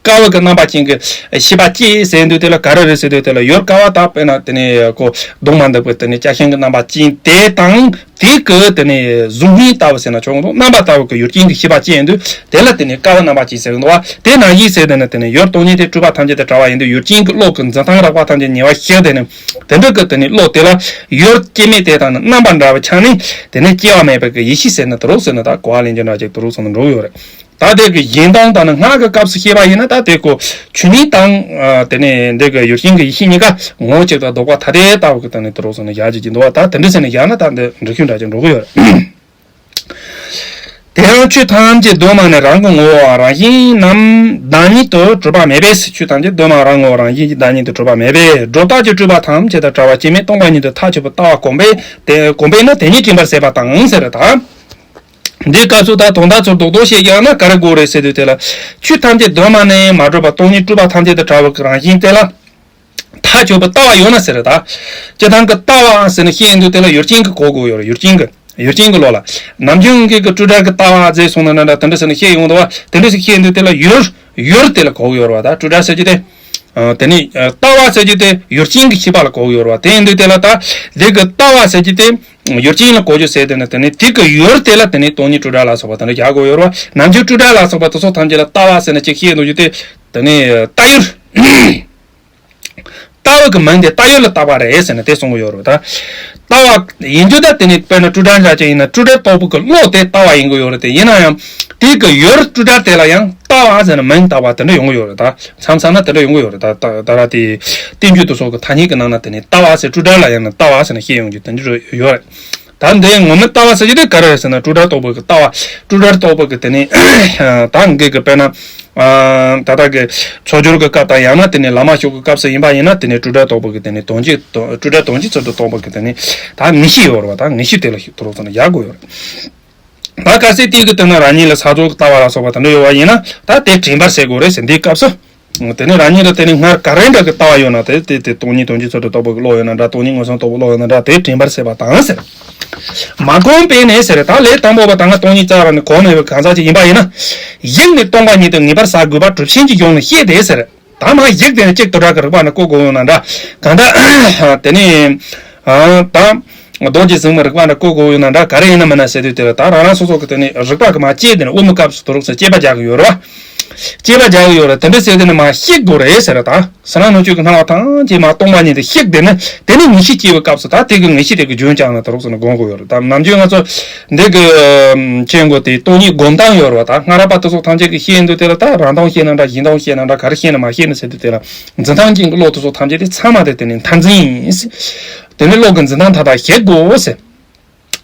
ཀ་བ་གི་རྣམ་པ་ཅན་གྱི་ཤེས་པ་སྐྱེས་ཟེར་དུས་དེ་ལ་ག་རེ་རེད་ཟེར་དུས་དེ་ལ་ཡུལ་ཀ་བ་དག་དཔེར་ན་དེ་ནས་ཁོ་གདོང་མ་འདུག་པའི་དེ་ནས་བཅད་ཤིང་གི་རྣམ་པ་ཅན་དེ་དང་དེ་གི་དེ་ནས་གཟུགས་བརྙན་ལྟ་བུ་ཟེར་ན་ཆོག་གི་འདུག་རྣམ་པ་ལྟ་བུ་གི་ཡུལ་ཅན་གྱི་ཤེས་པ་སྐྱེས་ཡིན་དུས་དེ་ལ་དེ་ནས་ཀ་བ་རྣམ་པ་ཅན་ཟེར་གི་འདུག་བ། དེ་ནང་བཞིན་ཟེར་དེ་ནི་དེ་ནས་ཡུལ་སྟོང་ཉིད་དེ་སྤྲོས་པ་ཐམས་ཅད་དང་བྲལ་བ་ཡིན་དུས་ཡུལ་ཅན་གྱི་བློ་གི་འཛིན་སྟངས་རགས་པ་ཐམས་ཅད་ཉེ་བར་ཞིག་དེ་ནི་དེ་འདྲ་གི་དེ་ནས་བློ་དེ་ལ་ཡུལ་སྐྱེ་མེད་དེ་དང་ནི་རྣམ་པ་འདྲ་བའི་ཆ་ནས་དེ་ནས་སྐྱེ་བ་མེད་པའི་གི་ཡེ་ཤེས་ཟེར་ན་དེ་རུ་ཟེར་ན་ད་གོ་བ་ལེན་རྒྱུ་འདྲ་ཅིག་དེ་རུ་ཟེར་ན་འགྲོ་གི་ཡོད་རེད། ད་དེ་གི་གཞན་དོན་དང་ནི་སྔགས་ཀྱི་སྐབས་སུ་བཤད་པ་ཡིན་ན་ད་དེ་ཁོ་ཆོས་ཉིད་དང་། ཨ། དེ་ནས་འདི་གི་ཡུལ་ཅན་གྱི་ཡེ་ཤེས་གཉིས་ཀ་ངོ་བོ་གཅིག་དང་ལྡོག་པ་ཐ་དད་ལྟ་བུ་གི་སྟེང་ནས་དེ་རུ་ཟེར་ནས་བཞག་རྒྱུ་ཅིག་འདུག་བ། ད་དེ་འདྲ་ཟེར་ནས་བཞག་ན་ད་འདི་འགྲིག་ཤོས་འདྲ་ཅིག་འགྲོ་གི་ཡོད་རེད། དེ་ཡང་ཆོས་ཐམས་ཅད་གདོད་མ་ནས་རང་གི་ངོ་བོའམ་རང་བཞིན་ནམ་བདག་ཉིད་དུ་གྲུབ་པ་མེད་པས། ཆོས་ཐམས་ཅད་གདོད་མ་རང་ངོ་བོ་རང་བཞིན་གྱིས་བདག་ཉིད་དུ་གྲུབ་པ་མེད་པས། སྒྲོ་བཏགས་ཀྱི་སྤྲོས་པ་ཐམས་ཅད་དང་བྲལ་བ་སྐྱེ་མེད་སྟོང་པ་ཉིད་དུ་ཐག་ཆོད་པར་ལྟ་བ་གོམས་པས་དེ་གོམས་པས་ནི་དེ་ཉིད་དྲན་པར་ཟད་པ་དང་ཟེར་རེད་ད། འདིའི་སྐབས་སུ་ད་དོན་དག་ཚུར་རྡོག་རྡོག་བཤད་ཀྱང་ན་ག་རེ་དགོས་རེད་ཟེར་དུས་དེ་ལ། ཆོས་ཐམས་ཅད་གདོད་མ་ནས་མ་གྲུབ་པ་སྟོང་ཉིད་སྤྲོས་པ་ཐམས་ཅད་དང་བྲལ་བའི་རང་བཞིན་དེ་ལ། མཐའ་དཔྱོད་པའི་ལྟ་བ་ཡོད་ན་ཟེར་རེད་ད། སྤྱིར་བཏང་གི་ལྟ་བ་ཟེར་ནས་བཤད་ཡོང་དུས་དེ་ལ་ཡུལ་ཅན་གྱི་གོ་དགོས་ཡོད་རེད། ཡུལ་ཅན་གྱི་ཡུལ་ཅན་གྱི་ལོག་ལ། ནམ་རྒྱུན་གྱི་གི་སྤྲོས་བྲལ་གྱི་ལྟ་བ་ཟེར་སོང་ན་འདྲ་འདྲ་དེ་འདྲ་ཟེར་ནས་བཤད་ཡོང་འདུག་བ། དེ་འདྲ་ཟེར་བཤད་ཡོང་དུས་དེ་ལ་ཡུལ་ཡུལ་དེ་ལ་གོ་གི་ཡོད་རེད་བ། ད་སྤྲོས་བྲལ་ཟེར་རྒྱུ་དེ། ཨ། དེ་ནི་ཨ། ལྟ་བ་ཟེར་རྒྱུ་དེ་ཡུལ་ཅན་གྱི་ཤེས་པ་ལ་གོ་གི་ཡོད་རེད་བ། དེ་ཡིན་དུས་དེ་ལ་ད་དེ་གི་ལྟ་བ་ཟེར་རྒྱུ་དེ་ཡུལ་ཅན་ལ་གོ་རྒྱུ་ཟེར་དེ་ནི་དེ་ནི་དེ་གི་ཡུལ་དེ་ལ་དེ་ནི་སྟོང་ཉིད་སྤྲོས་བྲལ་ལ་སོགས་པ་དེ་འདྲ་རྒྱག་དགོས་ཡོད་རེད་བ། ནམ་རྒྱུན་སྤྲོས་བྲལ་ལ་སོགས་པ་དེ་ཚོ་ཐམས་ཅད་ལ་ལྟ་བ་ཟེར་ནས་ཅིག་བཤད་འདུག་རྒྱུ་དེ་དེ་ནི་ལྟ་ཡུལ། ལྟ་བ་གི་མིང་དེ་ལྟ་ཡུལ་ལ་བཏགས་པ་རེད་ཟེར་ནས་དེ་གསུང་གི་ཡོད་རེད་ད། ལྟ་བ་ཡིན་རྒྱུ་ད་དེ་ནི་དཔེར་ན་སྤྲོས་བྲལ་འདྲ་ཅིག་ཡིན་ན་སྤྲོས་བྲལ་རྟོགས་པའི་གི་བློ་དེ་ལྟ་བ་ཡིན་གི་ཡོད་རེད་དེ། ཡིན་ན་ཡང་དེ་གི་ཡུལ་སྤྲོས་བྲལ་དེ་ལ་ཡང་ལྟ་བ་ཟེར་ནས་མིང་བཏགས་པ་དེ་འདྲ་ཡོང་གི་ཡོད་རེད་ད། མཚམས་མཚམས་ན་དེ་འདྲ་ཡོང་གི་ཡོད་རེད་ད། ད་ད་ར་དེ་བསྟན་བཅོས་དེ་སོགས་ཀྱི་ཐ་སྙད་ཀྱི་ནང་ན་དེ་ནི་ལྟ་བ་ཟེར་སྤྲོས་བྲལ་ལ་ཡང་ན་ལྟ་བ་ཟེར་ནས་བཤད་ཡོང་རྒྱུ་དེ་འདྲ་ཡོད་རེད། ད་འདི་ངོ་མའི་ལྟ་བ་ཟེར་རྒྱུ་དེ་ག་རེ་རེད་ཟེར་ན་སྤྲོས་བྲལ་རྟོགས་པའི་གི་ལྟ་བ། སྤྲོས་བྲལ་རྟོགས་པའི་གི་དེ་ནི་ད་འགའ་གི་དཔེར་ན། ཨ། ད་ལྟ་གི་མཚོ་སྦྱོར་གྱི་སྐབས་དང་ཡང་ན་དེ་ནས་བླ་མ་མཆོག་གི་སྐབས་སུ་ཡིན་པ་ཡིན་ན་དེ་ནས་སྤྲོས་བྲལ་རྟོགས་པ་གི་དེ་ནས་དོན་སྤྱི་སྤྲོས་བྲལ་དོན་སྤྱི་ཚུལ་དུ་རྟོགས་པ་གི་དེ་ནས་ད་ངེས་ཤེས་ཡོད་རེད་བ། ད་ངེས་ཤེས་དེ་ལ་ཞིག་ཐུགས་རོགས་ཟེར་ན་ཡག་དགོས་ཡོད་རེད། ད་གལ་སྲིད་དེ་གི་དོན་ན་རང་ཉིད་ལ་ས་ཕྱོགས་ཀྱི་ལྟ་བ་ལ་སོགས་པ་དེ་འདྲ་ཡོད་པ་ཡིན་ན་ད་དེ་དྲན་པར་བྱེད་དགོས་རེད་ཟེར། འདིའི་སྐབས་སུ་དེ་ནས་རང་ཉིད་ལ་དེ་ནས་སྔར་ག་རེ་འདྲ་གི་ལྟ་བ་ཡོད་ན་དེ་དེ་དེ་སྟོང་ཉིད་དོན་སྤྱི་ཚུལ་དུ་རྟོགས་པ་གི་བློ་ཡོད་ན་འདྲ། སྟོང་ཉིད་མངོན་སུམ་རྟོགས་པའི་བློ་ཡོད་ན་འདྲ། དེ་དྲན་པར་བྱེད་པ་དང་ཟེར། མ་གོམས་པས་ནས་ཟེར། ད་ལས་དང་པོ་བ་ད་ང་སྟོང་ཉིད་རྩ་བ་ནས་གོམས་མེད་པའི་གང་ཟག་ཅིག་ཡིན་པ་ཡིན་ན། གཞིག་ནས་སྟོང་པ་ཉིད་དུ་ངེས་པར་བྱ་དགོས་པ་གྲུབ་ཆེན་གྱི་གཞུང་ནས་བཤད་དེ་ཟེར། ད་མ་གཞིག་དེ་ནས་གཅིག་ཏུ་སྒྲ་གི་རིགས་པ་ནས་བཀོད་དགོས་ཡོད་ན་འདྲ། གང་ལྟར་དེ་ནས་ཨ། ད་རྡོ་རྗེ་གཟིགས་མོ་རིགས་པ་ནས་བཀོད་དགོས་ཡོད་ན་འདྲ། ག་རེ་ཡིན་ན་མིན་ན་ཟེར་དུས་དེ་ལ་ད་རང་རང་སོ་སོ་གི་དེ་ནས་རིགས་པ་གི་མ་དཔྱད་དེ་ནས་དབུ་མའི་སྐབས་སུ་དུ་རུག་ཟེར་དཔྱད་པ་རྒྱག་གི་ཡོད་རེད་བ། དཔྱད་པ་རྒྱག་གི་ཡོད་རེད། དེ་འདྲ་ཟེར་དེ་ནས་མ་གཞིག་དགོས་རེད་ཟེར་ར་ད། ཟེར་ན་སྣོད་བཅུད་ཀྱི་སྣང་བ་ཐམས་ཅད་མ་སྟོང་པ་ཉིད་དུ་གཞིག་དེ་ནི་དེ་ནི་ངེས་ཤེས་སྐྱེ་བའི་སྐབས་སུ་ད་དེ་གི་ངེས་ཤེས་དེ་གི་རྒྱུན་བསྐྱངས་ན་དུ་རུག་ཟེར་ནས་དགོངས་དགོས་ཡོད་རེད། ད་ནམ་རྒྱུན་ང་ཚོ་འདི་གི་ཆེན་གོ་དེ་སྟོང་ཉིད་སྒོམ་སྟངས་ཡོད་རེད་བ། ད་སྔ་རབས་པ་དེ་ཚོ་ཐམས་ཅད་ཀྱི་བཤད་འདུག་དེ་ལ་ད་རང་སྟོང་བཤད་ན་འདྲ། གཞན་སྟོང་བཤད་ན་འདྲ། ག་རེ་བཤད་ན་མ་བཤད་ན་ཟེར་དུས་དེ་ལ་འཛིན་སྟངས་ཅན་གྱི་བློ་དེ་ཚོ་ཐམས་ཅད་དེ་ཚང་མ་དེ་དེ་ནི་མཐར་འཛིན་ཡིན་ཟེར། དེ་ནི་བློ་གི་འཛིན་སྟངས་མཐའ་དག་ཤེས་དགོས་ཟེར།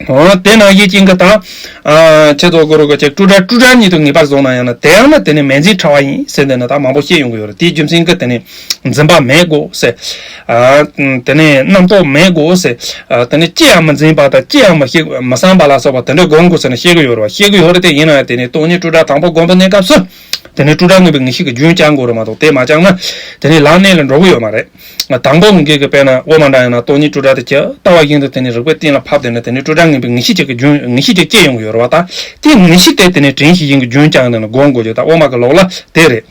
འོ། དེ་ནང་བཞིན་ཅན་གྱི་དང་། ཨ། ཁྱེད་ཚོ་གོ་རུ་ག་ཅིག་སྤྲོས་བྲལ་སྤྲོས་བྲལ་ཉིད་དུ་ངེས་པར་བཟུང་ན་ཡང་ན་དེ་ཡང་ན་དེ་ནི་མེད་འཛིན་ཕྲ་བ་ཡིན་ཟེར་འདི་ནི་ད་མང་པོ་བཤད་ཡོང་གི་ཡོད་རེད། དེའི་རྒྱུ་མཚན་གྱིས་དེ་ནི་འཛིན་པ་མེད་དགོས་ཟེར། ཨ། དེ་ནི་རྣམ་རྟོག་མེད་དགོས་ཟེར། ཨ། དེ་ནི་ཅི་ཡང་མི་འཛིན་པ་དང་ཅི་ཡང་མི་ཤེས་མི་བསམ་པ་ལ་སོགས་པ་དེ་འདྲ་སྒོམ་དགོས་ཟེར་ནས་བཤད་གི་ཡོད་རེད་བ། བཤད་གི་ཡོད་རེད་དེ། ཡིན་ན་ཡང་དེ་ནི་སྟོང་ཉིད་སྤྲོས་བྲལ་དང་པོ་སྒོམ་པའི་གནས་སྐབས་སུ་དེ་ནི་སྤྲོས་བྲལ་ངེས་པའི་ངེས་ཤེས་ཀྱི་རྒྱུན་བསྐྱང་དགོས་རེད་མ་གཏོགས། དེ་མ་བསྐྱངས་ན་དེ་ནི་ལམ་གནས་ལ་འགྲོ་གི་ཡོད་མ་རེད། དང་པོ་ངེས་ཀྱི་དཔེར་ན་དབུ་མ་འདྲ་ཡང་ན་སྟོང་ཉིད་སྤྲོས་བྲལ་དེ་ཇི་ལྟ་བ་བཞིན་དུ་དེ་ནི་རིགས་པས་གཏན་ལ་ཕབ་དེ་ནི་དེ་ནི་སྤྲོས་བྲལ་ངེས་པའི་ངེས་ཤེས་ཅིག་གི་རྒྱུན། ངེས་ཤེས་ཅིག་སྐྱེ་ཡོང་གི་ཡོད་རེད་བ། ད་དེ་ངེས་ཤེས་དེ་དེ་ནི་དྲན་ཤེས་བཞིན་གྱི་རྒྱུན་བསྐྱངས་དེ་ནི་སྒོམ་དགོས་རྒྱུ་ད་དབུ་མ་གི་ལུགས་ལ་དེ་རེད།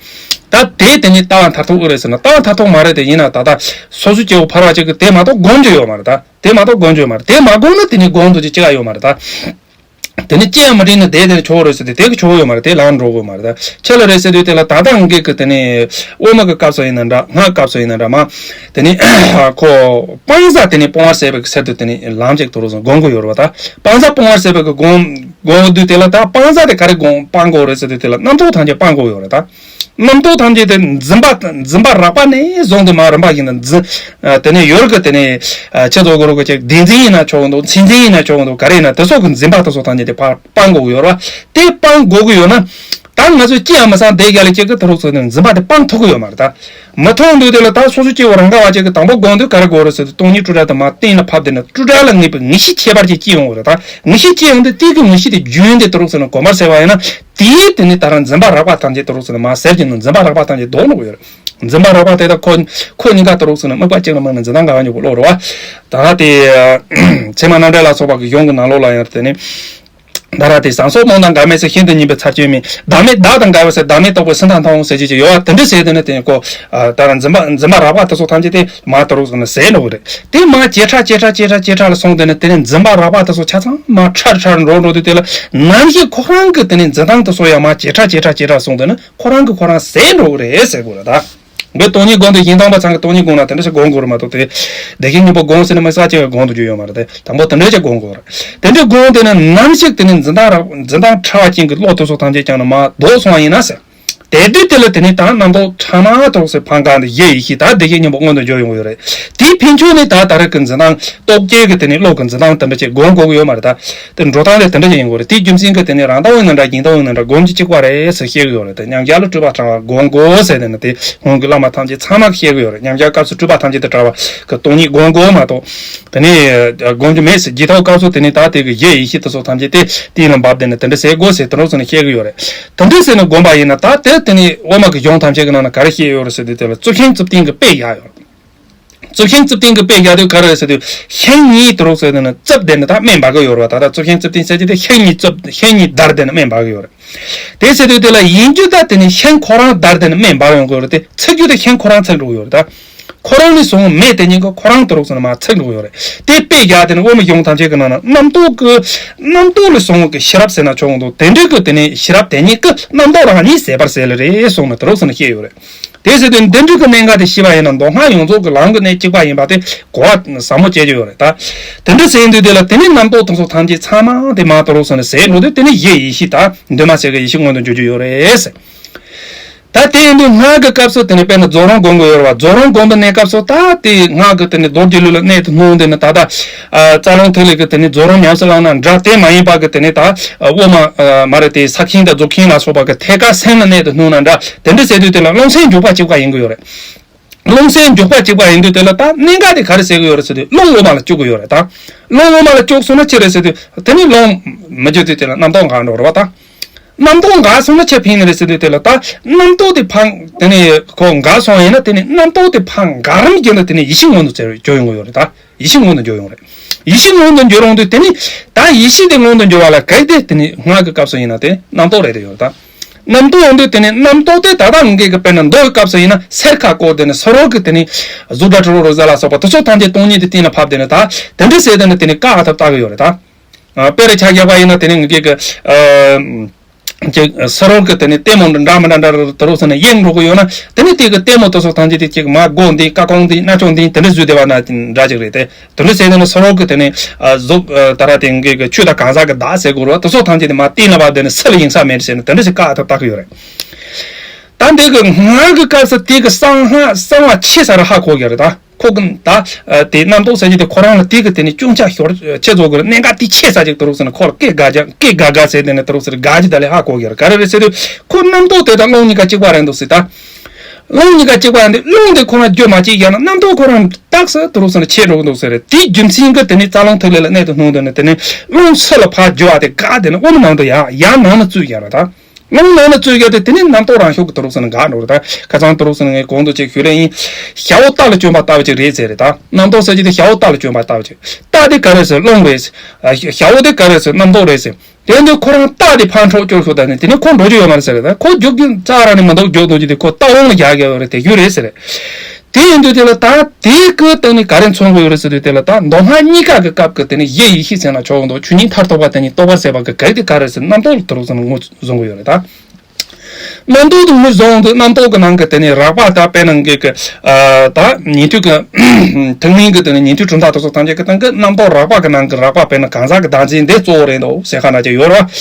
ད་དེ་དེ་ནི་ལྟ་བ་མཐར་ཐུག་ཨེ་རེད་ཟེར་ན་ལྟ་བ་མཐར་ཐུག་མ་རེད་དེ། ཡིན་ན་ད་ལྟ་སོ་སོ་སྐྱེ་བོ་ཕལ་བ་ཅིག་གི་དེ་མ་གཏོགས་སྒོམ་རྒྱུ་ཡོད་མ་རེད་ད། དེ་མ་གཏོགས་སྒོམ་རྒྱུ་ཡོད་མ་རེད། དེ་མ་སྒོམ་ན་དེ་ནི་སྒོམ་དུ་ཅི་ཅི་ག་ཡོད་མ་རེད་ད། དེ་ནི་ཅི་ཡང་མི་དྲན་ནས་བསྡད་དེ་ཆོག་རེད་ཟེར་ཏེ་དེ་གི་ཆོག་ཡོད་མ་རེད། དེ་ལམ་འགྲོ་དགོས་མ་རེད། ད་ཆེ་ལ་རེད་ཟེར་དུས་དེ་ལ་ད་ལྟ་འགའ་གི་དེ་ནི་དབུ་མ་གི་སྐབས་སུ་ཡིན་ན་འདྲ། སྔགས་སྐབས་སུ་ཡིན་ན་འདྲ་མ། དེ་ནི་ཁོ་སྤང་བྱ་དེ་ནི་སྤོང་བར་བྱེད་པའི་གི་ཚུལ་དུ་དེ་ནི་ལམ་ཅིག་དུ་རུ་སོང་སྒོམ་དགོས་ཡོད་རེད་བ། ད་སྤང་བྱ་སྤོང་བར་བྱེད་པའི་གི་སྒོམ་སྒོམ་དུས་དེ་ལ་ད་སྤང་བྱ་དེ་ག་རེ་སྒོམ་སྤང་དགོས་རེད་ཟེར་དུས་དེ་ལ་རྣམ་རྟོག་ཐམས་ཅད་སྤང་དགོས་ཡོད་རེད་ད། རྣམ་རྟོག་ཐམས་ཅད་དེ་འཛིན་པ་འཛིན་པ་རགས་པ་ནས་བཟུང་སྟེ་མར་རིམ་པ་བཞིན་དུ་འཛིན། ཨ། དེ་ནས་ཡོད་གི་དེ་ནས་ཨ། ཁྱེད་ཚོ་གོ་རུ་གི་ཅིག་བདེན་འཛིན་ཡིན་ན་ཆོག་གི་འདུག་མཚན་འཛིན་ཡིན་ན་ཆོག་གི་འདུག་ག་རེ་ཡིན་ན་དེ་སོགས་ཀྱི་འཛིན་པ་དེ་ཚོ་ཐམས་ཅད་དེ་ཕར་སྤང་དགོས་ཀྱི་ཡོད་རེད་བ། དེ་སྤང་དགོས་ཀྱི་ཡོད་ན། ད་ང་ཚོས་ཅི་ཡང་མི་བསམ་བསྡད་རྒྱ་ལ་ཅིག་གི་དེ་རུ་ཚོ་ནས་འཛིན་པ་དེ་སྤང་ཐུབ་ཀྱི་ཡོད་མ་རེད་ད། མི་ཐུབ་འདུག་དེ་ལ་ད་སོ་སོ་སྐྱེ་བོ་རང་ག་བ་ཅིག་གི་དང་པོ་སྒོམ་དུས་ག་རེ་དགོས་རེད་ཟེར་དུས་སྟོང་ཉིད་སྤྲོས་བྲལ་དུ་མར་གཏན་ལ་ཕབ་དེ་ནས་སྤྲོས་བྲལ་ལ་ངེས་པའི་ངེས་ཤེས་ཁྱད་པར་ཅིག་སྐྱེ་ཡོང་གི་རེད་ད། ངེས་ཤེས་སྐྱེ་ཡོང་དུས་དེ་གི་ངེས་ཤེས་དེ་རྒྱུན་དེ་དེ་རུ་ཚོ་ནས་གོམས་པར་བྱས་པ་ཡིན་ན། དེའི་དེ་ནི་ད་རང་འཛིན་པ་རགས་པ་ཐམས་ཅད་དུ་རུག་ཟེར་ནས་མ་ཟེར་གྱི་ནི་འཛིན་པ་རགས་པ་ཐམས་ཅད་ལྡོག་འགྲོ་གི་ཡོད་རེད། འཛིན་པ་རགས་པ་དེ་དག་ཁོ་ཁོ་གཉིས་ཀ་དུ་རུག་ཟེར་ནས་དམིགས་པ་གཅིག་ལ་དམིགས་ནས་འཛིན་སྟངས་འགལ་བ་གཉིས་པོ་ལོག་རེད་བ། ད་དེ་ཚད་མ་རྣམ་འགྲེལ་ལ་སོགས་པ་གི་གཞུང་གི་ནང་ལོགས་ལ་ཡང་དེ་ནི། ད་ར་དེ་བཟང་སོགས་རྨོངས་དང་འགལ་མེད་ཟེར། ཤིན་ཏུ་ཉེས་པའི་ཚར་གཅོད་མིན། བདག་མེད་བདག་དང་འགལ་བ་ཟེར། བདག་མེད་རྟོགས་པའི་སྲིད་མཐའ་མཐོང་ཟེར་གྱི་ཅིག་ཡོད་བ། དེ་འདྲ་ཟེར་དེ་ནི་དེ་ནི་ཁོ། ད་ར་འཛིན་པ་འཛིན་པ་རགས་པ་དེ་ཚོ་ཐམས་ཅད་དེ་མ་དུ་རུག་ཟེར་ནས་ཟེར་འགྲོ་གི་རེད། དེ་མ་ཇེ་ཕྲ་ཇེ་ཕྲ་ཇེ་ཕྲ་ཇེ་ཕྲ་ལ་སོང་དེ་ནི་དེ་ནི་འཛིན་པ་རགས་པ་དེ་ཚོ་ཆ་ཚང་མ་ཕྲ་རུ་ཕྲ་རུ་འགྲོ་འགྲོ་དུས་དེ་ལ་ནམ་ཞིག་ཁོ་རང་གི་དེ་ནི་འཛིན་སྟངས་དེ་ཚོ་ཡང་མ་ཇེ་ཕྲ་ཇེ་ཕྲ་ཇེ་ཕྲ་སོང་དེ་ནི་ཁོ་རང་གི་ཁོ་རང་ཟད་འགྲོ་གི་རེད་ཟེར་དགོས་རེད་ད། འདི་སྟོང་ཉིད་སྒོམ་དུས་གཞན་དང་པོ་ཚང་གི་སྟོང་ཉིད་སྒོམ་ན་དེ་འདྲ་ཞིག་སྒོམ་དགོས་རེད་མ་གཏོགས་དེ། བདེ་གཤེགས་སྙིང་པོ་སྒོམ་ཟེར་ནས་མི་ས་ཅིག་གིས་སྒོམ་དུ་འཇུག་ཡོད་མ་རེད་དེ། དང་པོ་དེ་འདྲ་ཞིག་སྒོམ་དགོས་རེད། དེ་འདྲ་སྒོམ་དེ་ནི་ནམ་ཞིག་དེ་ནི་འཛིན་སྟངས་རགས་འཛིན་སྟངས་ཕྲ་བ་ཅན་གྱི་བློ་དེ་ཚོ་ཐམས་ཅད་ཀྱང་ནི་མར་ལྡོག་སོང་བ་ཡིན་ན་ཟེར། དེ་དུས་དེ་ལ་དེ་ནི་ད་རྣམ་རྟོག་ཕྲ་མ་དོག་སེ་ཕང་ག་འདི་ཡེ་ཡེ་ཤེས་ད་བདེ་གཤེགས་སྙིང་པོ་མངོན་དུ་འགྱུར་ཡོང་གི་རེད། དེའི་ཕན་ཆོད་ནི་ད་ད་རེས་ཀྱི་འཛིན་སྟངས་རྟོག་བཅས་ཀྱི་དེ་ནི་བློ་གི་འཛིན་སྟངས་དེ་འདྲ་ཅིག་སྒོམ་དགོས་ཀྱི་ཡོད་མ་རེད་ད། དེ་འགྲོ་སྟངས་དེ་དེ་འདྲ་ཅིག་ཡིན་དགོས་རེད། དེའི་རྒྱུ་མཚན་གྱིས་དེ་ནི་རང་ལྟ་བ་ཡིན་ན་འདྲ་གཞན་ལྟ་བ་ཡིན་ན་འདྲ་སྒོམ་རྒྱུ་གཅིག་པ་རེད་ཟེར་བཤད་ཀྱི་ཡོད་རེད་དེ། མཉམ་གཞག་ལ་སྤྲོས་པ་ཕྲ་བ་སྒོམ་དགོས་ཟེར་དེ་ནི་དེ་སྔོན་གྱི་བླ་མ་ཐམས་ཅད་ཚང་མ་གིས་བཤད་ཀྱི་ཡོད་རེད། མཉམ་གཞག་སྐབས་སུ་སྤྲོས་པ་ཐམས་ཅད་དེ་བྲལ་བ་གི་སྟོང་ཉིད་སྒོམ་དགོས་མ་གཏོགས། དེ་ནས་སྒོམ་རྒྱུ་མེད་ཟེར། རྗེས་ཐོག་སྐབས་སུ་དེ་ནས་ད་དེ་གི་གཞི་ཡེ་ཤེས་དེ་ཚོ་ཐམས་ཅད་དེ་གཏན་ལ་འབབ་དེ་ནས་དེ་འདྲ་ཟེར་དགོས་ཟེར་དེ་འདྲ་ཟེར་ནས་བཤད་གི་ཡོད་རེད། དེ་འདྲ་ཟེར་ནས་སྒོམ་པ་ཡིན་ན་ད་དེ་དེ་ནས་དབུ་མ་གི་གཞུང་ཐམས་ཅད་ཀྱི་ནང་ན་ག་རེ་བཤད་ཡོད་རེད་ཟེར་དུས་དེ་ལ་རྩུབ་ཤིང་རྩུབ་སྟོན་གྱི་དཔེ་བཞག་ཡོད་རེད། རྩུབ་ཤིང་རྩུབ་སྟེང་གི་དཔེ་རྒྱག་དུས་ག་རེ་ཟེར་དུས་ཤིང་གཉིས་དེ་རོགས་ཟེར་དུས་ན་རྩུབ་དེ་ནི་ད་སྨན་འབར་གི་ཡོད་རེད་བ། ད་ལྟ་རྩུབ་ཤིང་རྩུབ་སྟེང་ཟེར་གྱི་དེ་ཤིང་གཉིས་རྩུབ་ཤིང་གཉིས་འདར་དེ་ནི་སྨན་འབར་གི་ཡོད་རེད། དེ་ཟེར་དུས་དེ་ལ་ཡིན་རྒྱུ་ད་དེ་ནི་ཤིང་ཁོ་རང་འདར་དེ་ནི་སྨན་འབར་ཡོང་གི་ཡོད་རེད། དེ་ཚིག་རྒྱུ་ད་ཤིང་ཁོ་རང་ཚིག་འགྲོ་གི་ཡོད་རེད་ད། ཁོ་རང་ནས་བཟུང་མེ་དེ་ཉིད་ཀྱིས་ཁོ་རང་དེ་རོགས་ཟེར་ན་མར་ཚིག་འགྲོ་གི་ཡོད་རེད། དེ་དཔེ་རྒྱག་དེ་ནི་དབུ་མའི་གཞུང་ཐམས་ཅད་ཀྱི་ནང་ན་རྣམ་རྟོག་གི་རྣམ་རྟོག་ལ་བཟུང་གི་ཤེས་རབ་ཟེར་ན་ཆོག་འདུག་དེ་འདྲའི་གི་དེ་ནི་ཤེས་རབ་དེ་ཉིད་ཀྱིས་རྣམ་རྟོག་རང་ཉིད་ཟད་པར་ཟད་ལེ་རེད་གསུངས་ནས་དེ་རོགས་ཟེར་ན་བཤད་ཡོད་རེད། དེ་ཟེར་དུས་འདི་འདྲ་གི་གནད་འགག་དེ་ཤེས་པ་ཡིན་ན་མདོ་སྔགས་ཡོངས་རྫོགས་ཀྱི་ལམ་གྱི་གནད་གཅིག་པ་ཡིན་པ་དེ་གོ་བ་ཟབ་མོ་སྐྱེ་རྒྱུ་ཡོད་རེད་ད། དེ་འདྲ་ཟེར་དུས་དེ་ལ་དེ་ནི་རྣམ་རྟོག་དེ་ཚོ་ཐམས་ཅད་ཚང་མ་དེ་མར་དེ་རོགས་ཟེར་ནས་ཟད་འགྲོ་དུས་དེ་ནི་གཞི་ཡེ་ཤེས་ད་འདུས་མ་བྱས་ཀྱི་ཡེ་ཤེས་མངོན་དུ་འགྱུར་རྒྱུ་ཡོད་རེད་ཟེར། ད་དེ་ཡིན་དུས་སྔགས་ཀྱི་སྐབས་སུ་དེ་ནི་དཔེར་ན་རྫོགས་རིམ་སྒོམ་དགོས་ཡོད་རེད་བ། རྫོགས་རིམ་སྒོམ་པའི་གནས་སྐབས་སུ་ད་དེ་སྔགས་ཀྱི་དེ་ནི་རྡོ་རྗེ་ལུས་ལ་གནད་དུ་བསྣུན་དེ་ནི་ད་ལྟ་ཨ་རྩ་རླུང་ཐིག་ལེ་གི་དེ་ནི་རྫོགས་རིམ་ཉམས་སུ་བླངས་ན་འདྲ། དེ་མ་ཡིན་པ་གི་དེ་ནི་ད་ཨ་དབུ་མ་ཨ་མ་རེད་དེ་ས་ཁེངས་དང་རྫོགས་ཁེངས་ལ་སོགས་པ་གི་ཐད་ཀར་སེམས་ལ་གནད་དུ་བསྣུན་ན་འདྲ། དེ་འདྲ་ཟེར་དུས་དེ་ལ་རླུང་སེམས་འཇུག་པ་གཅིག་པ་ཡིན་དགོས་ཡོད་རེད། རླུང་སེམས་འཇུག་པ་གཅིག་པ་ཡིན་དུས་དེ་ལ་ད་གནད་འགག་དེ་ག་རེ་ཟེར་གི་ཡོད་རེད་ཟེར་དུས་རླུང་དབུ་མ་ལ་བཅུག་གི་ཡོད་རེད་ད། རླུང་དབུ་མ་ལ་བཅུག་སོང་ན་ཅི་རེད་ཟེར་དུས་དེ་ནི་རླུང་མི་འཇུག་དུས་དེ་ལ་རྣམ་རྟོག་འགག་འགྲོ་རེད་བ་ད། རྣམ་རྟོག་འགག་སོང་ན་ཆ་ཕིང་ནི་རེད་ཟེར་དུས་དེ་ལ་ད་རྣམ་རྟོག་དེ་ཕར་དེ་ནི་ཁོ་འགག་སོང་ཡིན་ན་དེ་ནི་རྣམ་རྟོག་དེ་ཕར་འགག་རིམ་བརྒྱུད་ནས་དེ་ནི་ཡེ་ཤེས་མངོན་དུ་འགྱུར་ཡོང་གི་ཡོད་རེད་ད། ཡེ་ཤེས་མངོན་དུ་འགྱུར་ཡོང་རེད། ཡེ་ཤེས་མངོན་དུ་འགྱུར་ཡོང་དུས་དེ་ནི་ད་ཡེ་ཤེས་དེ་མངོན་དུ་འགྱུར་བ་ལ་གལ་ཏེ་དེ་ནི་སྔགས་ཀྱི་སྐབས་སུ་ཡིན་ན་དེ་རྣམ་རྟོག་རེད་དེ་ཡོད་རེད་ད། རྣམ་རྟོག་ཡོང་དུས་དེ་ནི་རྣམ་རྟོག་དེ་ད་ལྟ་ངེད་ཀྱི་དཔེར་ན་མདོ་ཡི་སྐབས་སུ་ཡིན་ན་སེར་ཁ་བསྐོར་དེ་ནི་སོ་རོག་གི་དེ་ནི་གཟུགས་སྒྲ་དྲི་རོ་རེག་བྱ་ལ་སོགས་པ་དེ་ཚོ་ཐམས་ཅད་སྟོང་ཉིད་དེ་གཏིང་ལ་ཕབ་དེ་ནི་ད་དེ་འདྲ་ཟེར་དེ་ནི་དེ་ནི་བཀག་ཐབས་ལྟ་གི་ཡོད་རེད་ད། ཨ་དཔེ་རེ་ཆ་བཞག་པ་ཡིན་ན་དེ་ནི་ངེད་ཀྱི་ཨ་ཅིག་ས་རོག་གི་དེ་ནི་ལྟད་མོ་འདྲ་མི་འདྲ་འདྲ་རུ་དེ་རུ་སོང་ནས་གཡེང་འགྲོ་གི་ཡོད་ན་དེ་ནི་དེ་གི་ལྟད་མོ་དེ་ཚོ་ཐམས་ཅད་དེ་ཅིག་མ་སྒོ་འདི་ཀ་ཀོང་འདི་སྣ་ཆུང་འདི་དེ་འདྲ་བཟོས་བསྡད་པ་ན་འདྲ་ཅིག་རེད་དེ། དེ་འདྲ་ཟེར་ནས་སོ་རོག་གི་དེ་ནི་ཨ་གཟུགས་ཨ་ད་ར་དེ་གི་གི་ཆོས་དང་གང་ཟག་གི་བདག་ཟེར་དགོས་རེད་བ། དེ་ཚོ་ཐམས་ཅད་དེ་མ་བསྟན་ལ་བ་དེ་ནི་སུ་ལ་ཡིན་ས་མེད་ཟེར་ནས་དེ་འདྲ་ཞིག་བཀག་ཐབས་བཏགས་ཀྱི་ཡོད་རེད། ད་འདི་གི་སྔགས་ཀྱི་སྐབས་སུ་དེ་གི་གསང་སྔགས་གསང་བ་ཆེ་ས་རུ་ཧ་གོ་གི་རེད་ད། ཁོ་གི་ད་ཨ་དེ་རྣམ་རྟོག་ཟེར་གྱི་དེ་ཁོ་རང་ལ་དེ་གི་དེ་ནི་ཅུང་ཆ་ཤོར་ཆེ་བཟོ་གི་རེད། གནད་འགག་དེ་ཆེ་ས་ཅིག་དེ་རུ་ཟེར་ནས་ཁོ་ལ་སྐད་དགའ་ཅག་སྐད་དགའ་དགའ་ཟེར་དེ་ནི་དེ་རུ་ཟེར་དགའ་ཅི་ད་ལས་ཧ་གོ་གི་རེད། ག་རེ་རེད་ཟེར་དུས་ཁོ་རྣམ་རྟོག་དེ་དང་རླུང་གཉིས་ཀ་གཅིག་པ་རེད་འདུག་ཟེར་ད། རླུང་གཉིས་ཀ་གཅིག་པ་ཡིན་དུས་རླུང་དེ་ཁོ་རང་རྒྱུ་མ་གཅིག་ཡང་ན་རྣམ་རྟོག་ཁོ་རང་རྟགས་སུ་དུ་རུ་སོང་ནས་ཆེ་འགྲོ་གི་འདུག་ཟེར་རེད། དེའི་རྒྱུ་མཚན་གྱིས་དེ་ནི་རྩ་རླུང་ཐིག་ལེ་ལ་གནད་དུ་བསྣུན་དུས་ནི་དེ་ནི་རླུང་ཚུར་ལ་ཕར་རྒྱུ་བ་དེ་འགག་དེ་ནི་དབུ་མ་ནང་དུ་ཡར་ཡར་ནང་ལ་བཙུད་ཡོད་རེད་ད། རླུང་ནང་ལ་བཙུད་ཡོད་དེ་དེ་ནི་རྣམ་རྟོག་རང་ཤུགས་ཀྱིས་དུ་རུ་སོང་ནས་འགག་འགྲོ་རེད་ད། ཁ་སང་དུ་རུ་སོང་ནས་ངས་གོང་དུ་ཅིག་ཞུས་རེད་ཡིན། ཞ་བོ་རྟ་ལ་བཅོམ་པ་ལྟ་བུ་ཅིག་རེད་ཟེར་རེད་ད། རྣམ་རྟོག་ཟེར་གྱི་དེ་ཞ་བོ་རྟ་ལ་བཅོམ་པ་ལྟ་བུ་ཅིག་རྟ་དེ་ག་རེ་ཟེར་རླུང་རེད་ཟེར། ཞ་བོ་དེ་ག་རེ་ཟེར་རྣམ་རྟོག་རེད་ཟེར། དེ་འདི་ཁོ་རང་རྟ་དེ་ཕར་འཕྲོག་བཅུག་ཤོག་ད་ནི་དེ་ནི་ཁོ་འགྲོ་རྒྱུ་ཡོད་མ་རེད་ཟེར་རེད། ད་ཁོ་རྒྱུག་རྒྱུ་རྩ་རང་ནི་མི་འདུག་རྒྱུག་འདུག་རྒྱུ་དེ་ཁོ་རྟ་བོང་ལ་རྒྱག་རྒྱག་ཡོད་རེད། དེ་རྒྱུ་རེད་ཟེར་རེད། དེ་ཡིན་དུས་དེ་ལ་ད་དེའི་སྐུ་སྟེང་ནས་ག་རེ་མཚོན་དགོས་ཡོད་རེད་ཟེར་དུས་དེ་ལ་ད་མདོ་སྔགས་གཉིས་ཀ་གི་སྐབས་ཀྱི་དེ་ནི་གཞི་ཡེ་ཤེས་ཟེར་ན་ཆོག་འདུག་ཆོས་ཉིད་མཐར་ཐུག་པ་དེ་ནི་རྟོགས་པ་ཟད་པ་གི་གེགས་དེ་ག་རེད་ཟེར་རྣམ་རྟོག་ལ་དུ་རུ་ཟེར་ན་ངོས་བཟུང་དགོས་ཡོད་རེད་ད། རྣམ་རྟོག་ཏུ་ངོས་བཟུང་དུས་རྣམ་རྟོག་གི་ནང་གི་དེ་ནི་རགས་པ་ད་དཔེར་ན་ངེད་ཀྱི་ཨ་ད་ཉན་ཐོས་ཀྱི་ཐུན་མིན་གྱི་དེ་ནི་ཉན་ཐོས་གྲུབ་མཐའ་དེ་ཚོ་ཐམས་ཅད་ཀྱི་སྟེང་གི་རྣམ་རྟོག་རགས་པ་གི་ནང་གི་རགས་པ་དཔེར་ན་གང་ཟག་གི་བདག་འཛིན་འདི་གཙོ་བོ་རེད་འདུག་ཟེར་ཁ་ན་ཅིག་ཡོད་རེད་བ།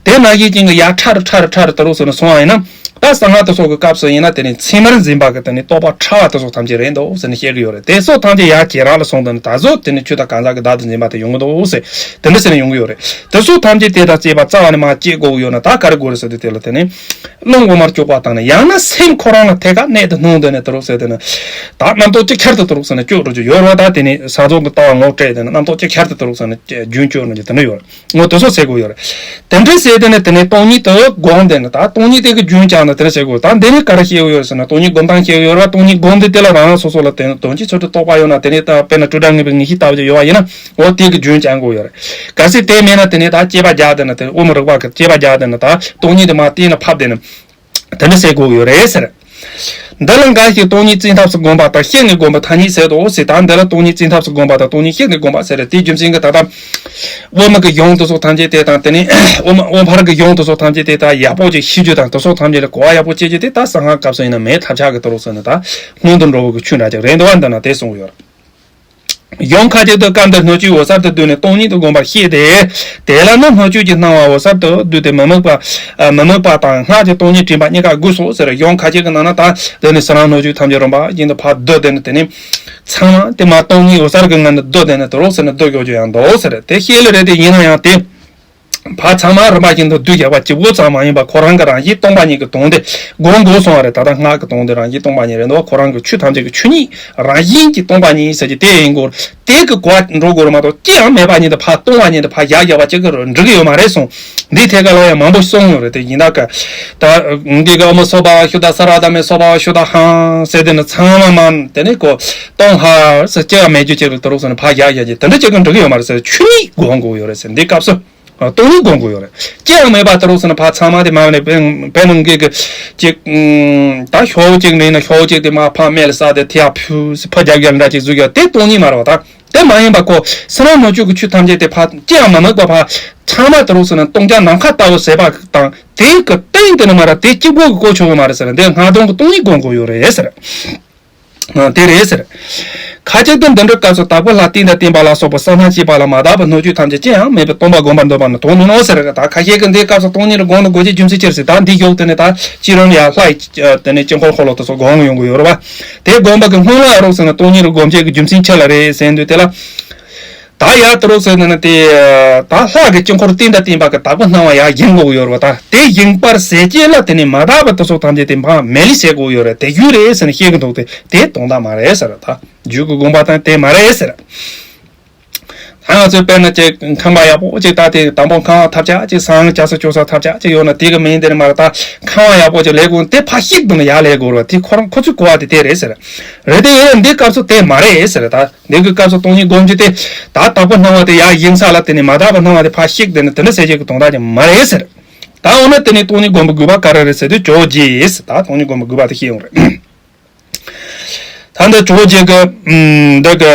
དེ་ནང་བཞིན་ཅན་གྱི་ཡར་ཁྲ་རུ་ཁྲ་རུ་ཁྲ་རུ་དུ་རུ་ཟེར་ནས་སོང་བ་ཡིན་ན་ད་གསང་སྔགས་དེ་ཚོ་གི་སྐབས་སུ་ཡིན་ན་དེ་ནི་མཚན་མར་འཛིན་པ་གི་དེ་ནི་རྟོག་པ་ཕྲ་བ་དེ་ཚོ་ཐམས་ཅད་རེད་འདུག་ཟེར་ནས་བཤད་ཀྱི་ཡོད་རེད། དེ་ཚོ་ཐམས་ཅད་ཡར་ཇེ་རགས་ལ་སོང་དུས་ནི་ད་གཟོད་དེ་ནི་ཆོས་དང་གང་ཟག་གི་བདག་ཏུ་འཛིན་པ་དེ་ཡོང་གི་འདུག་ཟེར་དེ་འདྲ་ཟེར་ནས་ཡོང་གི་ཡོད་རེད། དེ་ཚོ་ཐམས་ཅད་དེ་དང་བཅས་པ་རྩ་བ་ནས་མར་བཅད་དགོས་ཀྱི་ཡོད་ན་ད་ག་རེ་དགོས་རེད་ཟེར་དུས་དེ་ལ་དེ་ནི། རླུང་དབུ་མར་བཅུག་པ་དང་ནི་ཡང་ན་སེམས་ཁོ་རང་ལ་ཐད་ཀར་གནད་དུ་བསྣུན་དུས་ནས་དུ་རུ་ཟེར་དུས་ནི། ད་རྣམ་རྟོག་ཅིག་ཁྱར་དུ་དུ་རུ་ཟེར་ནས་བཅུག་འགྲོ་རྒྱུ་ཡོད་རེད་བ། ད་དེ་ནི་ས་རྫོང་གི་ལྟ་བ་ངོ་སྤྲད་དེ་ནི་རྣམ་རྟོག་ཅིག་ཁྱར་དུ་དུ་རུ་ཟེར་ནས་རྒྱུན་བཅུག་འགྲོ་རྒྱུ་དེ་འདྲ་ཡོད་རེད། ངོ་དེ་ཚོ་ཟེར་དགོས་ཡོད་རེད། དེ་འདྲ་ཟེར་དུས་ནི་དེ་ནི་སྟོང་ཉིད་དུ་སྒོམ་དེ་ནི་ད་སྟོང་ཉིད་དེ་གི་རྒྱུན་བསྐྱངས་ནས་དེ་འདྲ་ཟེར་དགོས། ད་འདི་ནི་ག་རེ་བཤད་ཡོད་ཟེར་ན་སྟོང་ཉིད་སྒོམ་སྟངས་བཤད་ཡོད་རེད་བ། སྟོང་ཉིད་སྒོམ་དེ་དེ་ལ་རང་རང་སོ་སོ་ལ་དེ་ནི་དོན་སྤྱི་ཚུལ་དུ་རྟོགས་པ་ཡོད་ན་དེ་ནི་ད་དཔེར་ན་ཀྲུ་དྲ་ངེས་པའི་ངེས་ཤེས་ལྟ་བུ་ཅིག་ཡོད་བ་ཡིན་ན་འོ་དེ་གི་རྒྱུན་བསྐྱངས་དགོས་ཡོད་རེད། གལ་སྲིད་དེ་མེད་ན་དེ་ནི་ད་དཔྱད་པ་རྒྱག་དེ་ནི་དེ་དབུ་མ་རིག་པ་གི་དཔྱད་པ་རྒྱག་དེ་ནི་ད་སྟོང་ཉིད་དེ་མར་གཏན་ལ་ཕབ་དེ་ནི། དེ་འདྲ་ཟེར་དགོས་ཡོད་རེད་ཟེར། འདི་ལ་འགའ་ཞིག་སྟོང་ཉིད་བཙན་ཐབས་སུ་བསྒོམ་པ་དང་བཤེས་ནས་བསྒོམ་པ་ཐ་སྙད་ཟེར་དོ་ཟེར། ད་འདི་ལ་སྟོང་ཉིད་བཙན་ཐབས་སུ་བསྒོམ་པ་དང་སྟོང་ཉིད་བཤེས་ནས་བསྒོམ་པ་ཟེར་རེད། དེའི་རྒྱུ་མཚན་གྱིས་ད་ལྟ་དབུ་མ་གི་གཞུང་དེ་ཚོ་ཐམས་ཅད་དེ་དང་དེ་ནས་དབུ་མ་དབུ་ཕར་གྱི་གཞུང་དེ་ཚོ་ཐམས་ཅད་དེ་དང་ཡག་པོ་ཅིག་ཤེས་རྒྱུ་དང་དེ་ཚོ་ཐམས་ཅད་ལ་གོ་བ་ཡག་པོ་སྐྱེ་རྒྱུ་དེ་ད་གསང་སྔགས་སྐབས་སུ་ཡིན་ན་མེད་ཐབས་ཆག་གི་དོ་རུ་ཟེར་ནས་ད་སྔོན་དུ་འགྲོ་བ་གི་ཆོས་འདྲ་ཅིག་རེད་འདུག་བ། འདི་ན་དེ་གསུངས་ཡོད་རེད། གཞུང་ཁ་ཅིག་ཏུ་སྐབས་འདིར་སྣོད་བཅུད་འོད་གསལ་དུ་བསྡུས་ནས་སྟོང་ཉིད་དུ་བསྒོམ་པར་བཤད་དེ། དེ་ལ་ནི་སྣོད་བཅུད་ཀྱི་སྣང་བ་འོད་གསལ་དུ་བསྡུས་ཏེ་མི་དམིགས་པ། མི་དམིགས་པ་དང་སྔགས་ཀྱི་སྟོང་ཉིད་དྲན་པ་གཉིས་ཀ་དགོས་སོ་ཟེར། གཞུང་ཁ་ཅིག་གི་ནང་ན་ད་དེ་ནི་ཟེར་རང་སྣོད་བཅུད་ཐམས་ཅད་རིམ་པ་བཞིན་དུ་ཕར་བསྡུས་ཏེ་ནི་དེ་ནི་ཚང་མ་དེ་མ་སྟོང་ཉིད་འོད་གསལ་གྱི་ངང་དུ་བསྡུས་ཏེ་ནི་དུ་རོ་ཟེར་ནས་བསྡུས་ཡོད་རྒྱུ་ཡང་འདུག་ཟེར། དེ་བཤད་ལེ་རེད། དེ་ཡིན་ན་ཡང་དེ། ཕར་ཚང་མ་རིམ་པ་བཞིན་དུ་བསྡུས་རྒྱག་པ་གཅིག་པོ་ཙམ་མ་ཡིན་པར་ཁོ་རང་གི་རང་བཞིན་སྟོང་པ་ཉིད་ཀྱི་དོན་དེ་སྒོམ་དགོས་སོང་བ་རེད། ད་ལྟ་སྔགས་ཀྱི་དོན་དེ་རང་བཞིན་སྟོང་པ་ཉིད་རེད་འདུག་ཁོ་རང་གི་ཆོས་ཐམས་ཅད་ཀྱི་ཆོས་ཉིད་རང་བཞིན་གྱིས་སྟོང་པ་ཉིད་ཟེར་གྱི་དེ་ཡིན་དགོས། དེ་གི་གོ་བ་འགྲོ་དགོས་རེད་མ་གཏོགས་ཅི་ཡང་མེད་པ་ཉིད་དུ་ཕར་སྟོང་པ་ཉིད་དུ་ཕར་བཞག་བཞག་པ་གཅིག་གི་འགྲིག་གི་ཡོད་མ་རེད་གསུངས། འདིའི་ཐད་ཀ་ལ་ཡང་མང་པོ་གསུངས་ཡོད་རེད། དེ་ཡིན་ད་ག་ད་འདི་ག་ཨོཾ་སྭ་བྷཱ་ཝ་ཤུདྡྷ་ས་ར་དྷ་མེ་སྭ་བྷཱ་ཝ་ཤུདྡྷ་ཧཾ་ཟེར་དེ་ནི་ཚང་མ་མ་དེ་ནི་གོ་སྟོང་ཧ་ཟེར་ཅི་ཡང་མེད་རྒྱུ་གཅིག་ལ་དུ་རུག་ཟེར་ནས་ཕར་བཞག་བཞག་གི་དེ་འདྲ་གཅིག་གི་འགྲིག་གི་ཡོད་མ་རེད་ཟེར། ཆོས་ཉིད་སྒོམ་དགོས་ཡོད་རེད་ཟེར། འདི་སྐབས་སུ་སྟོང་ཉིད་སྒོམ་དགོས་ཡོད་རེད། ཅི་ཡང་མེད་པ་དུ་རུག་ཟེར་ནས་ཕར་ཚང་མ་དེ་མ་ནས་བེ་ནང་གི་གི་ཅིག་ད་ཤོག་བུ་གཅིག་ནས་ན་ཤོག་བུ་གཅིག་དེ་མ་ཕར་མེ་ལ་ས་དེ་ཐི་ཡ་ཕུ་ཟེར་ཕར་རྒྱག་རྒྱག་འདྲ་ཅིག་བཟོ་རྒྱག་དེ་སྟོང་ཉིད་མ་རེད་བ། ད་དེ་མ་ཡིན་པ་ཁོ་སེམས་རང་ནོར་བཅུད་ཀྱི་ཆོས་ཐམས་ཅད་དེ་ཕར་ཅི་ཡང་མ་དམིགས་པ་ཕར་ཚང་མ་དུ་རུག་ཟེར་ནས་སྟོང་རྐྱང་ནམ་མཁའ་ལྟ་བུ་ཟད་པ་དང་དེ་གི་སྟེང་དེ་ནི་མ་ར་དེ་གཅིག་པོ་གི་གོ་ཆོད་གི་མ་རེད་ཟེར། འདི་སྔགས་དོན་གྱི་སྟོང་ཉིད་སྒོམ་དགོས་ཡོད་རེད་ཟེར། དེ་རེད་ཟེར། ཁ་ཅིག་ཏུ་འདི་འདྲའི་སྐབས་སུ་དྭགས་པོ་ལྷ་རྟེན་དང་བརྟེན་པ་ལ་སོགས་པ་བསམ་གཏན་བཅས་པ་ལ་མ་དག་པའི་སྣོད་བཅུད་ཐམས་ཅད་ཅི་ཡང་མེད་པའི་སྟོང་པ་སྒོམ་པར་འདོད་པ་ནི་དོན་མིན་ནོ་ཟེར། ད་ཁ་ཤས་ཀྱིས་འདིའི་སྐབས་སུ་སྟོང་ཉིད་སྒོམ་ནི་དགོས་ཀྱི་རྒྱུ་མཚན་ཅི་རེད་ཟེར། ད་འདི་ཡོག་དེ་ནི་ད་སྤྱིར་རང་ཡ་ལྷ་ཡི་དེ་ནི་དཀྱིལ་འཁོར་འཁོར་ལོ་དེ་ཚོ་སྒོམ་ཡོང་གི་ཡོད་རེད་བ། དེ་སྒོམ་པ་གི་སྔོན་ལ་རོགས་ཟེར་ན་སྟོང་ཉིད་སྒོམ་བྱེད་ཀྱི་རྒྱུ་མཚན་ཅི་ལ་རེད་ཟེར་དུས་དེ་ལ། ད་ཡར་དུ་རོགས་ཟེར་ན་ནི་དེ། ད་ལྷ་གི་དཀྱིལ་འཁོར་རྟེན་དང་བརྟེན་པ་གི་དྭགས་པོ་སྣང་བ་ཡར་བཞེངས་དགོས་ཀྱི་ཡོད་རེད་བ། ད་དེ་བཞེངས་པར་ཟད་རྗེས་ལ་དེ་ནི་མ་དག་པ་དེ་ཚོ་ཐམས་ཅད་དེ་འཕངས་མེད་ལས་བྱེད་དགོས་ཀྱི་ཡོད་རེད། དེ་རྒྱུ་རེད་ཟེར་ནས་བཤད་ཀྱི་འདུག་དེ་དེ་དོན་དག་མ་རེད་ཟེར། ད་རྒྱུད་ཀྱི་དགོངས་པ་དང་དེ་མ་རེད་ཟེར། ད་ང་ཚོས་དཔེར་ན་ཅིག་ཁང་པ་ཡག་པོ་ཅིག་ད་དེ་དང་པོ་ཁང་བ་ཐབས་ཆག་ཅིག་སང་ཅག་ས་ཅོག་ས་ཐབས་ཆག་ཅིག་ཡོད་ན་དེ་གི་མིང་དེ་ནི་མ་རེད། ད་ཁང་བ་ཡག་པོ་ཅིག་ལས་དགོས་དེ་ཕར་བཤིག་དུ་ནི་ཡར་ལས་དགོས་རེད་བ། དེ་ཁོ་རང་ཁོ་ཚོའི་གོ་བ་དེ་དེ་རེད་ཟེར། རེད་དེ་ཡིན་ན་འདི་སྐབས་སུ་དེ་མ་རེད་ཟེར། ད་འདི་གི་སྐབས་སུ་སྟོང་ཉིད་སྒོམ་རྒྱུ་དེ་ད་དྭགས་པོ་སྣང་བ་དེ་ཡར་བཞེངས་ས་ལ་དེ་ནི་མ་དག་པ་སྣང་བ་དེ་ཕར་བཤིག་དེ་ནི་དེ་འདྲ་ཟེར་རྒྱུ་གི་དོན་དག་ཅིག་མ་རེད་ཟེར། ད་འོ་ན་དེ་ནི་སྟོང་ཉིད་སྒོམ་པའི་དགོས་པ་ག་རེ་རེད་ཟེར་དུས་ཇོ་བོ་རྗེས་ད་སྟོང་ཉིད་སྒོམ་པའི་དགོས་པ་དེ་བཤད་ཡོང་རེད། ད་འདི་ཇོ་བོ་རྗེ་གི་འདི་གི་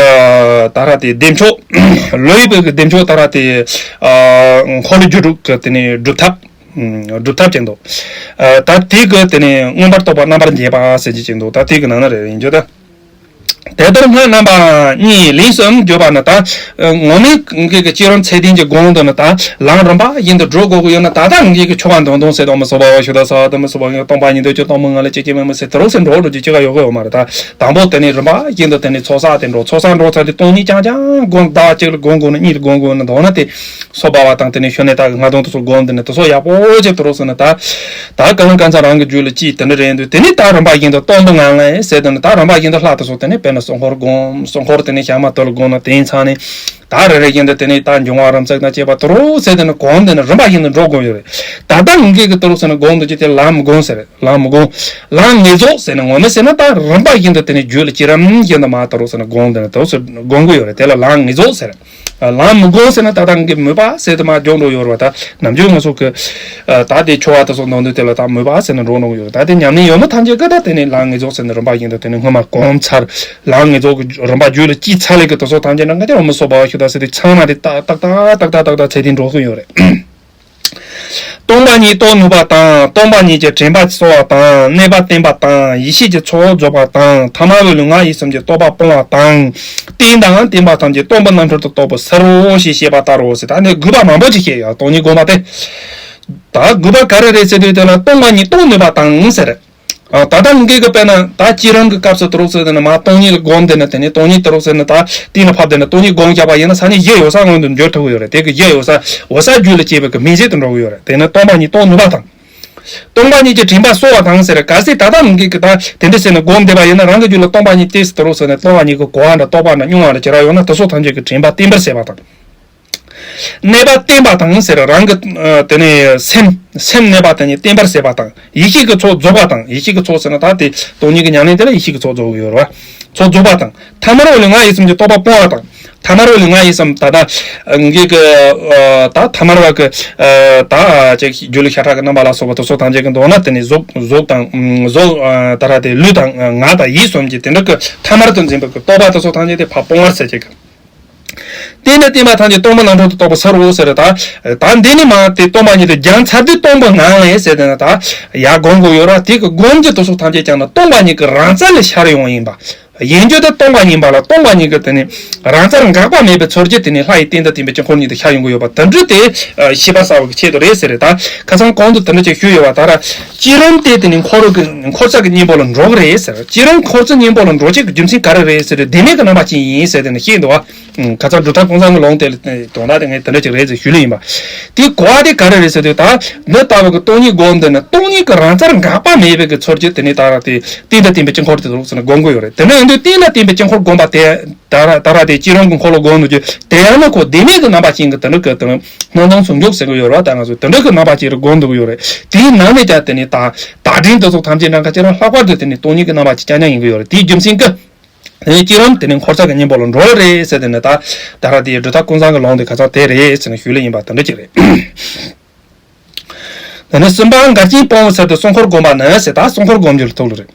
ད་ར་དེ་བདེ་མཆོག་ལོ་ཡི་པའི་གི་བདེ་མཆོག་ད་ར་དེ་འཁོར་ལོས་སྒྱུར་དྲུག་གི་དེ་ནི་སྒྲུབ་ཐབས། སྒྲུབ་ཐབས་ཅན་དུ། ད་དེ་གི་དེ་ནི་མངོན་པར་རྟོགས་པ་རྣམ་པར་འབྱེད་པ་ཟེར་གྱི་ཅན་དུ་ད་དེ་གི་ནང་ན་རེ་ཡིན་རྒྱུ་ད། དེ་ལྟར་སྔགས་རྣམ་པ་གཉིས་ལན་གསུམ་བརྗོད་པ་ནི་ད། ངོ་མའི་གི་གི་སྤྱི་རོམ་ཚད་ལྡན་གྱི་སྒོམ་དུ་ནི་ད་ལམ་རིམ་པ་བཞིན་དུ་འགྲོ་དགོས་ཀྱི་ཡོད་ན་ད་ལྟ་ངེད་ཀྱི་ཆོ་ག་འདོན་དོན་ཟེར་དང་མི་སོ་བ་བ་ཞུ་ད་ས་དང་མི་སོ་བ་ངེད་སྟོང་པ་ཉིད་དུ་ཆོས་སྟོང་མི་ངང་ལ་ཅི་ཅི་མི་མི་ཟེར་དེ་རོགས་ཟེར་འགྲོ་འགྲོ་རྒྱུ་ཅི་ག་ཡོད་གི་ཡོད་མ་རེད། ད་དང་པོ་དེ་ནི་རིམ་པ་བཞིན་དུ་དེ་ནི་ཚོགས་བསགས་དེ་འགྲོ་ཚོགས་བསགས་འགྲོ་ཚར་དུས་སྟོང་ཉིད་རྐྱང་རྐྱང་སྒོམ་ཟླ་གཅིག་ལ་སྒོམ་དགོས་ན་གཉིས་ལ་སྒོམ་དགོས་ན་མདོར་ན་དེ་སོ་བ་བ་དང་དེ་ནི་ཤུ་ནི་ད་གི་ང་དང་དུ་སོ་སྒོམ་དེ་ནི་དུ་སོ་ཡག་པོ་ཅིག་དུ་རོགས་ཟེར་ནི་ད། ད་གང་གང་ཚང་རང་གི་རྒྱུད་ལ་ཅིས་དེ་འདྲ་རེད་འདུག་དེ་ནི་ད་རིམ་པ་བཞིན་དུ་སྟོང་པོ་ངང་ལ་ཟེར་དུ་ནི་ད་རིམ་པ་བཞིན་དུ་ལྷ་དུ་སོ་དེ་ནི་དཔེར་ན་སྲུང་འཁོར་སྒོམ་སྲུང་འཁོར་དེ་ནི་ཞག་མ་དུ་ལ་སྒོམ་ན་དེ་ཡིན་ཚང་ནི། ད་རེ་རེ་བཞིན་དུ་དེ་ནས་ད་འབྱུང་བ་རིམ་བརྩེགས་དང་བཅས་པ་དུ་རོ་ཟེར་དེ་ནི་གོང་དེ་ནི་རིམ་པ་བཞིན་དུ་འགྲོ་དགོས་ཡོད་རེད། ད་ལྟ་ངེད་ཀྱི་དུ་རོ་ཟེར་ནི་གོང་དུ་ཅི་དེ་ལམ་མི་གོང་ཟེར་རེད། ལམ་མི་གོང་། ལམ་ངེས་རྫོགས་ཟེར་ནི་ངོ་མ་ཟེར་ན་ད་རིམ་པ་བཞིན་དུ་དེ་ནི་རྒྱུད་ལ་ཅི་རིམ་བཞིན་དུ་མ་དུ་རོ་ཟེར་ནི་གོང་དེ་ནི་དུ་སོ་གོང་གི་ཡོད་རེད། དེ་ལ་ལམ་ངེས་རྫོགས་ཟེར། ལམ་མི་གོང་ཟེར་ན་ད་ལྟ་ངེད་མོས་པ་ཟེར་དུ་མ་སྦྱོང་འགྲོ་ཡོད་རེད་བ། ད་ནམ་རྒྱུན་ང་ཚོ་གི་ད་དེ་ཆོ་བ་དུ་སོ་འདོན་དུས་དེ་ལ་ད་མོས་པ་ཟེར་ནི་འགྲོ་འགྲོ་གི་ཡོད་རེད། ད་དེ་ཉམས་ལེན་ཡོད་མི་ཐམས་ཅད་གི་ད་དེ་ནི་ལམ་ངེས་རྫོགས་ཟེར་ནི་རིམ་པ་བཞིན་དུ་དེ་ནི་སྔོན་མ་གོམས་ཚར། ལམ་ངེས་རྫོགས་ཀྱི་རིམ་པ་རྒྱུད་ལ་སྐྱེས་ཚར་ལས་ཀྱི་དུ་སོ་ཐམས་ཅད་ནང་ག་ཅི་འོ་མི་སོ་བ་ཞུ་ད་ཟེར་དུས་ཚང་མ་དེ་ཏག་ཏག་ཏག་ཏག་ཏག་ཏག་ཏག་ཚད་ལྡན་འགྲོ་གི་ཡོད་རེད། སྟོང་པ་ཉིད་རྟོགས་ནུས་པ་དང་སྟོང་པ་ཉིད་ཀྱི་དྲན་པ་གསོ་བ་དང་གནས་པ་བརྟན་པ་དང་ཡེ་ཤེས་ཀྱི་ཚོགས་རྫོགས་པ་དང་ཐ་མལ་པའི་ལུས་ངག་ཡིད་གསུམ་གྱི་རྟོག་པ་སྤོང་བ་དང་རྟེན་དང་བརྟེན་པ་ཐམས་ཅད་སྟོང་པའི་རྣམ་གྲོལ་དུ་རྟོགས་པའི་ཕྱིར་རོ་ཞེས་བཤད་པ་ལྟར་རོ་ཟེར། ད་ནི་དགོས་པ་མང་པོ་ཅིག་བཤད་ཡོད། སྟོང་ཉིད་སྒོམ་པ་དེ། ད་དགོས་པ་ག་རེ་རེད་ཟེར་དུས་དེ་ལ་སྟོང་པ་ཉིད་རྟོགས་ནུས་པ་དང་ཟེར། ད་ལྟ་ངེད་ཀྱི་དཔེར་ན་ད་སྤྱིར་རང་གི་སྐབས་སུ་དུ་རོགས་ཟེར་དེ་ནི་མ་སྟོང་ཉིད་ལ་སྒོམ་དེ་ནི་དེ་ནི་སྟོང་ཉིད་དུ་རོགས་ཟེར་ནི་ད་གཏན་ལ་ཕབ་དེ་ནི་སྟོང་ཉིད་སྒོམ་བཞག་པ་ཡིན་ན་ས་ནི་གཞི་ཡོད་ས་སྔོན་དུ་འགྱུར་ཐུབ་ཀྱི་ཡོད་རེད། དེ་གི་གཞི་ཡོད་ས་འོད་གསལ་རྒྱུད་ལ་སྐྱེས་པའི་གི་མིང་ཚིག་ཏུ་འགྲོ་གི་ཡོད་རེད། དེ་ནི་སྟོང་པ་ཉིད་རྟོགས་ནུས་པ་དང་། སྟོང་པ་ཉིད་ཀྱི་དྲན་པ་གསོ་བ་དང་ཟེར་གལ་སྲིད་ད་ལྟ་ངེད་ཀྱི་ད་དེ་འདྲ་ཟེར་ནི་སྒོམ་བསྡད་པ་ཡིན་ན་རང་གི་རྒྱུད་ལ་སྟོང་པ་ཉིད་དེ་སུ་དུ་རོགས་ཟེར་ནི་སྟོང་པ་ཉིད་ཀྱི་གོ་བ་འདྲ་རྟོགས་པ་འདྲ་མྱོང་བ་འདྲ་ཅི་ར་ཡོད་ན་དེ་ཚོ་ཐམས་ཅད་ཀྱི་དྲན་པ་བརྟན་པར་བྱེད་པ་དང་། གནས་པ་བརྟན་པ་དང་ཟེར་རང་གི་ཨ་དེ་ནས་སེམས་སེམས་གནས་པ་དེ་ཉིད་བརྟན་པར་བྱེད་པ་དང་ཡེ་ཤེས་ཀྱི་ཚོགས་རྫོགས་པ་དང་ཡེ་ཤེས་ཀྱི་ཚོགས་ཟེར་ན་ད་དེ་སྟོང་ཉིད་ཀྱི་ཉམས་ལེན་དེ་ལ་ཡེ་ཤེས་ཀྱི་ཚོགས་རྫོགས་ཀྱི་ཡོད་རེད་བ། ཚོགས་རྫོགས་པ་དང་ཐ་མལ་པའི་ལུས་ངག་ཡིད་གསུམ་གྱི་རྟོག་པ་སྤོང་བ་དང་ཐ་མལ་པའི་ལུས་ངག་ཡིད་གསུམ་ད་ལྟ་ངེད་ཀྱི་ཨ་ད་ཐ་མལ་པ་གི་ཨ་ད་ཅིག་སྒྱུ་ལུས་ཤ་ཁྲག་གི་རྣམ་པ་ལ་སོགས་པ་དེ་ཚོ་ཐམས་ཅད་ཀྱི་མདོར་ན་དེ་ནི་གཟུགས་གཟུགས་དང་ཨ་གཟུགས་ཨ་ད་ར་དེ་ལུས་དང་ཨ་ངག་དང་ཡིད་གསུམ་གྱི་དེ་འདྲ་གི་ཐ་མལ་དུ་འཛིན་པའི་གི་རྟོག་པ་དེ་ཚོ་ཐམས་ཅད་དེ་ཕར་སྤོང་བར་བྱེད་ཅིག་རྟེན་དང་བརྟེན་པ་ཐམས་ཅད་སྟོང་པའི་རྣམ་གྲོལ་དུ་རྟོགས་པའི་ཕྱིར་རོ་ཟེར། ད་ད་འདི་ནི་མ་དེ་སྟོང་པ་ཉིད་དུ་སྦྱངས་ཚར་དུས་སྟོང་པའི་ངང་ལས་ཟེར་དེ་ན་ད་ཡར་སྒོམ་དགོས་ཡོད་ར། དེ་གི་སྒོམ་གྱི་དུས་སུ་ཐམས་ཅད་ཀྱང་ན་སྟོང་པ་ཉིད་ཀྱི་རང་རྩལ་ལས་ཤར་ཡོང་བ་ཡིན་པ། ཡིན་རྒྱུ་དེ་སྟོང་པ་ཉིད་པ་ལ་སྟོང་པ་ཉིད་ཀྱི་དེ་ནི་རང་རྩལ་འགག་པ་མེད་པའི་ཚོར་གྱི་དེ་ནི་ལྷ་ཡི་རྟེན་དང་བརྟེན་པའི་དཀྱིལ་འཁོར་ཉིད་དུ་ཤར་ཡོང་གི་ཡོད་པ་དེ་འདྲ་དེ་ཤེས་པ་གསལ་བོ་གི་ཆེད་དུ་རེད་ཟེར་རེད། ད་ཁ་སང་གོང་དུ་དེ་འདྲ་ཅིག་ཞུས་ཡོད་པ། ད་ར་བསྐྱེད་རིམ་དེ་དེ་ནི་འཁོར་གྱི་འཁོར་ས་གི་གཉེན་པོ་ལ་འགྲོ་གི་རེད་ཟེར། བསྐྱེད་རིམ་འཁོར་ས་གཉེན་པོ་ལ་འགྲོ་བྱེད་ཀྱི་རྒྱུ་མཚན་ག་རེ་རེད་ཟེར་རེད། བདེན་མེད་ཀྱི་རྣམ་པ་ཅན་ཡིན་ཟེར་དེ་ནི་ཤེས་འདུག་བ། ཁ་སང་སྒྲུབ་ཐབས་ཀུན་བཟང་གི་ལུང་དེ་ལ་དོན་དག་དེ་ངས་དེ་འདྲ་ཅིག་རེད་ཟེར་ཞུས་ལེ་ཡིན་པ། དེའི་གོ་བ་དེ་ག་རེ་རེད་ཟེར་དུས། ད་འདི་ལྟ་བུ་གི་སྟོང་ཉིད་སྒོམ་འདི་ནི་སྟོང་ཉིད་ཀྱི་རང་རྩལ་འགག་པ་མེད་པའི་གི་ཚོར་གྱི་དེ་ནི་ད་ར་དེ་རྟེན་དང་བརྟེན་པའི་དཀྱིལ་འཁོར་དེ་རུ་སོང་ནས་སྒོམ་གི་ཡོད་རེད། དེ་ནི་འདི་རྟེན་དང་བརྟེན་པའི་དཀྱིལ་འཁོར་སྒོམ་པ་དེ་ད་ར་ད་ར་དེ་བསྐྱེད་རིམ་གྱི་འཁོར་ལོ་སྒོམ་འདུག་རྒྱུ་དེ་ཡང་ན་ཁོ་བདེན་མེད་ཀྱི་རྣམ་པ་ཅན་གྱི་དེ་འདྲ་གི་དེ་ནི་སྣང་སྟོང་ཟུང་འཇུག་ཟེར་གི་ཡོད་རེད་བ། ད་ང་ཚོ་དེ་འདྲ་གི་རྣམ་པ་ཅན་རུ་སྒོམ་འདུག་གི་ཡོད་རེད། དེའི་ནང་ནས་ཀྱང་དེ་ནི་ད་བདག་འཛིན་དེ་ཚོ་ཐམས་ཅད་ནང་ཁ་ཅིག་རང་ལྷག་པར་དུ་དེ་ནི་སྟོང་ཉིད་ཀྱི་རྣམ་པ་ཅན་རྐྱང་རྐྱང་ཡིན་གི་ཡོད་རེད། དེའི་རྒྱུ་མཚན་གྱིས། དེ་ནས་བསྐྱེད་རིམ་དེ་ནས་འཁོར་ས་གི་གཉེན་པོ་ལ་འགྲོ་རེད་ཟེར་དེ་ནས་ད་ད་ར་དེའི་སྒྲུབ་ཐབས་ཀུན་བཟང་གི་ལུང་དེ་ཁ་སང་དེ་རེད་ཟེར་ནས་ཞུས་ལེ་ཡིན་པ་དེ་འདྲ་ཅིག་རེད། དེ་ནས་གསུམ་པ་འགལ་རྐྱེན་སྤོང་བའི་ཚུལ་དུ་སྲུང་འཁོར་བསྒོམ་པ་ནི་ཟེར། ད་སྲུང་འཁོར་སྒོམ་རྒྱུ་ལ་ཐུག་ལེ་རེད།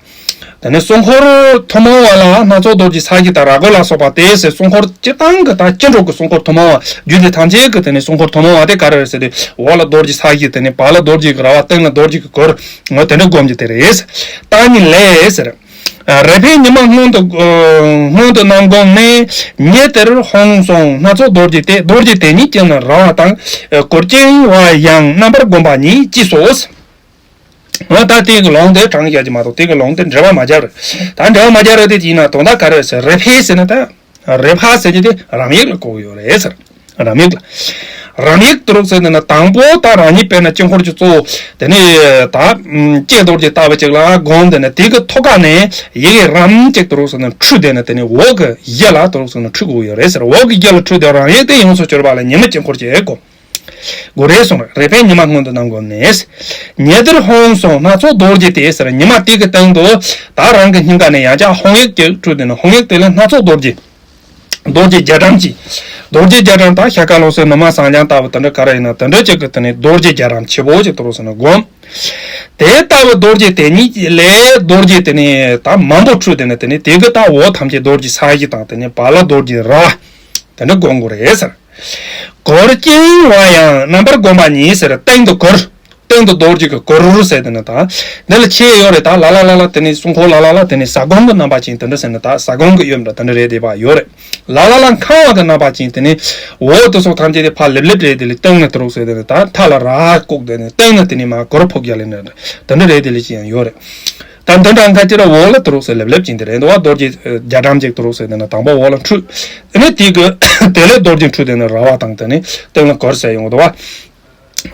དེ་ནས་སྲུང་འཁོར་ཐུན་མོང་བ་ལ་སྣ་ཚོགས་རྡོ་རྗེ་ས་གཞི་དང་ར་གོར་ལ་སོགས་པ་སྟེ་ཟེར། སྲུང་འཁོར་སྤྱིར་བཏང་གི་ད་སྤྱི་འགྲོ་གི་སྲུང་འཁོར་ཐུན་མོང་བ་རྒྱུད་སྡེ་ཐམས་ཅད་ཀྱི་དེ་ནས་སྲུང་འཁོར་ཐུན་མོང་བ་དེ་ག་རེ་རེད་ཟེར་དུས། འོག་ལ་རྡོ་རྗེ་ས་གཞི་དེ་ནས་བར་ལ་རྡོ་རྗེ་གི་ར་བ། སྟེང་ལ་རྡོ་རྗེ་གི་གུར། འོ་དེ་འདྲ་སྒོམ་རྒྱུ་དེ་རེད། བརྟག་གཉིས་ལས་ཟེར། རེ་ཕན་ཉི་མ་སྔོན་དུ་སྔོན་དུ་རྣམ་བསྒོམས་ནས། ཉི་ཟེར་ཧཱུྃ་སོགས་སྣ་ཚོགས་རྡོ་རྗེ་སྟེ། རྡོ་རྗེ་དེ་ཉིད་ཀྱིས་ནི་ར་བ་དང་། གུར་ཅན་བ་ཡང་རྣམ་པར་བསྒོམ་པ་ཉིད་ཅེས་སོ། ད་དེ་གི་ལུང་དེ་དྲངས་བཞག་གི་མ་གཏོགས་དེ་གི་ལུང་དེ་འགྲེལ་པ་མ་རྒྱབ་རེད། ད་འགྲེལ་པ་མ་རྒྱབ་རེད་དེ་ཡིན་ན་དོན་དག་ག་རེ་ཟེར། རེ་ཕན་ཟེར་ན་ད། རེ་ཕན་ཟེར་གྱི་དེ་རམ་ཡིག་ལ་གོ་གི་ཡོད་རེད་ཟེར། རམ་ཡིག་ལ། རམ་ཡིག་དུ་རུག་ཟེར་ནས་ན་དང་པོ་ད་རང་ཉིད་དཔེར་ན་དཀྱིལ་འཁོར་གྱི་གཙོ་བོ། དེ་ནས་ད་ལྕེ་རྡོ་རྗེ་ལྟ་བུ་ཅིག་ལ་བསྒོམས། དེ་ནས་དེ་གི་ཐོག་ཁ་ནས་ཡི་གེ་རམ་ཅིག་དུ་རུག་ཟེར་ནས་འཁྲུད། དེ་ནས་དེ་ནས་འོག་གི་ཡི་ལ་དུ་རུག་ཟེར་ནས་འཁྲུད་དགོས་ཡོད་རེད་ཟེར། འོག་གི་ཡི་ལ་འཁྲུད་དེ་རང་ཡིག་དེ་ཡོངས་སུ་གྱུར་པ་ལ་ཉི་མ་དཀྱིལ་འཁོར་གྱི་སྒོ། དགོས་རེད་གསུངས། རེ་ཕན་ཉི་མ་སྔོན་དུ་རྣམ་བསྒོམས་ནས། ཉི་ཟེར་ཧཱུྃ་སོགས་སྣ་ཚོགས་རྡོ་རྗེ་སྟེ་ཟེར། ཉི་མ་དེ་གི་སྟེང་དུ་ད་རང་གི་སྙིང་ག་ནས་ཡང་བསྐྱར་ཧཱུྃ་ཡིག་ཅིག་འཁྲུད། དེ་ནས་ཧཱུྃ་ཡིག་དེ་ལ་སྣ་ཚོགས་རྡོ་རྗེ། རྡོ་རྗེ་རྒྱ་གྲམ་གྱིས། རྡོ་རྗེ་རྒྱ་གྲམ་ད་ཤ་ཀ་ལོ་སེ་ནུ་མ་སངས་རྒྱས་ལྟ་བུ་དེ་འདྲ་ག་རེ་ཡིན་ན་དེ་འདྲ་ཅིག་གི་དེ་ནས་རྡོ་རྗེ་རྒྱ་གྲམ་ཆེ་བོ་ཅིག་དུ་རུག་ཟེར་ནས་བསྒོམ། དེ་ལྟ་བུ་རྡོ་རྗེ་དེ་ཉིད་ལས་རྡོ་རྗེ་དེ་ནས་ད་མང་པོ་འཁྲུད། དེ་ནས་དེ་ནས་དེ་གི་ད་འོག་ཐམས་ཅད་རྡོ་རྗེ་ས་གཞི་དང་། དེ་ནས་བར་ལ་རྡོ་རྗེ་ར་བ། དེ་འདྲ་བསྒོམ་དགོས་རེད་ཟེར། གུར་ཅན་བ་ཡང་རྣམ་པར་བསྒོམ་པ་ཉིད་ཟེར། སྟེང་དུ་གུར། སྟེང་དུ་རྡོ་རྗེ་གི་གུར་ཟེར། དེ་ནི་ད་འདི་ལ་ཆེ་ཡོད་རེད། ད་ལ་ལ་ལ་ལ་དེ་ནི་སྲུང་འཁོར་ལ་ལ་ལ་དེ་ནི་ཟ་སྒོམ་གི་རྣམ་པ་ཅན་དེ་འདྲ་ཟེར་ནི་ད་ཟ་སྒོམ་གི་ཡོད་འདྲ་དེ་འདྲ་རེད། དེ་བ་ཡོད་རེད། ལ་ལ་ལ་ཁང་བ་གི་རྣམ་པ་ཅན་དེ་ནི་འོག་དེ་སོགས་ཐམས་ཅད་དེ་ཕར་ལེབ་ལེབ་རེད། དེ་ལས་སྟེང་ནས་དུ་རུག་ཟེར། དེ་ནི་ད་མཐའ་ལ་ར་བ་བཀུག། དེ་ནི་སྟེང་ནས་དེ་ནི་མ་གུར་ཕུབ་རྒྱག་ལེ་འདྲ་དེ་འདྲ་རེད། དེ་ལས་ཅི་ཡང་ཡོད་རེད། ད་འདི་འདྲ་ཁ་ཅིག་ལ་འོག་ལ་དུ་རུག་ཟེར་ལེབ་ལེབ་ཅན་དེ་རེད་འདུག་བ། རྡོ་རྗེ་རྒྱ་གྲམ་ཅིག་དུ་རུག་ཟེར། དེ་ནི་དང་པོ་འོག་ལ་འཁྲུད། དེ་ནི་དེ་གི་དེ་ལས་རྡོ་རྗེ་འཁྲུད། དེ་ནི་ར་བ་དང་དེ་ནི་སྟེང་ལ་གུར་ཟེར་ཡོང་འདུག་བ།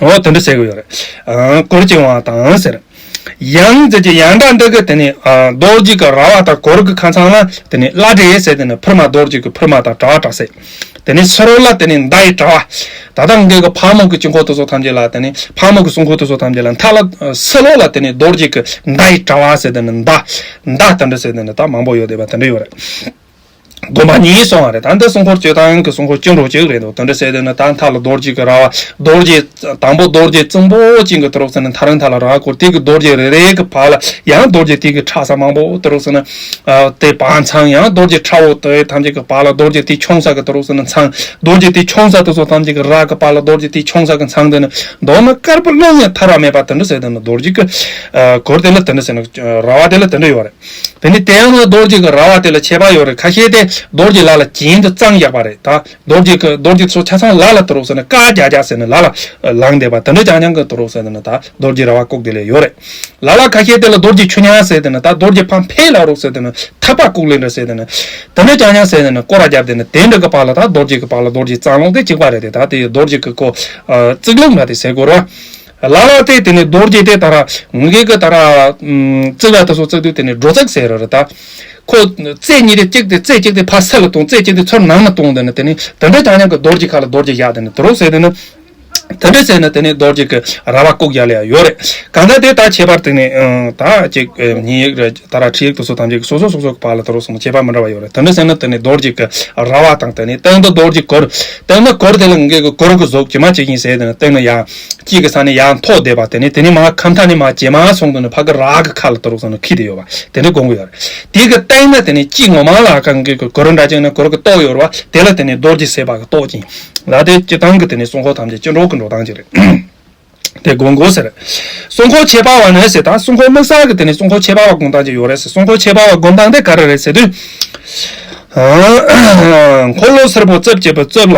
འོ་དེ་འདྲ་ཟེར་གི་ཡོད་རེད། ཨ་གུར་ཅན་བ་དང་ཟེར། ཡང་ཟེར་གྱི་ཡང་སྒྲ་འདི་གི་དེ་ནི་ཨ་རྡོ་རྗེ་གི་ར་བ་དང་གུར་གི་ཁ་ཚང་ལ་དེ་ནི་བླ་བྲེ་ཟེར། དེ་ནི་ཕུར་མ་རྡོ་རྗེ་གི་ཕུར་མ་དང་དྲ་བ་དྲ་ཟེར། དེ་ནི་ཕྱི་རོལ་ལ་དེ་ནི་མདའ་ཡི་དྲ་བ། ད་ལྟ་ངེད་ཀྱི་ཕག་མོ་གི་དཀྱིལ་འཁོར་དེ་ཚོ་ཐམས་ཅད་ལ། དེ་ནི་ཕག་མོ་གི་སྲུང་འཁོར་དེ་ཚོ་ཐམས་ཅད་ལ་མཐའ་ལ་ཕྱི་ལོགས་ལ་དེ་ནི་རྡོ་རྗེ་གི་མདའ་ཡི་དྲ་བ་ཟེར། དེ་ནི་མདའ། མདའ་དེ་འདྲ་ཟེར། དེ་ནི་ད་མང་པོ་ཡོད་བསྡད་པ་དེ་འདྲ་ཡོད་རེད། བསྒོམ་པ་ཉིད་གསུངས་པ་རེད། ད་འདི་སྲུང་འཁོར་སྤྱིར་བཏང་གི་སྲུང་འཁོར་སྤྱི་འགྲོ་གཅིག་རེད་འདུག་དེ་འདྲ་ཟེར། དེ་ནི་ད་མཐའ་ལ་རྡོ་རྗེ་གི་ར་བ། རྡོ་རྗེ་དང་པོ་རྡོ་རྗེ་རྩིང་པོ་ཅན་གྱི་དུ་རུག་ཟེར་ནས་མཐའ་རང་མཐའ་ལ་ར་བ་བསྐོར། དེ་གི་རྡོ་རྗེ་རེ་རེ་གི་བར་ལ་ཡང་རྡོ་རྗེ་དེ་གི་ཕྲ་ས་མང་པོ་དུ་རུག་ཟེར་ནས། ཨ་དེ་བར་མཚམས་ཡང་རྡོ་རྗེ་ཕྲ་བོ་དེ་ཐམས་ཅད་ཀྱི་བར་ལ་རྡོ་རྗེ་དེ་ཆུང་ས་གི་དུ་རུག་ཟེར་ནས་མཚམས། རྡོ་རྗེ་དེ་ཆུང་ས་དེ་ཚོ་ཐམས་ཅད་ཀྱི་ར་གི་བར་ལ་རྡོ་རྗེ་དེ་ཆུང་ས་གི་མཚམས། དེ་ནི་མདོར་ན་དཀར་པོ་རླུང་ཡང་ཐར་བ་མེད་པ་དེ་འདྲ་ཟེར། དེ་ནི་རྡོ་རྗེ་གི་ཨ་གུར་དེ་ལ་དེ་འདྲ་ཟེར་ནས། ར་བ་དེ་ལ་དེ་འདྲ་ཡོད་རེད། དེ་ནི་དེ་ཡང་ན་རྡོ་རྗེ་གི་ར་བ་དེ་ལ་ཁྱད་པར་ཡོད་རེད། ཁ་ཤས་དེ་རྡོ་རྗེ་ལ་ལ་གྱེན་དུ་བརྐྱངས་བཞག་པ་རེད། ད་རྡོ་རྗེ་གི་རྡོ་རྗེ་ཚོ་ཆ་ཚང་ལ་ལ་དུ་རུག་ཟེར་ནས་ཀ་རྒྱ་རྒྱ་ཟེར་ནས་ལ་ལ་ལངས་བསྡད་པ་དེ་འདྲ་རྐྱང་རྐྱང་གི་དུ་རུག་ཟེར་ནས། ད་རྡོ་རྗེ་ར་བ་བཀུག་དེ་ལས་ཡོད་རེད། ལ་ལ་ཁ་ཤས་དེ་ལ་རྡོ་རྗེ་ཆུ་ཉག་ཟེར། དེ་ནི་ད་རྡོ་རྗེ་ཕར་འཕེལ་ལ་རུག་ཟེར། དེ་ནི་ཐག་པ་བཀུག་ལེ་འདྲ་ཟེར། དེ་ནི་དེ་འདྲ་རྐྱང་རྐྱང་ཟེར། དེ་ནི་སྐོར་ར་རྒྱབ། དེ་ནི་དེ་འདྲ་གི་བར་ལ་ད་རྡོ་རྗེ་གི་བར་ལ་རྡོ་རྗེ་རྩ་རླུང་དེ་གཅིག་པ་རེད་དེ། ད་དེ་རྡོ་རྗེ་གི་ཀོ་ཨ་རྩིག་རླུང་འདྲ་དེ་ཟེར་དགོས་རེད་བ། ལ་ལ་དེ་དེ་ནི་རྡོ་རྗེ་དེ་ད་ར་ངེད་ཀྱི་ད་ར་ཨམ་རྩིག་པ་དེ་ཚོ་རྩིག་དུས་དེ་ནི་སྒྲོ་རྩིག་ཟེར་ར་རེད། ད་ཁོ་རྩེ་གཉིས་དེ་གཅིག་དེ་རྩེ་གཅིག་དེ་ཕར་ས་ལ་གཏོང་། རྩེ་གཅིག་དེ་ཚུར་ནང་ལ་གཏོང་། དེ་ནི་དེ་ནི་དེ་འདྲ་རྐྱང་རྐྱང་གི་རྡོ་རྗེ་ཁ་ལ་རྡོ་རྗེ་བཞག་དེ་ནི་དུ་རུག་ཟེར། དེ་ནི་དེ་འདྲ་ཟེར་ནས་དེ་ནི་རྡོ་རྗེ་གི་ར་བ་བཀུག་རྒྱག་ལེ་ཡ་ཡོད་རེད། གང་ལྟར་དེ་ད་ཁྱད་པར་དེ་ནི་ཨང་ད་ཅིག་ཨེ་སྙན་ཡིག་རེད། ད་ར་ཁྲིད་ཡིག་དེ་ཚོ་ཐམས་ཅད་ཀྱི་སོ་སོ་སོ་སོ་གི་བར་ལ་དུ་རུག་སོང་ཁྱད་པར་མི་འདྲ་བ་ཡོད་རེད། དེ་འདྲ་ཟེར་ན་དེ་ནི་རྡོ་རྗེ་གི་ར་བ་དང་། དེ་ནི་སྟེང་དུ་རྡོ་རྗེ་གུར། སྟེང་དུ་གུར་དེ་ལ་ངེད་ཀྱི་གུར་གི་གཟུགས་ཇི་མ་ཇི་བཞིན་ཟེར། དེ་ནི་སྟེང་ན་ཡང་དཀྱིལ་གྱི་ས་ནས་ཡར་མཐོ་བསྡད་པ། དེ་ནི་དེ་ནི་མར་ཁ་མཐའ་ནས་མར་ཇེ་མར་སོང་། དེ་ནི་ཕ་གི་ར་གི་ཁ་ལ་དུ་རུག་སོང་ནས་འཁྱིལ་བསྡད་ཡོད་པ་དེ་འདྲ་དགོངས་ཀྱི་ཡོད་རེད། དེ་གི་སྟེང་ན་དེ་ནི་དཀྱིལ་ངོ་མ་ལ་ཁ་ངེད་ཀྱི་གུར་འདྲ་ཅིག་ན་གུར་གི་ཏོག་ཡོད་རེད་བ། དེ་ལ་དེ་ནི་རྡོ་རྗེ་ཟེར་བ་གི་ཏོག་ཅིག་ལ་དེ་སྤྱིར་བཏང་གི་དེ་ནི་སྲུང་འཁོར་ཐམས་ཅད་སྤྱི་འགྲོ་གི་འགྲོ་སྟངས་ཅིག་རེད། དེ་སྒོམ་དགོས་ཟེར། སྲུང་འཁོར་ཁྱད་པར་བ་ནི་ཟེར་ད་སྲུང་འཁོར་དམིགས་བསལ་གྱི་དེ་ནི་སྲུང་འཁོར་ཁྱད་པར་བ་སྒོམ་སྟངས་ཅིག་ཡོད་རེད་ཟེར། སྲུང་འཁོར་ཁྱད་པར་བ་སྒོམ་སྟངས་དེ་ག་རེ་རེད་ཟེར་དུས། འཁོར་ལོ་སེར་པོ་རྩིབས་བཅས་པའི་རྩིབས་ལ་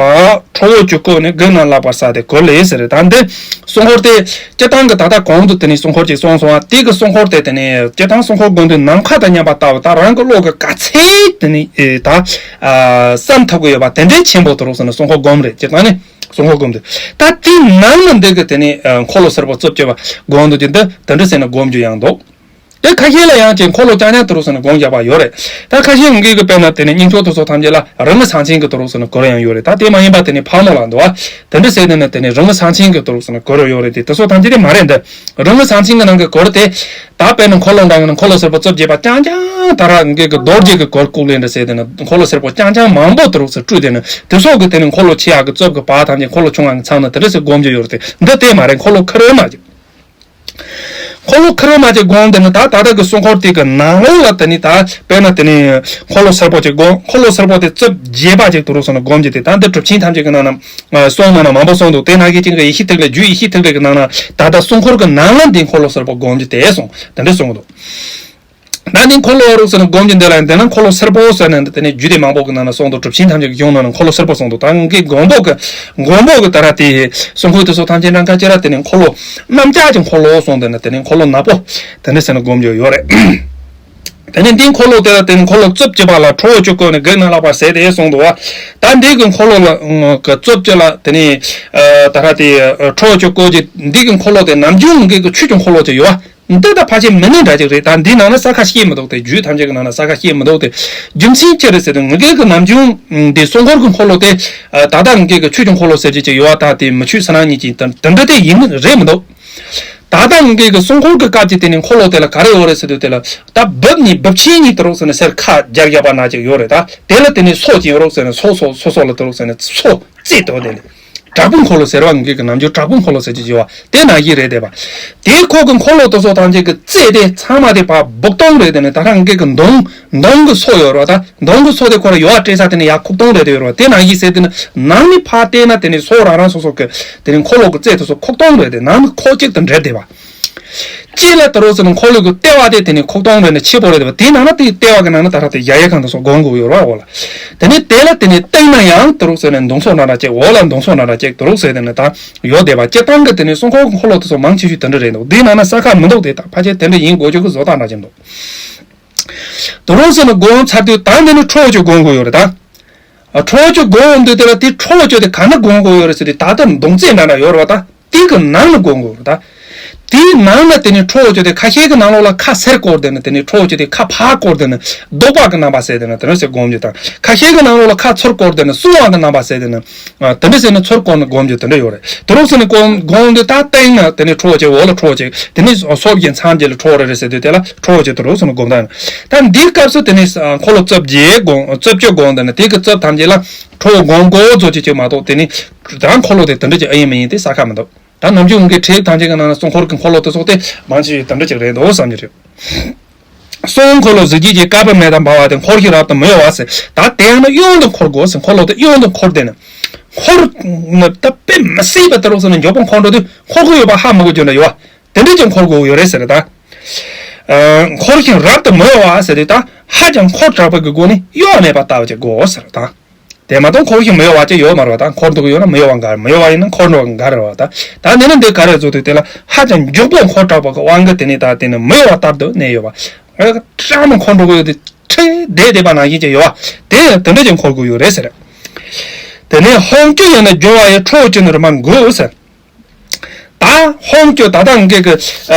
ཁྲོ་བོ་བཅུ་སྐོར་ནས་དགུག་ནས་བརླག་པར་བྱ་སྟེ་གོ་ལས་ཟེར། ད་འདི་སྲུང་འཁོར་དེ་སྤྱིར་བཏང་གི་ད་ལྟ་གོང་དུ་དེ་ནི་སྲུང་འཁོར་ཅིག་གསུངས་སོང་བ་དེ་གི་སྲུང་འཁོར་དེ་དེ་ནི་སྤྱིར་བཏང་སྲུང་འཁོར་སྒོམ་དུས་ནམ་མཁའ་དང་མཉམ་པར་ལྟ་བུ་ད་རང་གི་བློ་གི་ག་ཚད་དེ་ནི་ད་བསམ་ཐུབ་ཀྱི་ཡོད་པ་དེ་འདྲའི་ཆེན་པོ་དུ་རུ་སོང་ནས་སྲུང་འཁོར་སྒོམ་རེད། སྤྱིར་བཏང་ནི། སྲུང་འཁོར་སྒོམ་དུས། ད་དེའི་ནང་ན་འདི་གི་དེ་ནི་འཁོར་ལོ་སེར་པོ་རྩིབས་བཅས་པ་སྒོམ་དུས་ཀྱི་འདི་དེ་འདྲ་ཟེར་ནས་སྒོམ་རྒྱུ་ཡང་འདུག་དེ་ཁ་ཤས་ལ་ཡང་ཅིག་འཁོར་ལོ་རྐྱང་རྐྱང་དུ་རུ་ཟེར་ནས་སྒོམ་རྒྱག་པ་ཡོད་རེད། ད་ཁ་ཤས་ངེད་ཀྱི་དཔེར་ན་དེ་ནི་རྙིང་ཆོས་དུ་སོགས་ཐམས་ཅད་ལ་རིམ་གྱིས་ཟང་ཟིང་གི་དུ་རུ་ཟེར་ནས་སྒོམ་ཡང་ཡོད་རེད། ད་དེ་མ་ཡིན་པ་དེ་ནི་ཕག་མོ་ལ་འདུག་བ། དེ་འདྲ་ཟེར་དེ་ནི་དེ་ནི་རིམ་གྱིས་ཟང་ཟིང་གི་དུ་རུ་ཟེར་ནས་སྒོམ་ཡོད་རེད། དེ་དེ་སོགས་ཐམས་ཅད་དེ་མ་རེད་འདི། རིམ་གྱིས་ཟང་ཟིང་གི་ནང་གི་སྒོམ་དེ། ད་དཔེར་ན་འཁོར་ལོ་འདྲ་ཡིན་ན་འཁོར་ལོ་སེར་པོ་རྩིབས་བརྒྱད་པ་རྐྱང་རྐྱང་ད་ར་ངེད་ཀྱི་རྡོ་རྗེ་གི་གུར་བཀོད་ལེན་འདྲ་ཟེར་དེ་ནི་འཁོར་ལོ་སེར་པོ་རྐྱང་རྐྱང་མང་པོ་དུ་རུ་ཟེར་སྤྲུལ་དེ་ནི་དེ་སོགས་ཀྱི་དེ་ནི་འཁོར་ལོ་ཆེ་ཡག་གི་རྩིབས་ཀྱི་བར་ཐམས་ཅད་འཁོར་ལོ་ཆུང་ཡག་གི་མཚམས་ནི་དེ་འདྲ་ཟེར་སྒོམ་རྒྱུ་ཡོད་རེད་དེ། འདི་དེ་མ་རེད། འཁོར་ལོ་ཁེར་རོ་མ་ཅིག་འཁོར་ལོ་ཁེར་རོ་མ་ཅིག་སྒོམ་དེ་ནི་ད་ད་ལྟ་གི་སྲུང་འཁོར་དེ་གི་ནང་ལོགས་ལ་དེ་ནི་ད་དཔེར་ན་དེ་ནི་འཁོར་ལོ་སེར་པོ་ཅིག་སྒོམ། འཁོར་ལོ་སེར་པོ་དེ་རྩིབས་བརྒྱད་པ་ཅིག་དུ་རུ་སོང་ནས་སྒོམ་རྒྱུ་དེ། ད་འདི་གྲུབ་ཆེན་ཐམས་ཅད་ཀྱི་ནང་ན་གསུངས་ནང་ན་མང་པོ་གསུངས་འདུག་དེ་ནང་གི་ཅིག་གི་ཡེ་ཤེས་ཐིག་ལེ། རྒྱུ་ཡེ་ཤེས་ཐིག་ལེ་གི་ནང་ན་ད་ལྟ་སྲུང་འཁོར་གི་ནང་ལ་འདི་འཁོར་ལོ་སེར་པོ་སྒོམ་རྒྱུ་དེ་གསུངས། དེ་འདྲ་གསུངས་འདུག་ད་འདི་འཁོར་ལོ་རུ་ཟེར་ནས་སྒོམ་རྒྱུ་འདི་ལ་འདི་ན་འཁོར་ལོ་སེར་པོ་ཟེར་ནས་འདི་དེ་ནས་རྒྱུད་སྡེ་མང་པོ་གི་ནང་ན་གསུངས་འདུག་གྲུབ་ཆེན་ཐམས་ཅད་ཀྱི་གཞུང་ནང་ན་འཁོར་ལོ་སེར་པོ་གསུངས་འདུག་ད་ངེད་ཀྱི་མགོན་པོ་གི་མགོན་པོ་གི་ད་ར་དེ་སྲུང་འཁོར་དེ་ཚོ་ཐམས་ཅད་འདྲ་ཁ་ཅིག་ར་དེ་ནས་འཁོར་ལོ་གནམ་ལྕགས་ཀྱི་འཁོར་ལོ་གསུངས། དེ་ནས་དེ་ནས་འཁོར་ལོ་ནག་པོ་དེ་འདྲ་ཟེར་ནས་སྒོམ་རྒྱུ་ཡོད་རེད། དེ་ནས་འདི་འཁོར་ལོ་དེ་ལ་དེ་ནས་འཁོར་ལོ་རྩིབས་བཅུ་པ་ལ་ཁྲོ་བོ་བཅུ་བཀོད་ནས་དགུག་ནས་བརླག་པར་བྱ་སྟེ་གསུངས་འདུག་བ། ད་འདི་གི་འཁོར་ལོ་ལ་གི་རྩིབས་བཅུ་ལ་དེ་ནས་ད་ར་དེ་ཁྲོ་བོ་བཅུ་བཀོད་ཀྱི་འདི་གི་འཁོར་ལོ་དེ་ནམ་རྒྱུན་ངེད་ཀྱི་ཆོས་ཀྱི་འཁོར་ལོ་ཅིག་ཡོད་བ། འདི་ད་ཕལ་ཆེར་མི་ནི་འདྲ་ཅིག་རེད། ད་འདི་ནང་ན་ས་ཁ་ཤེས་མི་འདུག་སྟེ། རྒྱུད་ཐམས་ཅད་ཀྱི་ནང་ན་ས་ཁ་ཤེས་མི་འདུག་སྟེ། རྒྱུ་མཚན་ཅི་རེད་ཟེར་ན་ངེད་ཀྱི་ནམ་རྒྱུན་འདི་སྲུང་འཁོར་གྱི་འཁོར་ལོ་དེ་ད་ལྟ་ངེད་ཀྱི་ཆོས་ཀྱི་འཁོར་ལོ་ཟེར་གྱི་ཅིག་ཡོད་བ། ད་དེ་མི་ཆོས་ཟེར་ན་ཉིད་ཀྱི་དེ་འདྲ་དེ་ཡིན་ནི་རེད་མི་འདུག་ད་ལྟ་ངེད་ཀྱི་སྲུང་འཁོར་གྱི་སྐབས་ཀྱི་དེ་ནི་འཁོར་ལོ་དེ་ལ་ག་རེ་ཡོད་རེད་ཟེར་དུས་དེ་ལ་ད་སྦུབ་གཉིས་སྦུབ་ཆེན་གཉིས་དུ་རོགས་ཟེར་ནས་སེར་ཁ་རྒྱག་རྒྱག་པ་ན་ཅིག་ཡོད་རེད། ད་དེ་ལ་དེ་ནི་སོ་ཅིག་ཡོད་རོགས་ཟེར་ནས་སོ་སོ་སོ་སོ་ལ་དུ་རོགས་ཟེར་ནས་སོ་རྩེ་དོ་དེ་ལས། དྲག་པོའི་འཁོར་ལོ་ཟེར་བ་ངེད་ཀྱི་ནམ་རྒྱུན་དྲག་པོའི་འཁོར་ལོ་ཟེར་གྱི་ཡོད་བ། དེ་ནང་བཞིན་རེད་བསྡད་པ། དེའི་ཁོག་གི་འཁོར་ལོ་དེ་ཚོ་ཐམས་ཅད་ཀྱི་རྩེ་དེ་ཚང་མ་དེ་བར་སྦུག་སྟོང་རེད། དེ་ནི་ད་ལྟ་ངེད་ཀྱི་མདུང་མདུང་གི་སོ་ཡོད་རེད་བ། ད་མདུང་གི་སོ་དེ་ཁོ་ར་ཡོད་བ་སྤྲད་ས་དེ་ནི་ཡར་ཁོག་སྟོང་རེད་དེ་ཡོད་རེད་བ། དེ་ནང་བཞིན་ཟེར་དེ་ནི་ནང་ནས་ཕར་བལྟས་ན་དེ་ནི་སོ་རང་རང་སོ་སོ་གི་དེ་ནི་འཁོར་ལོ་གི་རྩེ་དེ་ཚོ་ཁོག་སྟོང་རེད་དེ་ནང་ནས་ཁོག་གཅིག་ཏུ་འདྲེས་བསྡད་པ། གཅིག་ལ་དུ་རོགས་ཟེར་ན་འཁོར་ལོ་གི་ལྟེ་བ་དེ་དེ་ནི་ཁོག་སྟོང་རེད་ན་ཆེ་པོ་རེད་དེ་བ། དེའི་ནང་ན་དེའི་ལྟེ་བ་གི་ནང་ན་ད་ར་དེ་གཞལ་ཡས་ཁང་དེ་ཚོ་སྒོམ་དགོས་ཡོད་རེད་བ། འོ་ལ་དེ་ནི་དེ་ལ་དེ་ནི་སྟེང་ན་ཡང་དུ་རོགས་ཟེར་ནས་མདུང་སོ་འདྲ་འདྲ་ཅིག་འོག་ལ་མདུང་སོ་འདྲ་འདྲ་ཅིག་དུ་རོགས་ཟེར་དེ་ནི་ད་ཡོད་བསྡད་པ། སྤྱིར་བཏང་གི་དེ་ནི་སྲུང་འཁོར་གི་འཁོར་ལོ་དེ་ཚོ་མང་ཆེ་ཤོས་དེ་འདྲ་རེད་འདུག་དེའི་ནང་ན་ས་ཁ་མི་འདུག་དེ་ད་ཕལ་ཆེར་དེ་འདྲ་ཡིན་དགོས་རྒྱུ་གི་བཟོ་ལྟ་འདྲ་ཅིག་འདུག་དུ་རོགས་ཟེར་ནས་སྒོམ་ཚར་དུས་ད་འདི་ནི་ཁྲོ་བོ་ཅིག་སྒོམ་དགོས་ཡོད་རེད་ད། ཨ། ཁྲོ་བོ་ཅིག་སྒོམ་འོང་དུས་དེ་ལ་དེ་ཁྲོ་བོ་ཅིག་དེ་ག་ན་སྒོམ་དགོས་ཡོད་རེད་ཟེར་དུས་ད་ལྟ་མདུང་རྩེ་འདྲ་འདྲ་ཡོད་རེད་བ། ད་དེ་གི་ནང་ན་སྒོམ་དགོས་རེད་ད། དེའི་ནང་ན་དེ་ནི་ཁྲོ་བོ་ཅིག་དེ་ཁ་ཤས་ཀྱི་ནང་ལོགས་ལ་ཁ་སེར་བསྐོར་དེ་ནི་དེ་ནི་ཁྲོ་བོ་ཅིག་དེ་ཁ་ཕར་བསྐོར་དེ་ནི་བཟློག་པ་གི་རྣམ་པ་ཟེར་དེ་ནི་དེ་ནི་ཟེར་སྒོམ་རྒྱུ་དང་། ཁ་ཤས་ཀྱི་ནང་ལོགས་ལ་ཁ་ཚུར་བསྐོར་དེ་ནི་བསྲུང་བ་གི་རྣམ་པ་ཟེར་དེ་ནི། ཨ། དེ་འདྲ་ཟེར་ནས་ཚུར་བསྐོར་ནས་སྒོམ་རྒྱུ་དེ་འདྲ་ཡོད་རེད། དེ་རོགས་ཟེར་ནས་སྒོམ་སྒོམ་དུས་ད་སྟེང་ན་དེ་ནི་ཁྲོ་བོ་ཅིག་འོག་ལ་ཁྲོ་བོ་ཅིག་དེ་ནི་སོ་བརྒྱད་མཚམས་བརྒྱད་ལ་ཁྲོ་བོ་རེ་རེ་ཟེར་དུས་དེ་ལ་ཁྲོ་བོ་ཅིག་དུ་རོགས་ཟེར་ནས་སྒོམ་ད་ཡིན། ད་འདིའི་སྐབས་སུ་དེ་ནི་འཁོར་ལོ་རྩིབས་བརྒྱད་སྒོམ་རྩིབས་བཅུ་སྒོམ་དེ་ནི་དེ་གི་རྩིབས་ཐམས་ཅད་ལ་ཁྲོ་བོ་སྒོམ་དགོས་རྫོགས་ཀྱི་ཅིག་མ་གཏོགས་དེ་ནི་ད་འཁོར་ལོ་དེ་དེ་འདྲ་ཅིག་ཨེ་ཡིན་མིན་ཡིན་དེ་ས་ཁ་མི་འདུག་ད་ནམ་རྒྱུན་ངུ་གི་ཁྲིད་ཐམས་ཅད་ཀྱི་ནང་ན་སྲུང་འཁོར་གྱི་འཁོར་ལོ་དེ་སོགས་དེ་མང་ཆེ་ཤོས་དེ་འདྲ་ཅིག་རེད་འདུག་བསམ་གྱི་རེད། སྲུང་འཁོར་ལོ་གཟི་བརྗིད་ཀྱི་བསྐལ་པ་མེ་དང་འབར་བ་དེ། འཁོར་ཞིང་རབ་ཏུ་མི་གཡོ་བ་ཟེར། ད་དེ་ཡང་ན་གཡོན་དུ་འཁོར་དགོས་ཟེར། འཁོར་ལོ་དེ་གཡོན་དུ་འཁོར་དེ་ནི། འཁོར་ནི་ད་དཔེ་མི་སྲིད་པ་དེ་རོགས་ཟེར་ནས་མགྱོགས་པོ་འཁོར་འགྲོ་དུས་འཁོར་གི་ཡོད་པ་ཧ་མི་གོ་རྒྱུ་འདྲ་ཡོད་བ། དེ་འདྲ་ཅིག་འཁོར་དགོས་ཡོད་རེད་ཟེར་ད། ཨ། འཁོར་ཞིང་རབ་ཏུ་མི་གཡོ་བ་ཟེར་དུས་ད་ཧ་ཅང་འཁོར་དྲག་པོ་གི་སྒོ་ནས་གཡོ་བ་མེད་པ་ལྟ་བུ་ཅིག་དགོས་ཟེར་ད། དེ་མ་གཏོགས་འཁོར་ཞིང་མི་གཡོ་བ་ཅིག་ཡོད་མ་རེད་བ། ད་འཁོར་འདུག་ཡོད་ན་མི་གཡོ་བ་འགའ་རེད། མི་གཡོ་བ་ཡིན་ན་འཁོར་འགྲོ་བ་འགའ་རེད་བ། ད་ད་ནི་ནི་འདི་ག་རེ་བཟོ་དུས་དེ་ལ་ཧ་ཅང་མགྱོགས་པོ་འཁོར་དྲག་པོ་གི་དབང་གིས་དེ་ནི་ད་དེ་ནི་མི་གཡོ་བ་ལྟར་དུ་གནས་ཡོད་བ། སྐྲག་མ་འཁོར་འགྲོ་གི་ཡོད་དེ་ཁྲིད་བསྡད་བསྡད་པ་ནང་བཞིན་ཅིག་ཡོད་བ། དེ་དེ་འདྲ་ཅིག་འཁོར་དགོས་ཡོད་རེད་ཟེར། དེ་ནས་ཧོང་བཅུ་ཡིན་ན་སྦྱོར་བ་ཡི་ཁྲོ་བོ་བཅུ་ནི་རིམ་པར་འགུགས་ཟེར། ད་ཧོང་བཅུ་ད་ལྟ་འགེག་གི་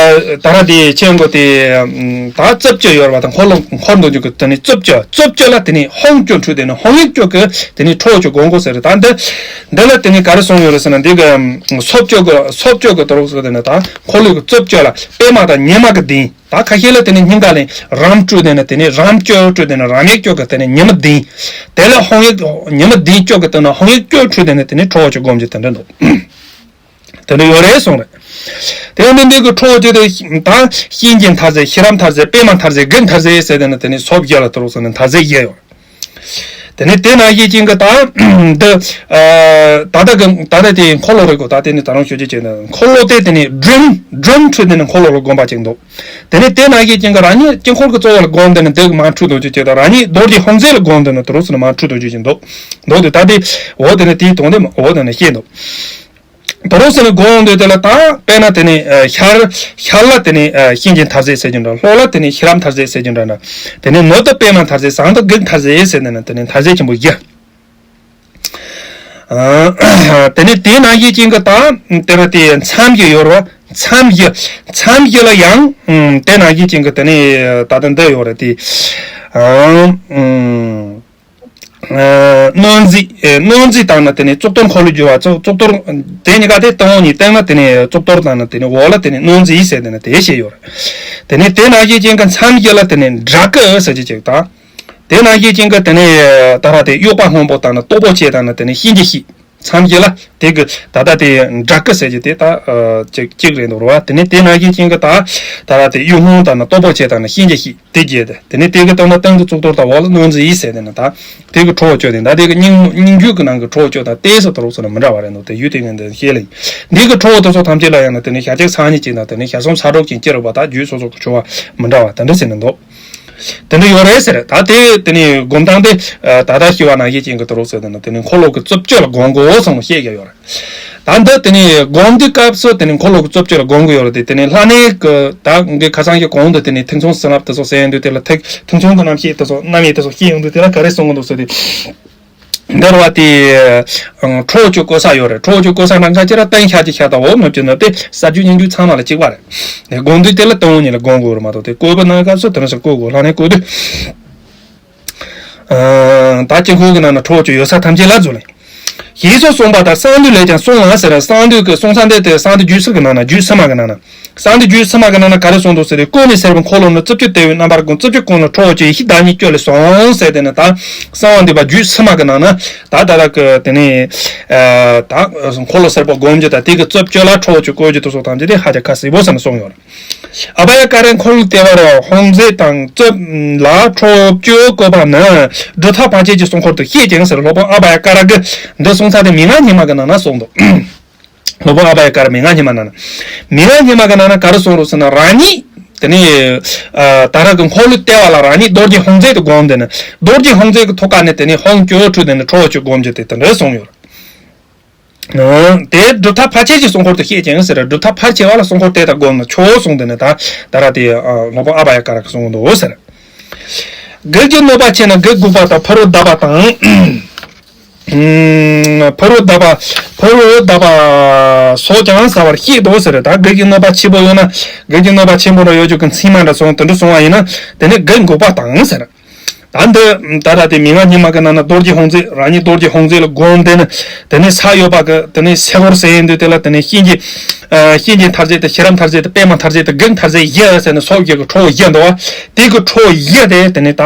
ད་ར་དེ་ཆེན་པོ་དེ་ད་རྩིབས་བཅུ་ཡོད་རེད་བ། ད་འཁོར་ལོ་འཁོར་འདུག་རྒྱུ་གི་དེ་ནི་རྩིབས་བཅུ་རྩིབས་བཅུ་ལ་དེ་ནི་ཧོང་བཅུ་འཁྲུལ་དེ་ནི་ཧོང་ཡིག་བཅུ་གི་དེ་ནི་ཁྲོ་བོ་བཅུ་སྒོམ་དགོས་ཟེར་རེད། ད་འདི་འདི་ལ་དེ་ནི་ག་རེ་གསུངས་ཡོད་རེད་ཟེར་ན་འདི་གི་སོ་བཅུ་གི་སོ་བཅུ་གི་དུ་རོགས་ཟེར་དེ་ནི་ད་འཁོར་ལོ་གི་རྩིབས་བཅུ་ལ་པད་མ་དང་ཉི་མ་གི་གདན། ད་ཁ་ཤས་ལ་དེ་ནི་སྙིང་ག་ལས་རམ་བཅུ་དེ་ནི་དེ་ནི་རམ་བཅུ་བཅུ་དེ་ནི་རམ་ཡིག་བཅུ་གི་དེ་ནི་ཉི་མ་གདན། དེ་ལ་ཧོང་ཡིག་ཉི་མ་གདན་བཅུ་གི་དེ་ནི་ཧོང་ཡིག་བཅུ་འཁྲུལ་དེ་ནི་དེ་ནི་ཁྲོ་བོ་བཅུ་སྒོམ་རྒྱུ་དེ་འདྲ་འདུག་དེ་འདྲ་ཡོད་རེད་གསུངས་རེད། དེ་ནི་འདི་གི་ཁྲོ་བོ་བཅུ་དེ་ད་གཤིན་རྗེ་མཐར་ཟད་ཤེས་རབ་མཐར་ཟད་པད་མ་མཐར་ཟད་དགུག་མཐར་ཟད་ཟེར་དེ་ནི་དེ་ནི་སོ་བརྒྱད་ལ་དུ་རོགས་ཟེར་ནི་མཐར་ཟད་བཞི་ཡོད། དེ་ནས་དེ་ནང་བཞིན་ཅན་གྱི་ད་འདི་ད་ལྟ་གི་ད་ལྟ་དེ་འཁོར་ལོ་རེད་གོ། ད་དེ་ནས་ད་རུང་ཞུ་རྒྱུ་བྱས་ན་འཁོར་ལོ་དེ་དེ་ནས་སྒྲོམ་སྒྲོམ་ཁྲོད་དེ་ནས་འཁོར་ལོ་ལ་བསྒོམ་པ་ཅིག་འདུག། དེ་ནས་དེ་ནང་བཞིན་ཅན་གྱི་རང་ཉིད་དཀྱིལ་འཁོར་གྱི་གཙོ་བོ་ལ་བསྒོམ་དེ་ནས་འདི་གི་མར་འཁྲུལ་འདུག་ཅེས་བྱས་ད་རང་ཉིད་རྡོ་རྗེ་ཧཱུྃ་རྫས་ལ་བསྒོམ་དེ་ནས་དུ་རུ་སུ་ནས་མར་འཁྲུལ་འདུག་ཅེས་ཅན་འདུག་འདུག་དེ་ད་དེ་འོ་དེ་ནས་དེའི་དོན་དེ་འོ་དེ་ནས་ཤེས་འདུག། དོ་རུང་ཟེར་ནས་དགོངས་འདོད་དེ་ལ་ད་དཔེར་ན་དེ་ནས་ཤར་ཤར་ལ་དེ་ནས་གཤིན་རྗེ་མཐར་ཟད་ཟེར་གྱི་འདྲ། ལྷོ་ལ་དེ་ནས་ཤེས་རབ་མཐར་ཟད་ཟེར་གྱི་འདྲ་ན། དེ་ནས་ནུབ་ཏུ་པདྨ་མཐར་ཟད། བྱང་དུ་བགེགས་མཐར་ཟད་ཟེར་དེ་ནས་དེ་ནས་མཐར་ཟད་ཆེན་པོ་བཞི། དེ་ནས་དེ་ནང་བཞིན་ཅན་གྱི་ད་དེ་ར་དེ་མཚམས་བཞི་ཡོད་རེད་བ། མཚམས་བཞི་མཚམས་བཞི་ལ་ཡང་དེ་ནང་བཞིན་ཅན་གྱི་དེ་ནས་ད་ལྟ་འདི་ཡོད་རེད་དེ། གནོད་འཚེ། གནོད་འཚེ་བཏང་ན་དེ་ནས་གཙུག་ཏོར་འཁོར་ལོས་སྒྱུར་བ། གཙུག་གཙུག་ཏོར་དེ་གཉིས་ཀ་དེ་སྟེང་འོག་གཉིས་བཏང་ན་དེ་ནས་གཙུག་ཏོར་བཏང་ན་དེ་ནས་འོག་ལ་དེ་ནས་གནོད་འཚེ་ཡིས་ཟེར་དེ་ནས་དེ་བཤད་ཡོད་རེད། དེ་ནས་དེ་ནང་བཞིན་ཅན་གྱི་མཚམས་བཞི་ལ་དེ་ནས་དགྲ་བགེགས་ཟེར་གྱི་ཅིག་དང་། དེ་ནང་བཞིན་ཅན་གྱི་དེ་ནས་ད་ར་དེ་གཡོག་པ་སྔོན་པོ་བཏང་ན་སྟོབས་པོ་ཆེ་བཏང་ན་དེ་ནས་གཤིན་རྗེ་གཤེད། མཚམས་བཞི་ལ་དེ་གི་ད་ལྟ་དེ་དགྲ་བགེགས་ཟེར་གྱི་དེ་ད་ཅིག་ཅིག་རེད་འདུག་རེད་བ། དེ་ནས་དེ་ནང་བཞིན་ཅན་གྱི་ད་ད་ར་དེ་གཡོག་སྔོན་བཏང་ན་སྟོབས་པོ་ཆེ་བཏང་ན་གཤིན་རྗེ་གཤེད། དེ་བརྒྱད་དེ། དེ་ནས་དེ་གི་སྟེང་ན་སྟེང་དུ་གཙུག་ཏོར་དང་འོག་ལ་གནོད་འཚེ་ཡིས་ཟེར་དེ་ནས་ད་དེ་གི་ཁྲོ་བོ་བཅུ་དེ་ད་དེ་གི་སྙིང་སྙིང་རྒྱུད་ཀྱི་ནང་གི་ཁྲོ་བོ་བཅུ་དང་དེ་སུ་དུ་རུག་སུ་ན་མི་འདྲ་བ་རེད་འདུག། དེ་ཡུལ་དེ་ངན་དེ་ཤེས་ལ་ཡིན། འདི་གི་ཁྲོ་བོ་དེ་ཚོ་ཐམས་ཅད་ལ་ཡང་ན་དེ་ནས་ཞལ་གཅིག་ཚར་གཉིས་གཅིག་དང་དེ་ནས་ཞལ་གསུམ་ཚར་དྲུག་ཅིག་ཅི་རུག་པ་ད་རྒྱུད་སོ་སོ་གི་ཁྲོ་བོ་མི་འདྲ་བ་དེ་འདྲ་ཟེར་ནས་འདུག། དེ་འདྲ་ཡོད་རེད་ཟེར། ད་དེ་དེ་ནས་སྒོམ་སྟངས་དེ་ད་ལྟ་ཞུ་བ་ནང་བཞིན་ཅན་གྱི་དུ་རུག་ཟེར་དེ་ནས་དེ་ནས་འཁོར་ལོ་གི་རྩིབས་བཅུ་ལ་སྒོམ་དགོས་སོང་བཤད་ཀྱི་ཡོད་རེད། ད་འདི་དེ་ནས་སྒོམ་དུས་སྐབས་སུ་དེ་ནས་འཁོར་ལོ་གི་རྩིབས་བཅུ་ལ་སྒོམ་གི་ཡོད་རེད་དེ། དེ་ནས་ལྷ་གནས་ཀྱི་ད་ངའི་ཁ་སང་གི་གོང་དུ་དེ་ནས་ཐེག་མཚུངས་བྱིན་རླབས་དེ་ཚོ་ཟེར་ཡོང་དུས་དེ་ལ་ཐེག་ཐེག་མཚུངས་ཀྱི་རྣམ་བཤད་དེ་ཚོ་རྣམ་དབྱེ་དེ་ཚོ་བཤད་ཡོང་དུས་དེ་ལ་ག་རེ་གསུང་གི་འདུག་ཟེར་དུས། འདིར་བ་དེ་ཁྲོ་བོ་བཅུ་བཀོད་ས་ཡོད་རེད། ཁྲོ་བོ་བཅུ་བཀོད་ས་ནང་ག་ཅི་ར་སྟེང་ཤར་གྱི་ཤར་དང་འོག་ནུབ་ཀྱི་ནུབ་སྟེ་ས་རྒྱུ་གཉིས་རྒྱུ་ཚང་མ་ལ་གཅིག་པ་རེད། དེ་སྒོམ་དུས་དེ་ལ་སྟེང་འོག་གཉིས་ལ་སྒོམ་དགོས་རེད་མ་གཏོགས་དེ་བཀོད་པ་ནང་སྐབས་སུ་དེ་འདྲ་ཞིག་བཀོད་དགོས། ལྷ་གནས་བཀོད་དུས། ད་དཀྱིལ་འཁོར་གྱི་ནང་ན་ཁྲོ་བོ་བཅུ་ཡོད་ས་ཐམས་ཅད་ལ་འཛུལ་ལེ། ཞེས་སོགས་གསུངས་པ་ལྟར་གསང་འདུས་ལས་ཀྱང་གསུངས་ལ་ཟེར། གསང་འདུས་ཀྱི་གསུང་ས་འདི་དེ་གསང་འདུས་རྒྱུད་ཚིག་གི་ནང་ན་རྒྱུད་ཕྱི་མ་གི་ནང་ན། གསང་འདུས་རྒྱུད་ཕྱི་མ་གི་ནང་ན་ག་རེ་གསུངས་འདུག་ཟེར་ཏེ། བཀོད་ནས་སེར་པོ་འཁོར་ལོ་ནི་རྩིབས་བཅུ་དེ་བས་རྣམ་པར་བསྒོམ། རྩིབས་བཅུ་ཀུན་ལ་ཁྲོ་བོ་བཅུ་ཡེ་ཤེས་བདག་ཉིད་སྤྱོད་ལས་གསུངས་ཟེར་དེ་ནི་ད་གསང་བ་འདུས་པ་རྒྱུད་ཕྱི་མ་གི་ནང་ན་ད་ད་ལྟ་གི་དེ་ནས་ད་འཁོར་ལོ་སེར་པོ་བསྒོམ་རྒྱུ་དང་དེ་གི་རྩིབས་བཅུ་ལ་ཁྲོ་བོ་བཅུ་བཀོད་རྒྱུ་དེ་སོགས་ཐམས་ཅད་དེ་ཧ་ཅང་ཁ་གསལ་པོ་ཟེར་ནས་གསུངས་ཡོད་རེད། ཨ་བྷ་ཡ་ཀ་རའི་འཁོར་ལོའི་ལྟེ་བར་ཧཱུྃ་རྫས་དང་རྩིབས་ལ་ཁྲོ་བོ་བཅུ་བཀོད་པ་ནི་སྒྲུབ་ཐབས་ཕལ་ཆེར་གྱི་གསུང་འཁོར་དུ་བཤད་ཅིང་ཟེར། སློབ་དཔོན་ཨ་བྷ་ཡ་ཀ་ར་གིས་འདི་གསུང་ས་དེ་མན་ངག་སྙེ་མ་གི་ནང་ན་གསུངས་འདུག། སློབ་དཔོན་ཨ་བྷ་ཡ་ཀ་ར་མན་ངག་སྙེ་མ་ནང་ན། མན་ངག་སྙེ་མ་གི་ནང་ན་ག་རེ་གསུངས་རེད་ཟེར་ན། རང་ཉིད་དེ་ནས་ད་ར་གི་འཁོར་ལོའི་ལྟེ་བ་ལ་རང་ཉིད་རྡོ་རྗེ་ཧཱུྃ་རྫས་དེ་བསྒོམས་དེ་ནི་རྡོ་རྗེ་ཧཱུྃ་རྫས་ཀྱི་ཐོག་ཁ་ནས་དེ་ནས་ཧཱུྃ་བཅུ་འཁྲུལ་དེ་ནི་ཁྲོ་བོ་བཅུ་བསྒོམ་རྒྱུ་དེ་དེ་འདྲ་གསུངས་ཡོད་རེད། དེ་སྒྲུབ་ཐབས་ཕལ་ཆེར་གྱི་གསུང་འཁོར་དུ་བཤད་ཅིང་ཟེར། སྒྲུབ་ཐབས་ཕལ་ཆེ་བ་ལ་གསུང་འཁོར་དེ་དག་བསྒོམས་ན་ཆོག་གསུངས་དེ་ནི་ད་ད་ར་དེ་སློབ་དཔོན་ཨ་བྷ་ཡ་ཀ་ར་གི་གསུང་འདུག་ཟེར། བགེགས་ཀྱི་གནོད་པ་ཆེ་ན་བགེགས་འགུགས་པ་དང་ཕ་རོལ་བརྡབ་པ་དང་། ཕ་རོལ་བརྡབ་པ་ཕ་རོལ་བརྡབ་པ་སོགས་ཀྱང་བྱ་བར་བཤད་དོ་ཟེར། ད་བགེགས་ཀྱི་གནོད་པ་ཆེན་པོ་ཡོད་ན་བགེགས་ཀྱི་གནོད་པ་ཆེན་པོ་འདྲ་ཡོད་རྒྱུ་གི་མཚན་མ་འདྲ་སོང་དེ་འདྲ་སོང་བ་ཡིན་ན་དེ་ནི་བགེགས་འགུགས་པ་དང་ཟེར། ད་འདི་ད་ལྟ་དེ་མན་ངག་སྙེ་མ་གི་ནང་ན་རྡོ་རྗེ་ཧཱུྃ་རྫས་རང་ཉིད་རྡོ་རྗེ་ཧཱུྃ་རྫས་ལ་བསྒོམས་དེ་ནི་དེ་ནི་ས་ཡོད་པ་གི་དེ་ནི་སེ་གོལ་ཟེར་ཡིན་དུས་དེ་ལ་དེ་ནི་གཤིན་རྗེ་གཤིན་རྗེ་མཐར་ཟད་དེ་ཤེས་རབ་མཐར་ཟད་དེ་པདྨ་མཐར་ཟད་དེ་བགེགས་མཐར་ཟད་བཞི་ཟེར་ནས་སོགས་བཞི་གི་ཁྲོ་བོ་བཞི་འདུག་བ། དེ་གི་ཁྲོ་བོ་བཞི་དེ་དེ་ནི་ད་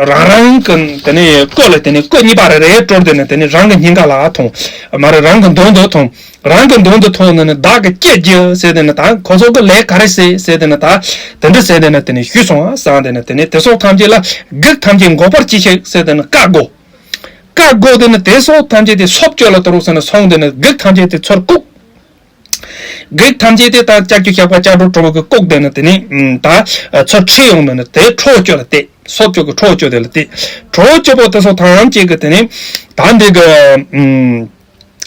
རང་རང་གི་དེ་ནི་སྐུ་ལ་དེ་ནི་སྐུ་གཉིས་པ་རེ་རེ་སྤྲོར་དེ་ནི་དེ་ནི་རང་གི་སྙིང་ག་ལ་ཐོང་མ་རེད། རང་གི་མདུན་དུ་ཐོང་། རང་གི་མདུན་དུ་ཐོན་ནས་ནི་བདག་གིས་ཅི་བགྱི་ཟེར་དེ་ནི་ད་ཁོ་ཚོ་གི་ལས་ག་རེ་བྱེད་ཟེར་དེ་ནི་ད་དེ་འདྲ་ཟེར་དེ་ནི་དེ་ནི་ཞུས་སོང་ཨ་བསམ་དེ་ནི་དེ་ནི་དེ་སོགས་ཐམས་ཅད་ལ་བགེགས་ཐམས་ཅད་འགོག་པར་གྱིས་ཤིག་ཟེར་དེ་ནི་བཀའ་བསྒོ། བཀའ་བསྒོ་དེ་ནི་དེ་སོགས་ཐམས་ཅད་དེ་སྲོག་གཅོད་ལ་དུ་རུ་ཟེར་ནས་སོང་དེ་ནི་བགེགས་ཐམས་ཅད་དེ་ཚུར་བཀུག། བགེགས་ཐམས་ཅད་དེ་ད་ལྕགས་ཀྱུ་བཤགས་པ་ལྕགས་སྒྲོག་གྲོགས་ཀྱི་བཀུག་དེ་ནི་དེ་ནི་ད་ཚུར་ཁྲིད་ཡོང་དེ་ནི་དེ་ཁྲོ་བོ་བཅུ་ལ་གཏད། སྲོག་གཅོད་ཀྱི་ཁྲོ་བོ་བཅུ་དེ་ལ་གཏད། ཁྲོ་བོ་བཅུ་པོ་དེ་སོགས་ཐམས་ཅད་ཀྱི་དེ་ནི་ད་འདི་གི་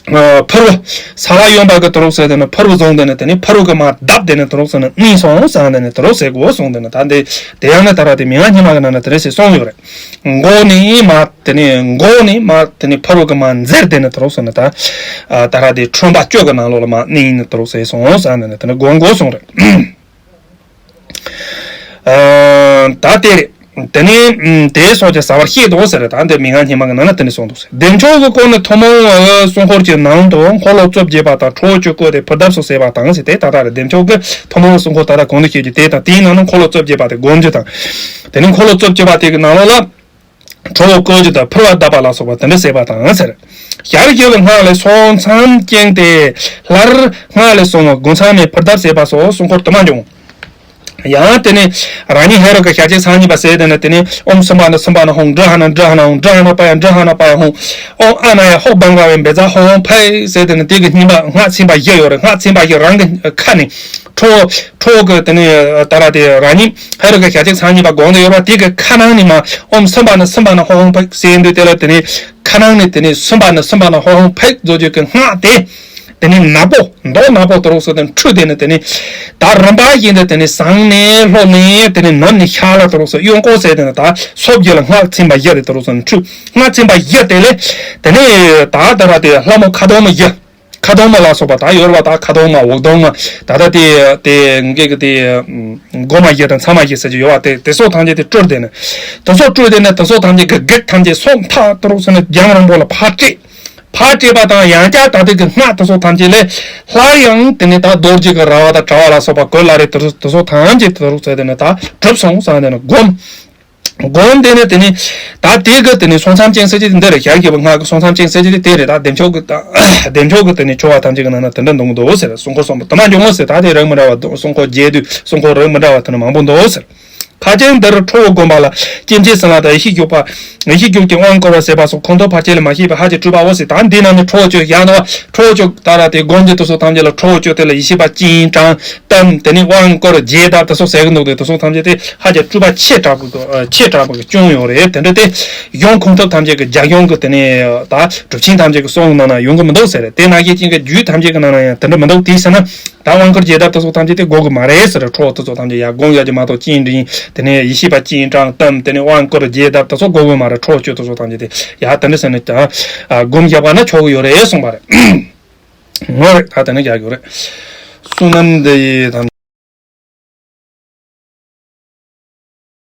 ཕུར་བུ། ས་ལ་ཡོང་པ་གི་དུ་རུག་ཟེར་དེ་ནི་ཕུར་བུ་བཟུང་དེ་ནི་དེ་ནི་ཕུར་བུ་གི་མར་བརྡབས་དེ་ནི་དུ་རུག་ཟེར་ནི་གནས་སོང་ཟེར་དེ་ནི་དུ་རུག་ཟེར་དགོས་གསུངས་དེ་ནི་ད་འདི་དེ་ཡང་ནི་ད་ར་དེ་མན་ངག་སྙེ་མ་གི་ནང་ན་དེ་རེད་ཟེར་གསུངས་ཡོད་རེད། མགོ་ནས་མར་དེ་ནི་མགོ་ནས་མར་དེ་ནི་ཕུར་བུ་གི་མར་འཛེར་དེ་ནི་དུ་རུག་ཟེར་ནི་ད་ད་ར་དེ་ཁྲོན་པ་བཅུ་གི་ནང་ལོགས་ལ་མར་གནས་ནི་དུ་རུག་ཟེར་སོང་ཟེར་དེ་ནི་དེ་ནི་དགོས་དགོས་གསུངས་རེད། ད་དེ་རེད། དེ་ནས་དེ་སོགས་ཀྱི་བྱ་བར་བཤད་དོ་ཟེར། ད་འདི་མན་ངག་སྙེ་མ་གི་ནང་ན་དེ་ནས་གསུངས་འདུག་ཟེར། བདེ་མཆོག་གི་སྐུ་ནི་ཐུན་མོང་བའི་གསུང་འཁོར་གྱི་ནང་དུ་འཁོར་ལོ་རྩིབས་བརྒྱད་པ་དང་ཁྲོ་བོ་བཅུ་བཀོད་དེ་ཕུར་བརྡབས་སུ་བྱས་པ་དང་ཟེར་ཏེ། ད་ལྟ་རེ་བདེ་མཆོག་གི་ཐུན་མོང་བའི་གསུང་འཁོར་ད་ལྟ་གོང་དུ་བཤད་རྒྱུ་དེ་དང་དེའི་ནང་ན་འཁོར་ལོ་རྩིབས་བརྒྱད་པ་དེ་བསྒོམ་རྒྱུ་དང་། དེ་ནས་འཁོར་ལོ་རྩིབས་བརྒྱད་པ་དེ་གི་ནང་ལོགས་ལ་ཁྲོ་བོ་བཀོད་རྒྱུ་དང་ཕུར་བ་བརྡབས་པ་ལ་སོགས་པ་དེ་འདྲ་བྱས་པ་དང་ཟེར། ཞལ་བཞི་པའི་སྔགས་ལས་སོ་མཚམས་བསྐྱེད་དེ་སླར་སྔགས་ལས་གསུངས་པ་དགུ་མཚམས་མའི་ཕུར་བརྡབས་བྱས་པ་སོགས་གསུང་འཁོར་དུ་མ་འབྱུང་། ཡང་དེ་ནས་རང་ཉིད་ཧེ་རུ་ཀ་ཞལ་གཅིག་སང་གཉིས་པ་ཟེར་དེ་ནས་དེ་ནས་ཨོཾ་སུམྦྷ་ན་སུམྦྷ་ན་ཧཱུྃ་ཌྷཱ་ན་ཌྷཱ་ན་ཧཱུྃ་ཌྷཱ་ན་པ་ཡ་ཌྷཱ་ན་པ་ཡ་ཧཱུྃ། ཨོཾ་ཨ་ན་ཡ་ཧོ་བྷང་ག་ཝེ་བཛྲ་ཧཱུྃ་ཧཱུྃ་ཕཊ་ཟེར་དེ་ནས་དེ་གི་སྙིམ་པ་སྔགས་ཚན་པ་བཞི་ཡོད་རེད། སྔགས་ཚན་པ་བཞི་རང་གི་ཁ་ནས་ཁྲོ་བོ་ཁྲོ་བོ་གི་དེ་ནས་ད་ར་དེ་རང་ཉིད་ཧེ་རུ་ཀ་ཞལ་གཅིག་སང་གཉིས་པ་སྒོམ་དུ་ཡོད་པ་དེ་གི་ཁ་ནང་ནས་མ་ཨོཾ་སུམྦྷ་ན་སུམྦྷ་ན་ཧོ་ཧཱུྃ་ཕཊ་ཟེར་འདུག་དེ་ལ་དེ་ནས་ཁ་ནང་ནས་དེ་ནས་སུམྦྷ་ན་སུམྦྷ་ན་ཧོ་ཧཱུྃ་ཕཊ་ཟེར་རྒྱུ་གི་སྔགས་དེ། དེ་ནས་ནག་པོ་མདོག་ནག་པོ་དེ་རུ་སོ་དེ་འཁྲུ་དེ་ནས་དེ་ནས་ད་རིམ་པ་བཞིན་དུ་དེ་ནས་ཟངས་ནས་ལྷོ་ནས་དེ་ནས་ནུབ་ནས་ཤར་ལ་དེ་རུ་སོ་གཡོན་སྐོར་ཟེར་དེ་ནས་ད་སོ་བརྒྱད་ལ་སྔགས་ཚན་པ་བཞི་དེ་དེ་རུ་སོ་འཁྲུ། སྔགས་ཚན་པ་བཞི་དེ་ལས་དེ་ནས་ད་ད་ར་དེ་ལྷ་མོ་ཁྭ་ཏོ་མ་བཞི། ཁྭ་ཏོ་མ་ལ་སོགས་པ་ད་ཡོད་རེད་པ། ད་ཁྭ་ཏོ་མ་འོག་གདོང་མ་ད་ད་དེ་དེ་འགེ་གི་དེ་སྒོ་མ་བཞི་དང་ཚང་མ་བཞི་ཟེར་གྱི་ཡོད་པ། དེ་དེ་སོགས་ཐམས་ཅད་དེ་སྤྲུལ་དེ་ནས་དེ་སོགས་སྤྲུལ་དེ་ནས་དེ་སོགས་ཐམས་ཅད་གི་བགེགས་ཐམས་ཅད་སོ་མཐའ་དེ་རུ་སོ་ནས་རྒྱང་རིང་པོ་ལ་ཕར་བསྐྲད། ཕར་བསྐྲད་པ་དང་ཡང་བསྐྱར་ད་ལྟའི་གི་སྔགས་དེ་ཚོ་ཐམས་ཅད་ལས་སླར་ཡང་དེ་ནས་ད་རྡོ་རྗེ་གི་ར་བ་དང་དྲ་བ་ལ་སོགས་པ་གོས་ལ་རེ་དེ་ཚོ་དེ་ཚོ་ཐམས་ཅད་དེ་རུ་ཚོ་དེ་ནས་ད་གྲུབ་སོང་བསམ་དེ་ནས་སྒོམ། སྒོམ་དེ་ནས་དེ་ནས་ད་དེ་གི་དེ་ནས་སོ་མཚམས་ཅན་གསལ་བྱེད་དེ་འདི་རེད། ཞལ་བཞི་པོ་སྔགས་ཀྱི་སོ་མཚམས་ཅན་གསལ་བྱེད་དེ་དེ་རེད། ད་བདེ་མཆོག་གི་ད་བདེ་མཆོག་གི་དེ་ནས་ཆོ་ག་ཐམས་ཅད་ཀྱི་ནང་ན་དེ་འདྲ་འདུག་འདུག་ཟེར། སྲུང་འཁོར་གསུམ་པོ་དུ་མ་འཇོག་མོ་ཟེར། ད་དེ་རིགས་མི་འདྲ་བ་འདུག་སྲུང་འཁོར་རྒྱས་བསྡུས་སྲུང་འཁོར་རིགས་མི་འདྲ་བ་དེ་ནས་མང་པོ་འདུག་ཟེར། ཁ་ཅན་འདིར་ཁྲོ་བོ་བསྒོམ་པ་ལ་སྐྱེ་མཆེད་ཟིན་ལ་དང་ཡེ་ཤེས་འཇུག་པ། ཡེ་ཤེས་འཇུག་ཅིང་དབང་བསྐུར་བ་ཟེར་བ་སོགས་ཁོང་དུ་ཕར་ཆེར་ལ་མ་བཤད་པའི་ཧ་ཅང་གྲུབ་པའོ་ཟེར། ད་འདི་ནང་ནས་ཁྲོ་བོ་བཅུ་ཡང་ན་ཁྲོ་བོ་བཅུ་ད་ར་དེ་སྒོམ་རྒྱུ་དེ་ཚོ་ཐམས་ཅད་ལ་ཁྲོ་བོ་བཅུ་དེ་ལ་ཡེ་ཤེས་པ་སྤྱན་དྲངས་གཏམས་དེ་ནས་དབང་བསྐུར་རྒྱས་གདབ་དེ་ཚོ་ཟེར་གི་འདུག་དེ་དེ་ཚོ་ཐམས་ཅད་དེ་ཧ་ཅང་གྲུབ་པ་ཆེ་དྲགས་པོ་གི་ཆེ་དྲགས་པོ་གི་སྐྱོན་ཡོད་རེད། དེ་འདྲ་དེ་གཞུང་ཁུངས་ཐུབ་ཐམས་ཅད་ཀྱི་རྒྱ་གཞུང་གི་དེ་ནས་ད་གྲུབ་ཆེན་ཐམས་ཅད་ཀྱི་གསུང་ནང་ན་ཡོང་གི་མི་འདུག་ཟེར། དེ་ནང་བཞིན་ཅན་གྱི་རྒྱུད་ཐམས་ཅད་ཀྱི་ནང་ན་ཡང་དེ་འདྲ་མི་འདུག་དེའི་ཕྱིར་ན། ད་དབང་བསྐུར་རྒྱས་གདབ་དེ་ཚོ་ཐམས་ཅད་དེ་དགོས་ཀྱི་མ་རེད་ཟེར། ཁྲོ་བོ་དེ་ཚོ་ཐམས་ཅད་ཡ་སྒོམ་ཡག་གི་མ་གཏོགས་སྤྱན་འདྲེན་དེ་ནས་ཡེ་ཤེས་པ་སྤྱན་དྲངས་གཏམས་དེ་ནས་དབང་བསྐུར་རྒྱས་གདབ་དེ་ཚོ་དགོས་ཀྱི་མ་རེད། ཁྲོ་བོ་བཅུ་དེ་ཚོ་ཐམས་ཅད་དེ་ཡ་དེ་འདྲ་ཟེར་ནས་ཀྱང་སྒོམ་བཞག་པ་ན་ཆོག་གི་ཡོད་རེད་གསུངས་པ་རེད། ངོ་རེད། ད་དེ་ནས་རྒྱག་རྒྱུ་རེད། བསོད་ནམས་འདི་ཡིས་དམ།